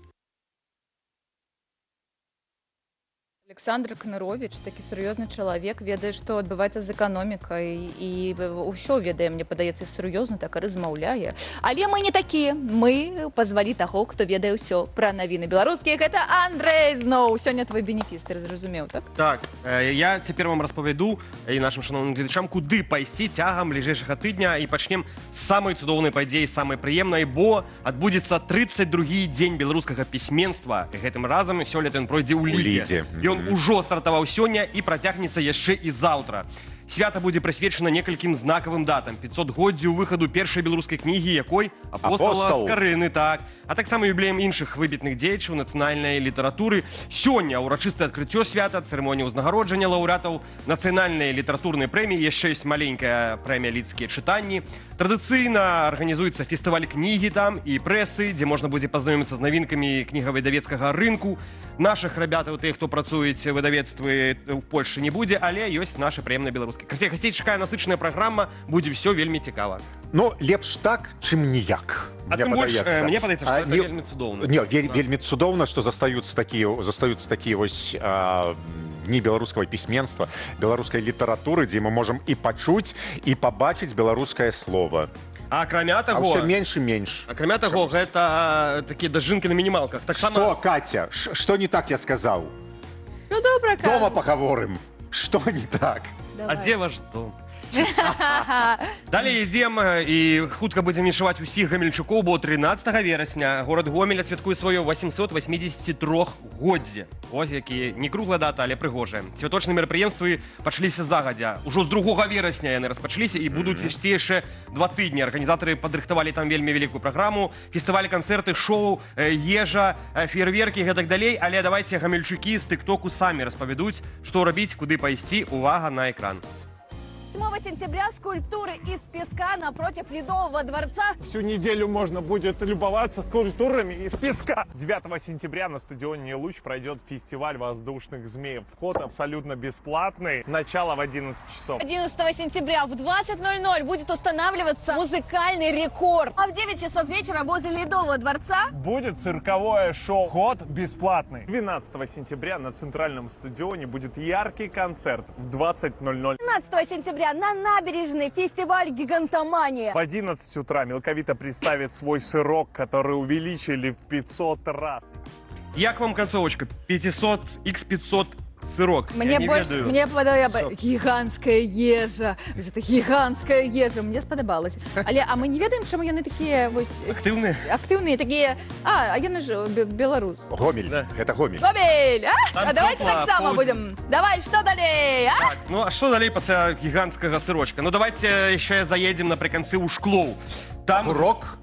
Александр Кнырович, такі сур'ёзны чалавек, ведае, што адбываецца з эканомікай, і ўсё ведае, мне падаецца, і сур'ёзна так і размаўляе. Але мы не такія. Мы пазвалі таго, хто ведае ўсё пра навіны беларускія. Гэта Андрэй зноў. Сёння твой бенефіс, ты зразумеў, так? Так, я цяпер вам распавяду і нашым шаноўным гледачам, куды пайсці цягам бліжэйшага тыдня, і пачнем з самай цудоўнай падзеі, самай прыемнай, бо адбудзецца 32-й дзень беларускага пісьменства. Гэтым разам сёлета ён пройдзе ў У Лідзе. Лідзе. Ён ужо стартаваў сёння і працягнецца яшчэ і заўтра. Свята будзе прысвечана некалькім знакавым датам. 500-годдзю выхаду першай беларускай кнігі, якой Апостала «Апостал». Скарыны, так. А таксама юбілеем іншых выбітных дзеячаў нацыянальнай літаратуры. Сёння ўрачыстае адкрыццё свята, цырымонія ўзнагароджання лаўрэатаў нацыянальнай літаратурнай прэміі, яшчэ ёсць маленькая прэмія «Лідскія чытанні». Традыцыйна арганізуецца фестываль кнігі там і прэсы, дзе можна будзе пазнаёміцца з навінкамі кнігавыдавецкага рынку. Нашых рабятаў, тых, хто працуюць у выдавецтвы, ў Польшчы не будзе, але ёсць нашы прыемныя беларускія. Карацей, гасцей чакае насычаная праграма, будзе ўсё вельмі цікава. Ну, лепш так, чым ніяк. А Мне тым больш, падаецца. мне падаецца, што А, гэта не, вельмі цудоўна. Не, вельмі цудоўна, што застаюцца такія вось дні беларускага пісьменства, беларускай літаратуры, дзе мы можам і пачуць, і пабачыць беларускае слово. А акрамя А таго, ўсё менш і менш. Акрамя таго, гэта такія дажынкі на мінімалках. Таксама Што, Катя, што не так я сказаў? Ну, добра, Дома пагаворым. Што не так? А дзе ваш дом? Далей ідзем і хутка будзем віншаваць усіх гамельчукоў, бо 13 верасня горад Гомель адсвяткуе сваё 883-годдзе. Ось які не круглая дата, але прыгожая. Святочныя мерапрыемствы пачаліся загадзя. Ужо з 2 верасня яны распачаліся і будуць ісці яшчэ 2 тыдні. Арганізатары падрыхтавалі там вельмі вялікую праграму, фестывалі, канцэрты, шоу, ежа, феерверкі і гэтак далей. Але давайте гамельчукі з тыктоку самі распавядуць, што рабіць, куды пайсці. Увага на экран. 7 сентября скульптуры из песка напротив Ледового дворца. Всю неделю можно будет любоваться скульптурами из песка. 9 сентября на стадионе «Луч» пройдет фестиваль воздушных змеев. Вход абсолютно бесплатный. Начало в 11 часов. 11 сентября в 20:00 будет устанавливаться музыкальный рекорд. А в 9 часов вечера возле Ледового дворца будет цирковое шоу. Вход бесплатный. 12 сентября на центральном стадионе будет яркий концерт в 20:00. 15 сентября на набережной фестиваль «Гигантомания». В 11 утра Мелковито представит свой сырок, который увеличили в 500 раз. Як вам канцовачка? 500 x500 сырок. Мне Я не больш ведаю. Мне падабаецца Всё. Гіганцкая ежа. Гэта гіганцкая ежа, мне спадабалась. Але а мы не ведаем, чаму яны такія вось актыўныя, актыўныя такія. А яны ж беларус. Гомель. Гэта Гомель. Гомель, а? Там А давайте цёпла, таксама поўдзень. будзем. Давай, што далей, а? Так, ну а што далей пасля гіганцкага сырочка? Ну, давайте яшчэ заедзем напрыканцы ў Шклоў. Там Рок?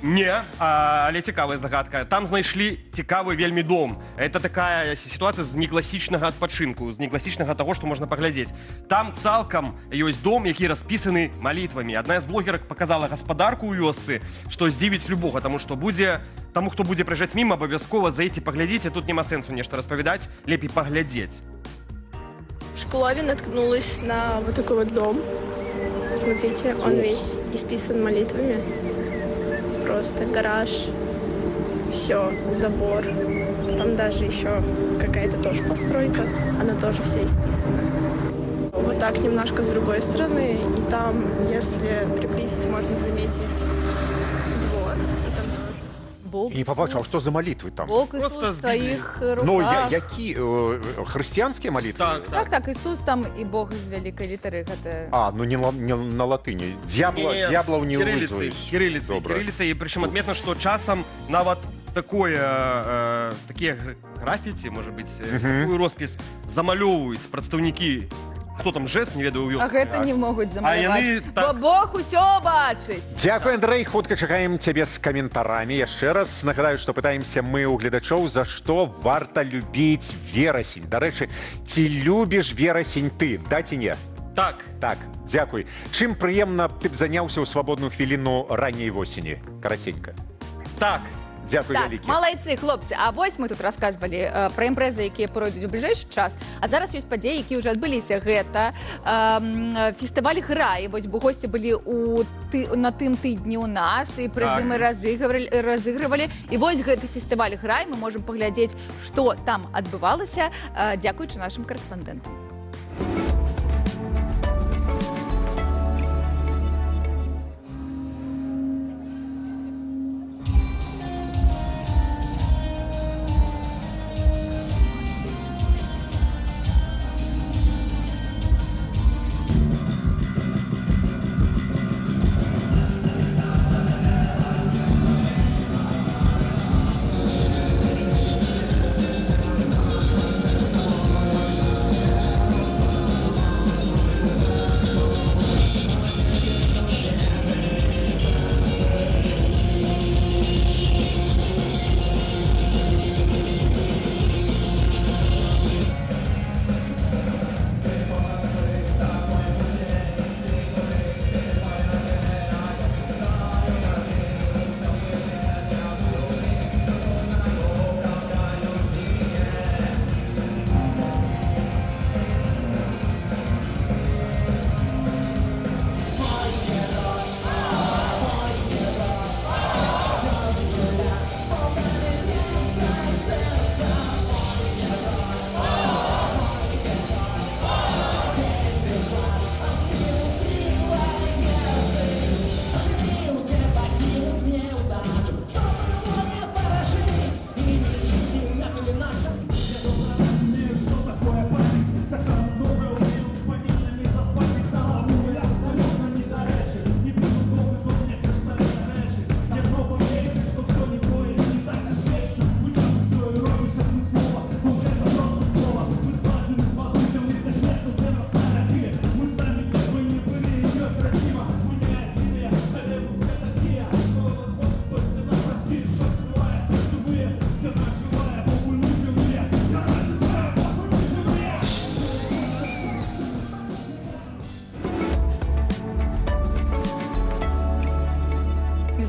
Не, але цікавая здагадка. Там знайшлі цікавы вельмі дом. Это такая сітуацыя з некласічнага адпачынку, з некласічнага таго, што можна паглядзець. Там цалкам ёсць дом, які распісаны малітвамі. Адна з блогерак показала гаспадарку ў вёсцы, што здзівіць любога, таму што будзе таму, хто будзе праязджаць міма, абавязкова зайці паглядзіць, тут няма сэнсу нешта распавядаць, лепей паглядзець. В Шклове наткнулась на вот такой вот дом. Смотрите, он весь исписан молитвами. Просто гараж, все, забор. Там даже еще какая-то тоже постройка, она тоже вся исписана. Вот так немножко с другой стороны, и там, если приблизить, можно заметить двор. И там тоже. Бог Не пабачыў, а што за малітвы там? Бог Ісус в тваіх руках. Ну, які хрысціянскія малітвы? Так, Ісус там і Бог з вялікай літары, гэта. А, ну не на латыні. Д'ябла, Не, д'яблаў не кірыліцай, вызваеш. кірыліцай, Добра. кірыліцай, і прычым адметна, што часам нават такое, такія графіці, можа быць, такую роспіс замалёўваюць прадстаўнікі, хто там жэс, не ведаю, у А вёсцы. гэта не могуць А яны замаляваць. так Бо Бог усё бачыць. Дзякуй, Андрэй, хутка чакаем цябе з каментарамі. Яшчэ раз нагадаю, што пытаемся мы ў гледачоў, за што варта любіць верасень. Дарэчы, ці любіш верасень ты, да ці не? Так. Так, дзякуй. Чым прыемна ты б заняўся ў свабодную хвіліну ранняй восені? Караценька. Так. Дзякуй Так, вялікі. малайцы, хлопцы. А вось мы тут расказвалі пра імпрэзы, якія пройдуць у бліжэйшы час. А зараз ёсць падзеі, якія ўжо адбыліся. Гэта фестываль «Грай». Вось бо госці былі на тым тыдні ў нас, і прызы мы разыгрывалі. І вось гэты фестываль «Грай», мы можам паглядзець, што там адбывалася, дзякуючы нашым карэспандэнтам.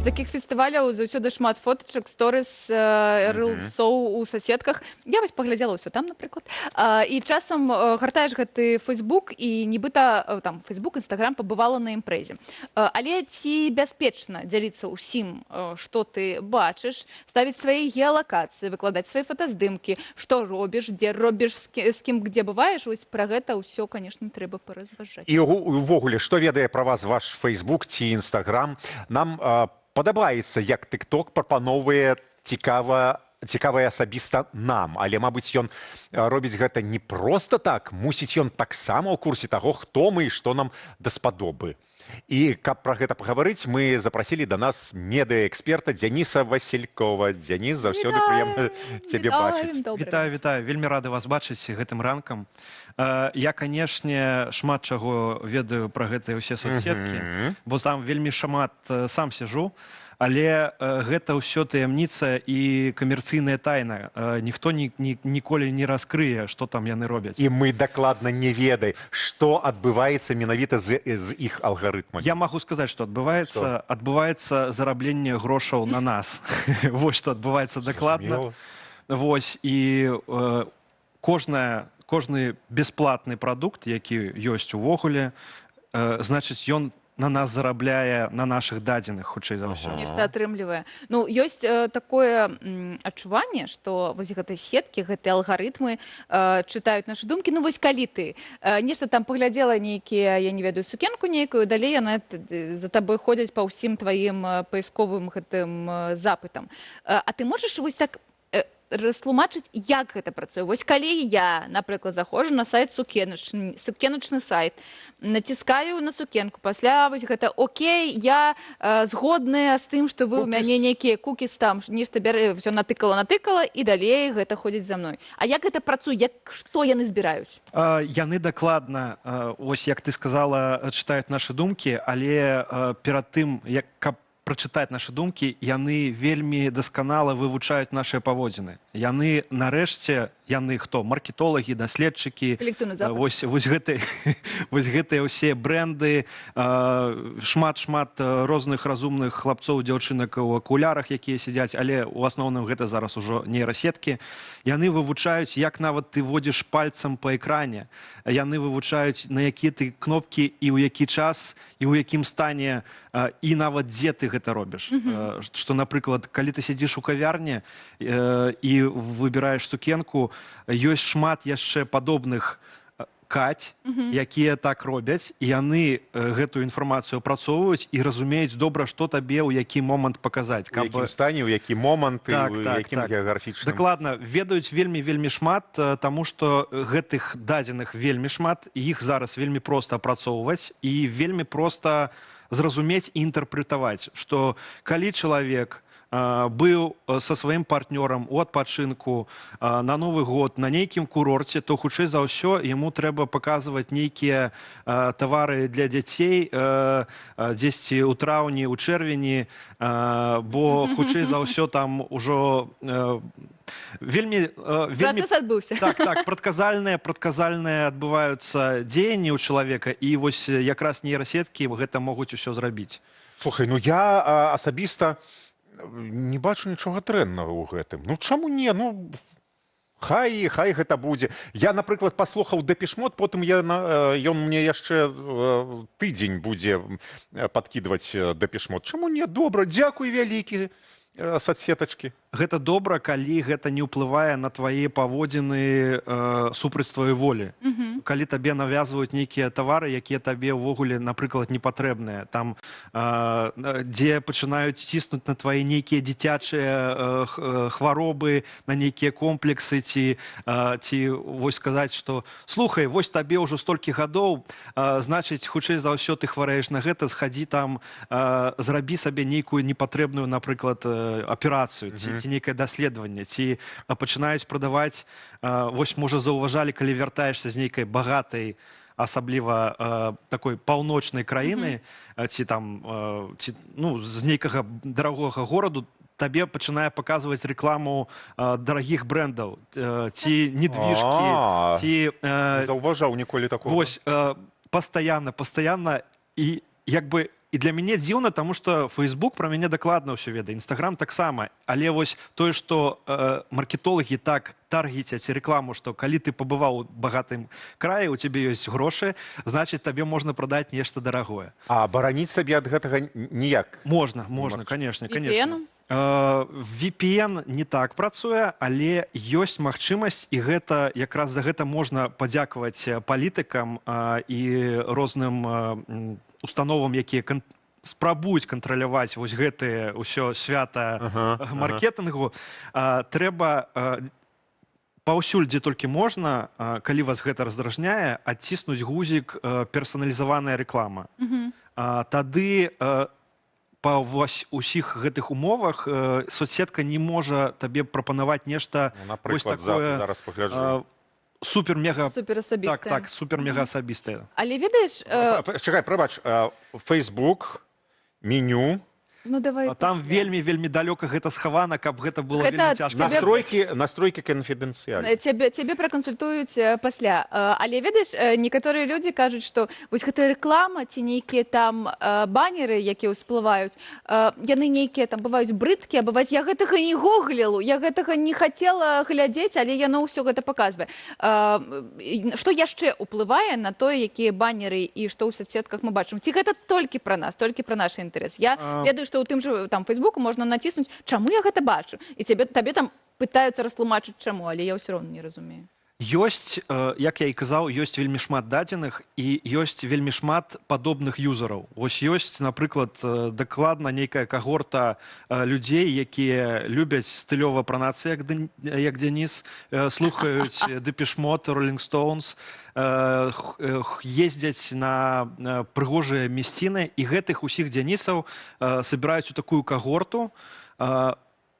З такіх фестываляў заўсёды шмат фотачак, сторыс, рылсоў у соцсетках. Я вось паглядзела ўсё там, напрыклад. І часам гартаеш гэты Facebook і нібыта там Facebook, Instagram пабывала на імпрэзе. Але ці бяспечна дзяліцца ўсім, што ты бачыш, ставіць свае геалакацыі, выкладаць свае фотаздымкі, што робіш, дзе робіш, з кім, дзе бываеш, вось пра гэта ўсё, канешне, трэба паразважаць. І увогуле, што ведае пра вас ваш Facebook ці Instagram? Нам падабаецца, як TikTok прапаноўвае цікавае асабіста нам, але, мабыць, ён робіць гэта не проста так, мусіць, ён таксама ў курсе таго, хто мы і што нам даспадобы. І каб пра гэта пагаварыць, мы запрасілі да нас медыаэксперта Дзяніса Васількова. Дзяніс, заўсёды прыемна цябе бачыць. Вітаю, вітаю. Вельмі рады вас бачыць гэтым ранкам. Я, канешне, шмат чаго ведаю пра гэтыя ўсе соцсеткі, бо там вельмі шмат сам сижу, але гэта ўсё таямніца і камерцыйная тайна. Ніхто ніколі не раскрые, што там яны робяць. І мы дакладна не ведаем, што адбываецца менавіта з іх алгарытмамі. Я магу сказаць, што адбываецца. Што? Адбываецца зарабленне грошаў на нас. Вось што адбываецца дакладна. Зразумела. Вось, і кожны бясплатны прадукт, які ёсць увогуле, значыць, ён на нас зарабляе, на нашых дадзеных, хутчэй за ўсё. Нешта атрымлівае. Ёсць такое адчуванне, што вось гэтыя сеткі, гэтыя алгарытмы чытаюць нашы думкі. Вось калі ты нешта там паглядзела нейкія, я не ведаю, сукенку нейкую, далей яна за табой ходзяць па ўсім тваім паісковым гэтым запытам. А ты можаш вось так растлумачыць, як гэта працуе. Вось калі я, напрыклад, заходжу на сайт сукеначны, сукеначны сайт, націскаю на сукенку, пасля вось гэта окей, я згодная з тым, што вы ў мяне нейкія кукіс там нешта бярэ, всё натыкала, натыкала, і далей гэта ходзіць за мной. А як гэта працуе, як, што яны збіраюць? Яны дакладна, ось як ты сказала, чытаюць нашы думкі, але перад тым, як каб прачытаць нашы думкі, яны вельмі дасканала вывучаюць нашыя паводзіны. Яны нарэшце, яны хто? Маркетолагі, даследчыкі, Калектыўны запад. Вось гэтыя ўсе бренды, шмат-шмат розных разумных хлапцоў, дзяўчынак у акулярах, якія сядзяць, але ў асноўным гэта зараз ужо нейрасеткі. Яны вывучаюць, як нават ты водзіш пальцам па экране. Яны вывучаюць, на якія ты кнопкі і ў які час, і ў якім стане, і нават дзе ты гэта робіш. Што, напрыклад, калі ты сядзіш у кавярні і выбіраеш сукенку, ёсць шмат яшчэ падобных Каць, якія так робяць, і яны гэтую інфармацыю апрацоўваюць і разумеюць добра, што табе ў які момант паказаць. У якім стане, у які момант і у якім геаграфічным. Дакладна, ведаюць вельмі, вельмі шмат, таму што гэтых дадзеных вельмі шмат, і іх зараз вельмі проста апрацоўваць і вельмі проста зразумець і інтэрпрэтаваць, што калі чалавек быў са сваім партнёрам у адпачынку на Новы год на нейкім курорце, то хутчэй за ўсё яму трэба паказваць нейкія тавары для дзяцей дзесьці ў траўні, у чэрвені, бо хутчэй за ўсё там ужо вельмі Працэс адбыўся. Так, прадказальныя адбываюцца дзеянні ў чалавека, і вось якраз нейрасеткі гэта могуць усё зрабіць. Слухай, ну я асабіста не бачу нічога дрэннага ў гэтым. Ну чаму не? Ну хай гэта будзе. Я, напрыклад, паслухаў Дэпеш Мод, потым ён мне яшчэ тыдзень будзе падкідваць Дэпеш Мод. Чаму не? Добра, дзякуй вялікі, соцсетачкі. Гэта добра, калі гэта не ўплывае на твае паводзіны супраць тваёй волі. Калі табе навязваюць нейкія тавары, якія табе ўвогуле, напрыклад, не патрэбныя, там, дзе пачынаюць ціснуць на твае нейкія дзіцячыя хваробы, на нейкія комплексы, ці вось сказаць, што слухай, вось табе ўжо столькі гадоў, значыць, хутчэй за ўсё ты хварэеш на гэта, схадзі там, зрабі сабе нейкую непатрэбную, напрыклад, аперацыю, ці нейкае даследаванне, ці пачынаюць прадаваць, вось, можа, заўважалі, калі вяртаешся з нейкай багатай, асабліва такой паўночнай краіны, ці там, ці, ну, з нейкага дарагога гораду, табе пачынае паказваць рэкламу дарагіх брэндаў, ці недвижки, ці Не заўважаў ніколі такога. Вось, пастаянна, пастаянна, і як бы і для мяне дзіўна, таму што Facebook пра мяне дакладна ўсё ведае, Instagram таксама, але вось тое, што маркетолагі так таргецяць рэкламу, што калі ты пабываў у багатым краі, у цябе ёсць грошы, значыць, табе можна прадаць нешта дарагое. А бараніць сабе ад гэтага ніяк? Можна, можна, канешне, VPN? Канешне. VPN не так працуе, але ёсць магчымасць, і гэта якраз за гэта можна падзякаваць палітыкам і розным установам, якія спрабуюць кантраляваць вось гэтае ўсё свята маркетынгу. Трэба паўсюль, дзе толькі можна, калі вас гэта раздражняе, адціснуць гузік персаналізаваная рэклама. Тады па вось усіх гэтых умовах соцсетка не можа табе прапанаваць нешта Ну, напрыклад, вось такое, зараз пагляджу. Супер-мега Суперасабістае. Так, супер-мега асабістае. Але ведаеш, Чакай, прабач, Facebook, меню. Ну, давай А там пасля. вельмі, вельмі далёка гэта схавана, каб гэта было Гэта вельмі цяжка. Настройкі канфідэнцыяльныя. Цябе пракансультуюць пасля. Але ведаеш, некаторыя людзі кажуць, што вось гэтая рэклама ці нейкія там банеры, якія ўсплываюць, яны нейкія там бываюць брыдкія, бываюць, я гэтага не гуглілу, я гэтага не хацела глядзець, але яно ўсё гэта паказвае. Што яшчэ ўплывае на тое, якія банеры і што ў соцсетках мы бачым? Ці гэта толькі пра нас, толькі пра наш інтарэс? Я ведаю, што ў тым жа там Фейсбуку можна націснуць, чаму я гэта бачу, і табе там пытаюцца растлумачыць чаму, але я ўсё роўна не разумею. Ёсць, як я і казаў, ёсць вельмі шмат дадзеных і ёсць вельмі шмат падобных юзараў. Вось ёсць, напрыклад, дакладна нейкая кагорта людзей, якія любяць стылёва апранацца, як Дзяніс, слухаюць Depeche Mode, Rolling Stones, ездзяць на прыгожыя мясціны, і гэтых усіх Дзянісаў сабіраюць у такую кагорту,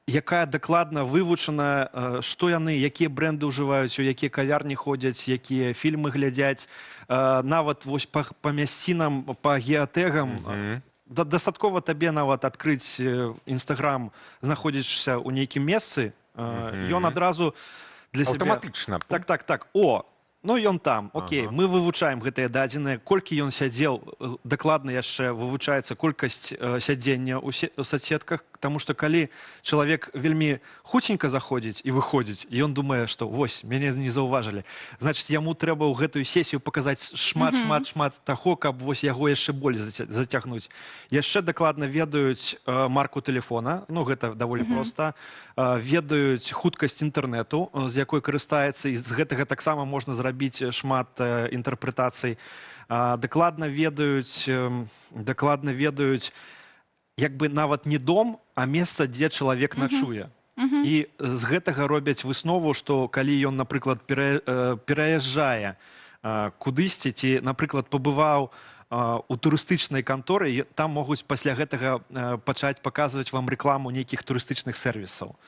якая дакладна вывучана, што яны, якія бренды ўжываюць, у якія кавярні ходзяць, якія фільмы глядзяць, нават вось па мясцінам, па геатэгам. Дастаткова табе нават адкрыць Інстаграм, знаходзішся ў нейкім месцы, ён адразу для сябе Аўтаматычна. Так. О, ну ён там, окей, мы вывучаем гэтыя дадзеныя, колькі ён сядзеў, дакладна яшчэ вывучаецца колькасць сядзення ў соцсетках, таму што калі чалавек вельмі хуценька заходзіць і выходзіць, і ён думае, што вось, мяне не заўважылі, значыць, яму трэба ў гэтую сесію паказаць шмат, шмат, шмат таго, каб вось яго яшчэ болей зацягнуць. Яшчэ дакладна ведаюць марку тэлефона, ну гэта даволі проста, ведаюць хуткасць інтэрнэту, з якой карыстаецца, і з гэтага таксама можна зрабіць шмат інтэрпрэтацый. Дакладна ведаюць як бы нават не дом, а месца, дзе чалавек начуе. І з гэтага робяць выснову, што калі ён, напрыклад, пераязджае кудысьці ці, напрыклад, пабываў у турыстычнай канторы, і там могуць пасля гэтага пачаць паказваць вам рэкламу нейкіх турыстычных сэрвісаў.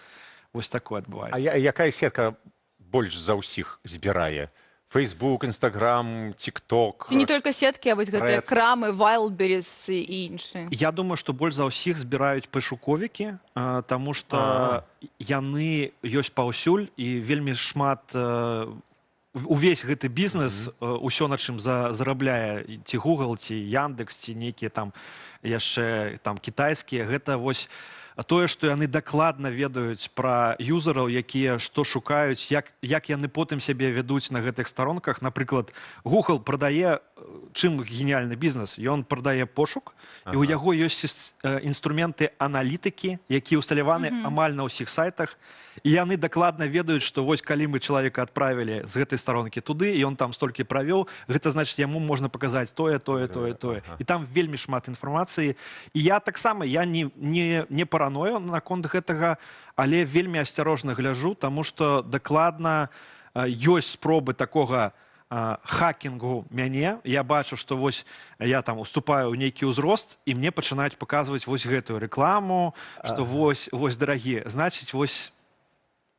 Вось такое адбываецца. А якая сетка больш за ўсіх збірае? Facebook, Instagram, TikTok? Ці не только сеткі, а вось гэтыя Threads. крамы, Wildberries і іншыя. Я думаю, што больш за ўсіх збіраюць пашуковікі, таму што яны ёсць паўсюль і вельмі шмат увесь гэты бізнес, усё, на чым зарабляе і ці Google, ці Яндекс, ці нейкія там яшчэ там кітайскія, гэта вось тое, што яны дакладна ведаюць пра юзараў, якія што шукаюць, як яны потым сябе вядуць на гэтых старонках. Напрыклад, Google прадае, чым геніяльны бізнес, ён прадае пошук, і ў яго ёсць інструменты аналітыкі, якія ўсталяваны амаль на ўсіх сайтах, і яны дакладна ведаюць, што вось калі мы чалавека адправілі з гэтай старонкі туды, і ён там столькі правёў, гэта значыць, яму можна паказаць тое, тое, тое, тое. І там вельмі шмат інфармацыі. І я таксама, я не параною наконт гэтага, але вельмі асцярожна гляжу, таму што дакладна ёсць спробы такога хакінгу мяне. Я бачу, што вось я там уступаю ў нейкі ўзрост, і мне пачынаюць паказваць вось гэтую рэкламу, што вось, дарагі, значыць, вось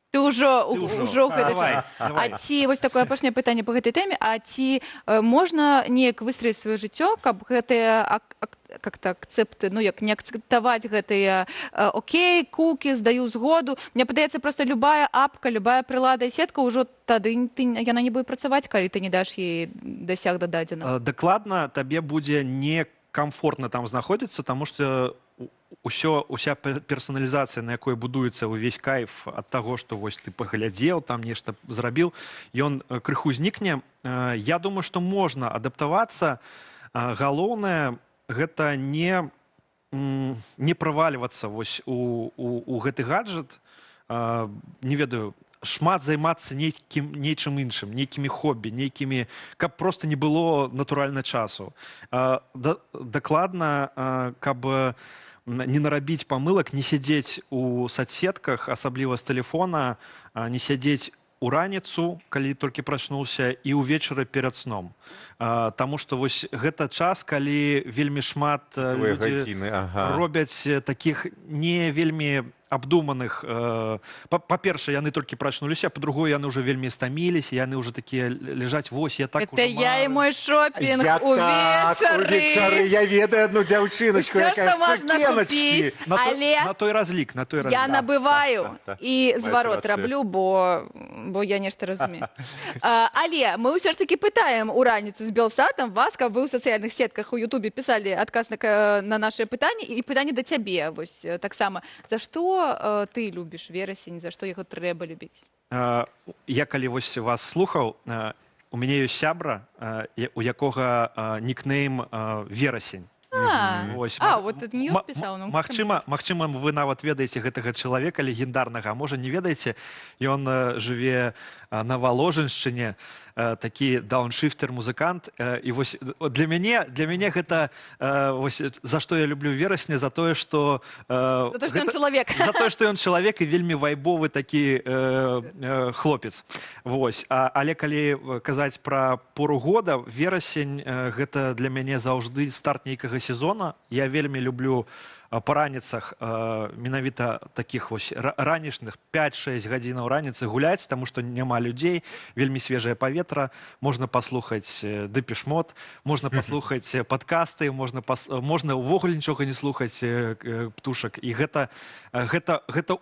Ты ўжо Ты ўжо. ўжо ў гэты Давай, час. давай. А ці вось такое апошняе пытанне по гэтай тэме, а ці можна неяк выстраіць сваё жыццё, каб гэтыя как-то акцэпты, ну як не акцэптаваць гэтыя окей, кукі, здаю згоду. Мне падаецца, просто любая апка, любая прылада і сетка ўжо тады ты, яна не будзе працаваць, калі ты не даш ей дасяг да дадзеных. Дакладна табе будзе некамфортна там знаходзіцца, таму што уся персаналізацыя, на якой будуецца ўвесь кайф ад таго, што вось ты паглядзеў, там нешта зрабіў, ён крыху знікне. Я думаю, што можна адаптавацца. Галоўнае гэта не правальвацца вось у гэты гаджет, не ведаю, шмат займацца нейкім нечым іншым, нейкімі хобі, нейкімі, каб просто не было натуральна часу. Дакладна, каб не нарабіць памылак, не сядзець у соцсетках, асабліва з тэлефона, не сядзець у раніцу, калі толькі прачнуўся, і ўвечары перад сном. Таму што вось гэта час, калі вельмі шмат Твои людзі гадзіны, ага. робяць такіх не вельмі абдуманых, па-першае, яны толькі прачнуліся, па-другое, яны ўжо вельмі стаміліся, яны ўжо такія ляжаць, вось я так Это ужо я і мару. мой шопінг Я так, увечары. увечары. Я ведаю одну дзяўчыначку, Всё, якая што можна сукеначкі. купіць, На той, але на той разлік, на той разлік. я набываю і Маеш зварот рацыю. раблю, бо я нешта разумею. Але мы ўсё ж такі пытаем у раніцу з Белсатам вас, каб вы ў сацыяльных сетках, у Ютубе пісалі адказ на нашыя пытанні, і пытанне да цябе вось таксама. За што ты любіш верасень, за што яго трэба любіць? Я калі вось вас слухаў, у мяне ёсць сябра, у якога нікнейм Верасень. Вось, Вот это не ён пісаў, ну, Магчыма, вы нават ведаеце гэтага чалавека легендарнага, а можа, не ведаеце. Ён жыве на Валожыншчыне, такі дауншифтер музыкант. І вось для мяне гэта вось за што я люблю Верасня, за тое, што За то, што ён чалавек. За тое, што ён чалавек і вельмі вайбовы такі хлопец. Вось. Але калі казаць пра пору года, верасень гэта для мяне заўжды старт нейкага сезона. Я вельмі люблю па раніцах, менавіта такіх вось ранішных 5-6 гадзінаў раніцы гуляць, таму што няма людзей, вельмі свежае паветра, можна паслухаць Дэпеш Мод, можна паслухаць падкасты, можна ўвогуле нічога не слухаць, птушак. І гэта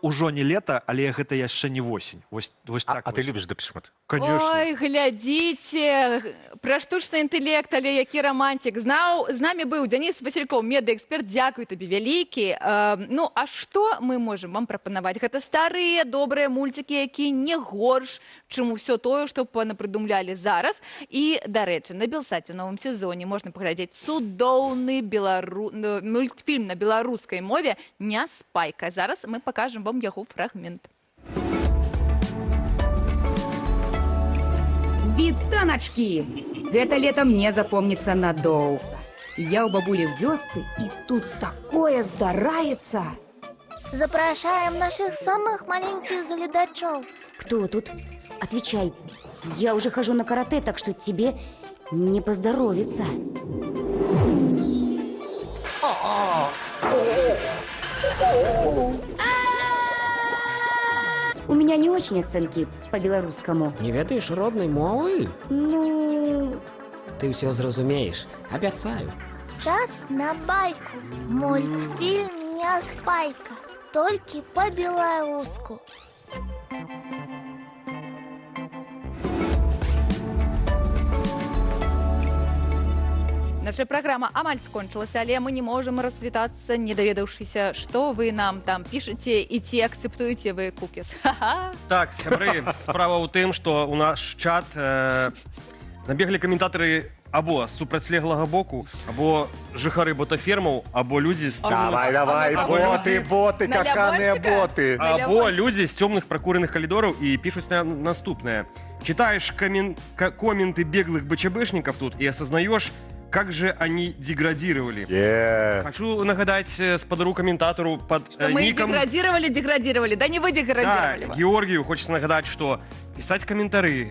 ўжо не лета, але гэта яшчэ не восень. Вось так. А ты Вось. Любіш Дэпеш Мод? Конечно. Ой, глядзіце, пра штучны інтэлект, але які рамантик. З намі быў Дзяніс Васількоў, медыаэксперт. Дзякуй табе вялікі. Ну, а што мы можам вам прапанаваць? Гэта старыя добрыя мульцікі, якія не горш, чым усё тое, што панапрыдумлялі зараз. І, дарэчы, на Белсаце ў новым сезоне можна паглядзець цудоўны мультфільм на беларускай мове «Няспайка». Зараз мы пакажам вам яго фрагмент. Вітаначкі! Гэта лета мне запомніцца надоўга. Я ў бабулі ў вёсцы, і тут такое здараецца. Запрашаем наших самых маленьких глядачоў. Кто тут? Отвечай. Я уже хожу на карате, так что тебе не поздоровится. У меня не очень оценки по белорусскому. Не ведаеш роднай мовы? Ну. Ты ўсё зразумееш, абяцаю. Час на байку. Мультфільм «Няспайка». Толькі па-беларуску. Наша праграма амаль скончылася, але мы не можам развітацца, не даведаўшыся, што вы нам там пішаце і ці акцэптуеце вы кукіс. Ха-ха. Так, сябры, справа ў тым, што ў наш чат набеглі каментатары або з супрацьлеглага боку, або жыхары ботафермаў, або людзі з цёмных- Давай, давай, або боты, боты, На каханыя Лявончыка? боты. На Або Лявончыка? людзі з цёмных пракураных калідораў і пішуць на наступнае. Читаешь комменты беглых БЧБшников тут и осознаешь, как же они деградировали. Хочу нагадаць спадару каментатору под Что мы ником деградировали, деградировали. Да не вы деградировали. Да, Георгию хочется нагадаць, что пісаць каментары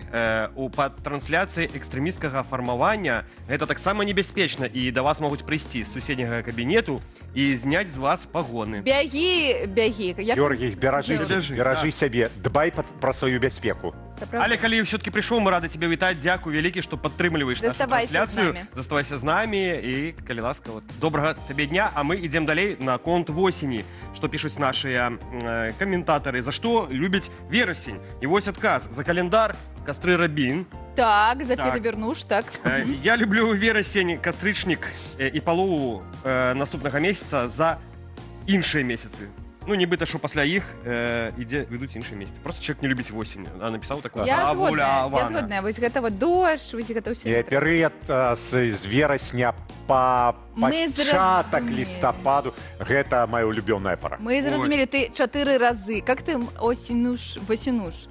пад трансляцыяй экстрэмісцкага фармавання — гэта таксама небяспечна, і да вас могуць прыйсці з суседняга кабінету і зняць з вас пагоны. Бягі, бягі. Георгій, беражы, Беражы, беражы да. сябе, дбай пра сваю бяспеку. Сапраўды. Але калі все-таки прыйшоў, мы рады тебе вітаць. Дзякуй вялікі, што падтрымліваеш нашу Заставайся з трансляцыю. намі. Заставайся з намі і, калі ласка, вот, добрага табе дня. А мы ідзем далей на конт восені. Што пішуць нашыя каментатары, за што любяць верасень? І вось адказ: за календар, кастры рабін. Так, за Так. перевернуш, так. Я люблю верасень, кастрычнік і палову наступнага месяца за іншыя месяцы. Ну, нібыта, що пасля іх ідзе ідуць іншыя месяцы. Просто человек не любіць восень, а напісаў такое. Я згодная, я згодная. Вось гэта вот дождж, вось гэта ўсё. І перыяд з верасня па Мы пачатак зразумелі. лістападу — гэта моя улюбёная пара. Мы зразумелі, ты чатыры разы. Как ты осенуш, восенуш?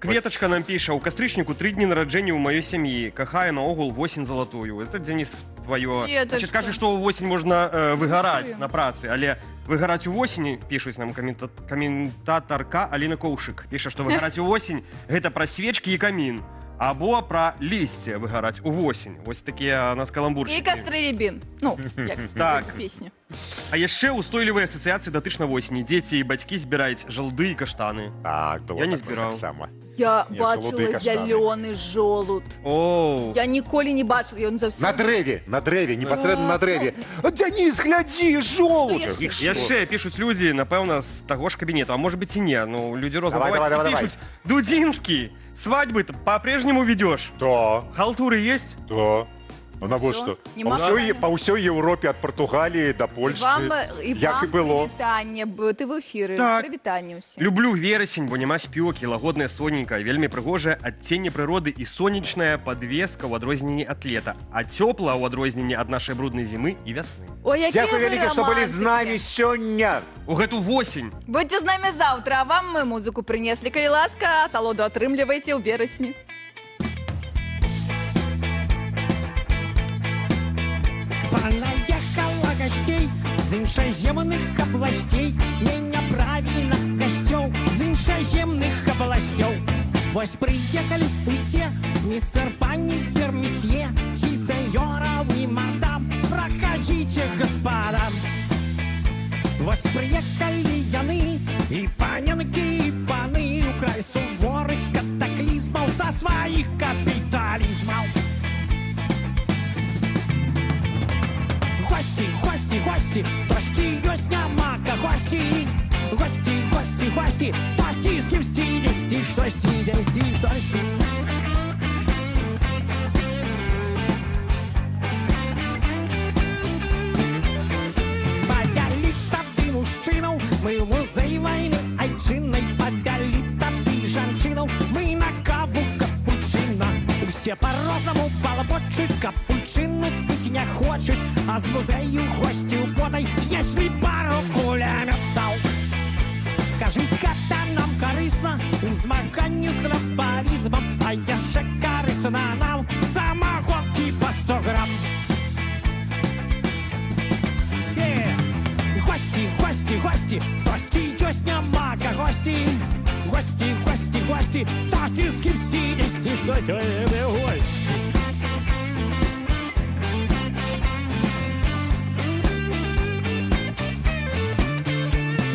Кветачка нам піша: у кастрычніку 3 дні нараджэння ў маёй сям'і. Кахаю наогул восень залатую. Это, Денис, твоё. Кветачка. Значит, кажа, што ў восень можна выгараць Чуем. на працы, але выгараць у восені, пішуць нам каментатарка Аліна Коўшык. Піша, што выгараць у восень — гэта пра свечкі і камін. Або пра лісце выгараць у восень. Вось такія у нас І каламбурчыкі. кастры рябін. Ну, як Так. песня. А яшчэ устойлівыя асацыяцыі датычна восені. Дзеці і бацькі збіраюць жалуды і каштаны. Так, было Я не такое збіраў. таксама. Я Не, жалуды і бачыла каштаны. зялёны жолуд. Оу. Я ніколі не бачыла, ён заўсёды. На дрэве, на дрэве, непасрэдна на дрэве. Дзяніс, глядзі, жолуд! Што І што? Яшчэ пішуць людзі, напэўна, з таго ж кабінету, а может быть і не. Ну, людзі розныя Давай, бываюць. давай, І давай. пішуць: Дудзінскі, свадьбы ты по-прежнему ведешь? Да. Халтуры есть? Да. Ну, навошта? Няма Па ўсёй, пытання. па ўсёй Еўропе ад Португаліі да Польшчы, Вам, і як вам і было. Прывітанне, ты в эфіры. Так. Прывітанне ўсім. Люблю верасень, бо няма спёкі, лагоднае сонейка, вельмі прыгожае адценне прыроды і сонечная падвеска ў адрозненні ад лета, а цёпла ў адрозненні ад нашай бруднай зімы і вясны. Ой, якія Дзякуй вы вялікі, што былі з рамантыкі. намі сёння. У гэту восень. Будьце з намі заўтра, а вам мы музыку прынеслі. Калі ласка, асалоду атрымлівайце ў верасні. Понаехала гостей з іншаземных областей. Меня правильно гостёў з іншаземных областёў. Вось приехали усе, мистер пани месье, си сеньора и мадам, проходите, господа. Вось приехали яны, и панянки, и паны, у край суворых катаклизмов за своих капитализмов. Гости, гости, гости, гости, ёсць няма кагосьці. Гости, гости, гости, гости, з кімсьці, дзесьці, штосьці, дзесьці, штосьці. Павялі тады мужчынаў мы ў музей вайны айчыннай, павялі тады жанчынаў мы на каву капучына. Усе по-рознаму балабочуць, капучыну піць не хочуць, а з музею госці ў потай знеслі пару кулямётаў. Кажуць, гэта нам карысна у змаганні з глобалізмам, а яшчэ карысна нам самагонкі па 100 грам. Гости, гости, гости, гости, ёсць няма кагосьці. Гости, гости, гости, гости, з кімсьці, дзесьці, штось, гости.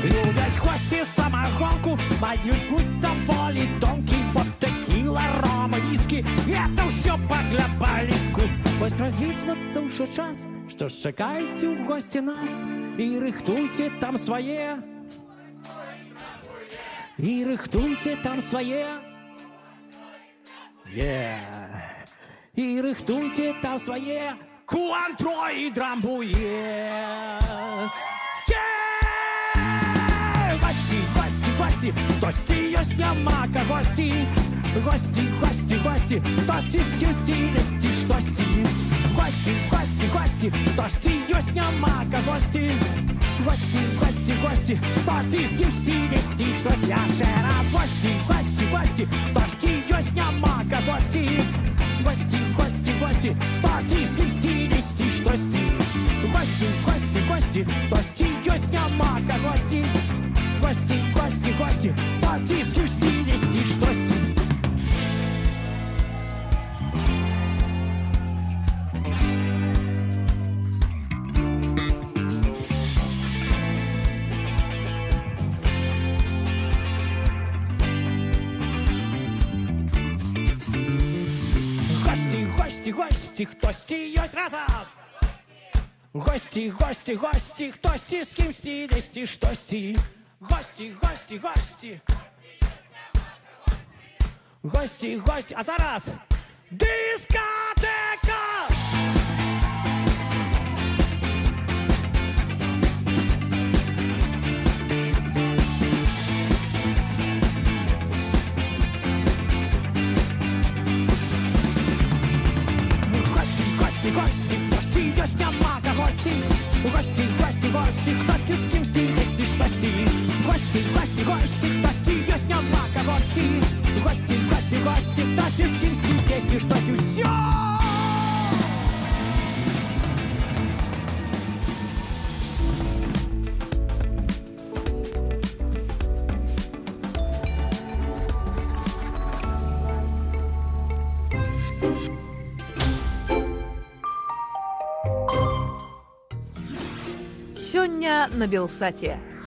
Любяць госці самагонку, маюць густ даволі тонкі, бо тэкіла, рома, віскі, гэта ўсё па глябаліску. Вось развітвацца ўжо час, што ж чакайце ў госці нас і рыхтуйце там свае. І рыхтуйце там свае. Е. І рыхтуйце там свае куантро і драмбуе. Гости, гости, гости, гости, ёсць няма кагосьці. Гости, гости, гости, гости, з кімсьці, дзесьці, штосьці. Гости, гости, гости, гости, ёсць няма кагосьці. Гости, гости, гости, гости, з кімсьці, дзесьці, штосьці. Яшчэ раз. Гости, гости, гости, гости, ёсць няма кагосьці. Гости, гости, гости, гости, з кімсьці, дзесьці, штосьці. Гости, гости, гости, гости, ёсць няма кагосьці. Гости, гости, гости, гости, з кімсьці, дзесьці, штосьці. Гости, гости, гости, хтосьці ёсць разам. Гости, гости, гости, хтосьці з кімсьці, дзесьці, штосьці. Гости, гости, гости. Гости, гости. А зараз дискотека! Гости, гости, гости, гости, ёсць няма кагосьці. Гости, гости, гости, хтосьці з кімсьці, дзесьці, штосьці. Гости, гости, гости, хтосьці, ёсць няма кагосьці. Гости, гости, гости, хтосьці з кімсьці, дзесьці, штосьці. Усё! Сёння на Белсаце.